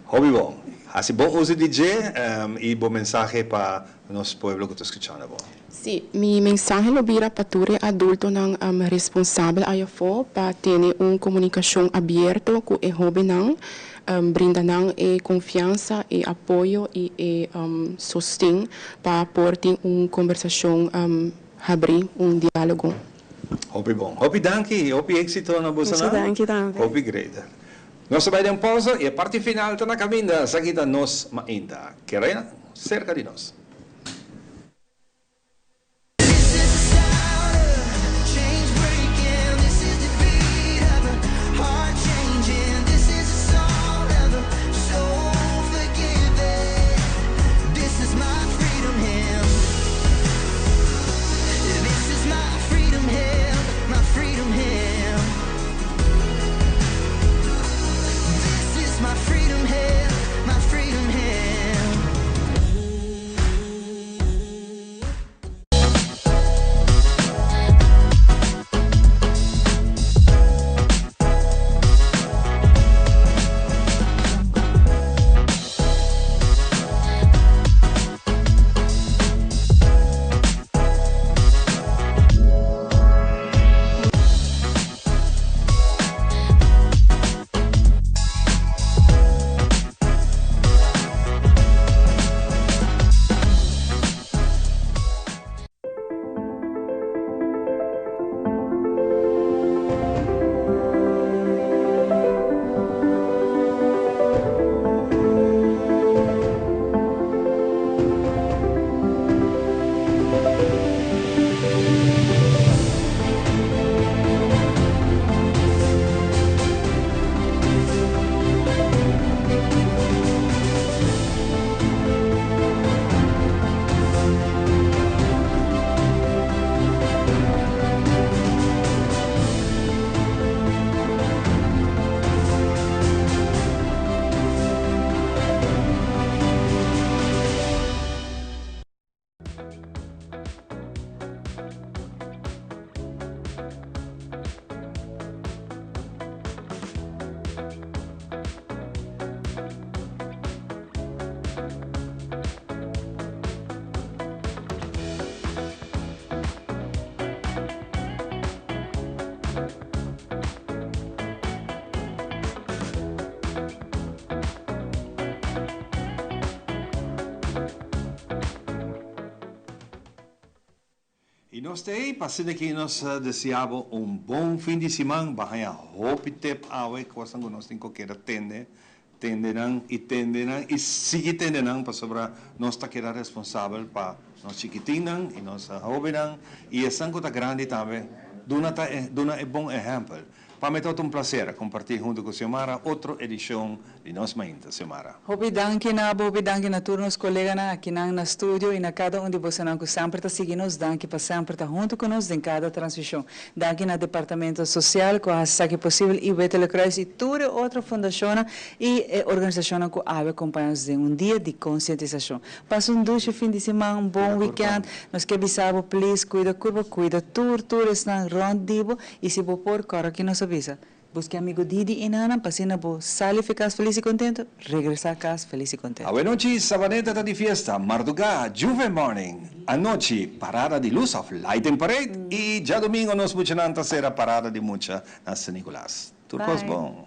Hopi bon. Hasi bon uso di dje i bo mensahe pa nos pueblo ku ta skuchando bo. Sí, mi mensahe lo bira pa tur e adultonan responsabel ayafó pa tene un komunikashon abierto ku e hóbennan, brinda nan e konfiansa, e apoyo i e sosten pa por tin un kombersashon habrí, un diálogo. Hopi bon. Hopi danki i hopi éksito na bosonan. Mucho danki tambe. Hopi great. Nos ta bai den pausa i e parti final ta na kaminda. Esaki ta Nos Mainta. Kere serka di nos. nos ta ei pa asina ki nos desea bo un bon fin di siman. Bo a haña hopi tip awe, kosnan ku nos tin ku keda tende, tende nan i tende nan i sigui tende nan pasobra nos ta keda responsabel pa nos chikitinnan i nos hobennan i esnan ku ta grandi tambe. Duna ta duna e bon ehèmpel. Pa mi tabata un placer comparti hunto cu Xiomara otro edicion di Nos Mainta. Xiomara. Hopi danki na bo, hopi danki na tur nos coleganan akinan na studio y na cada un di bosonan cu semper ta sigui nos. Danki pa semper ta hunto cu nos den cada transmision. Danki na Departamento Social cu a haci esaki posibel y Wittele Kruis y tur e otro fundacionnan y e organisacionnan cu awe acompaña nos den un dia di concientisacion. Pasa un dushi fin di siman, un bon weekend. Nos ke bisa bo please cuida curpa, cuida tur tur esnan rond di bo. I si bo por, kòrda ki nos a bisa, Buska amigu Didi i Nana pa asina bo sali fi kas felis i kontentu, regresá kas felis i kontentu. Awenochi, Sabaneta ta di fiesta, mardugá, Juve Morning, anochi, Parada di Luz òf Lighting Parade i djadumingu nos muchanan ta sera Parada di Mucha na San Nicolas. Tur kos Bye. bon.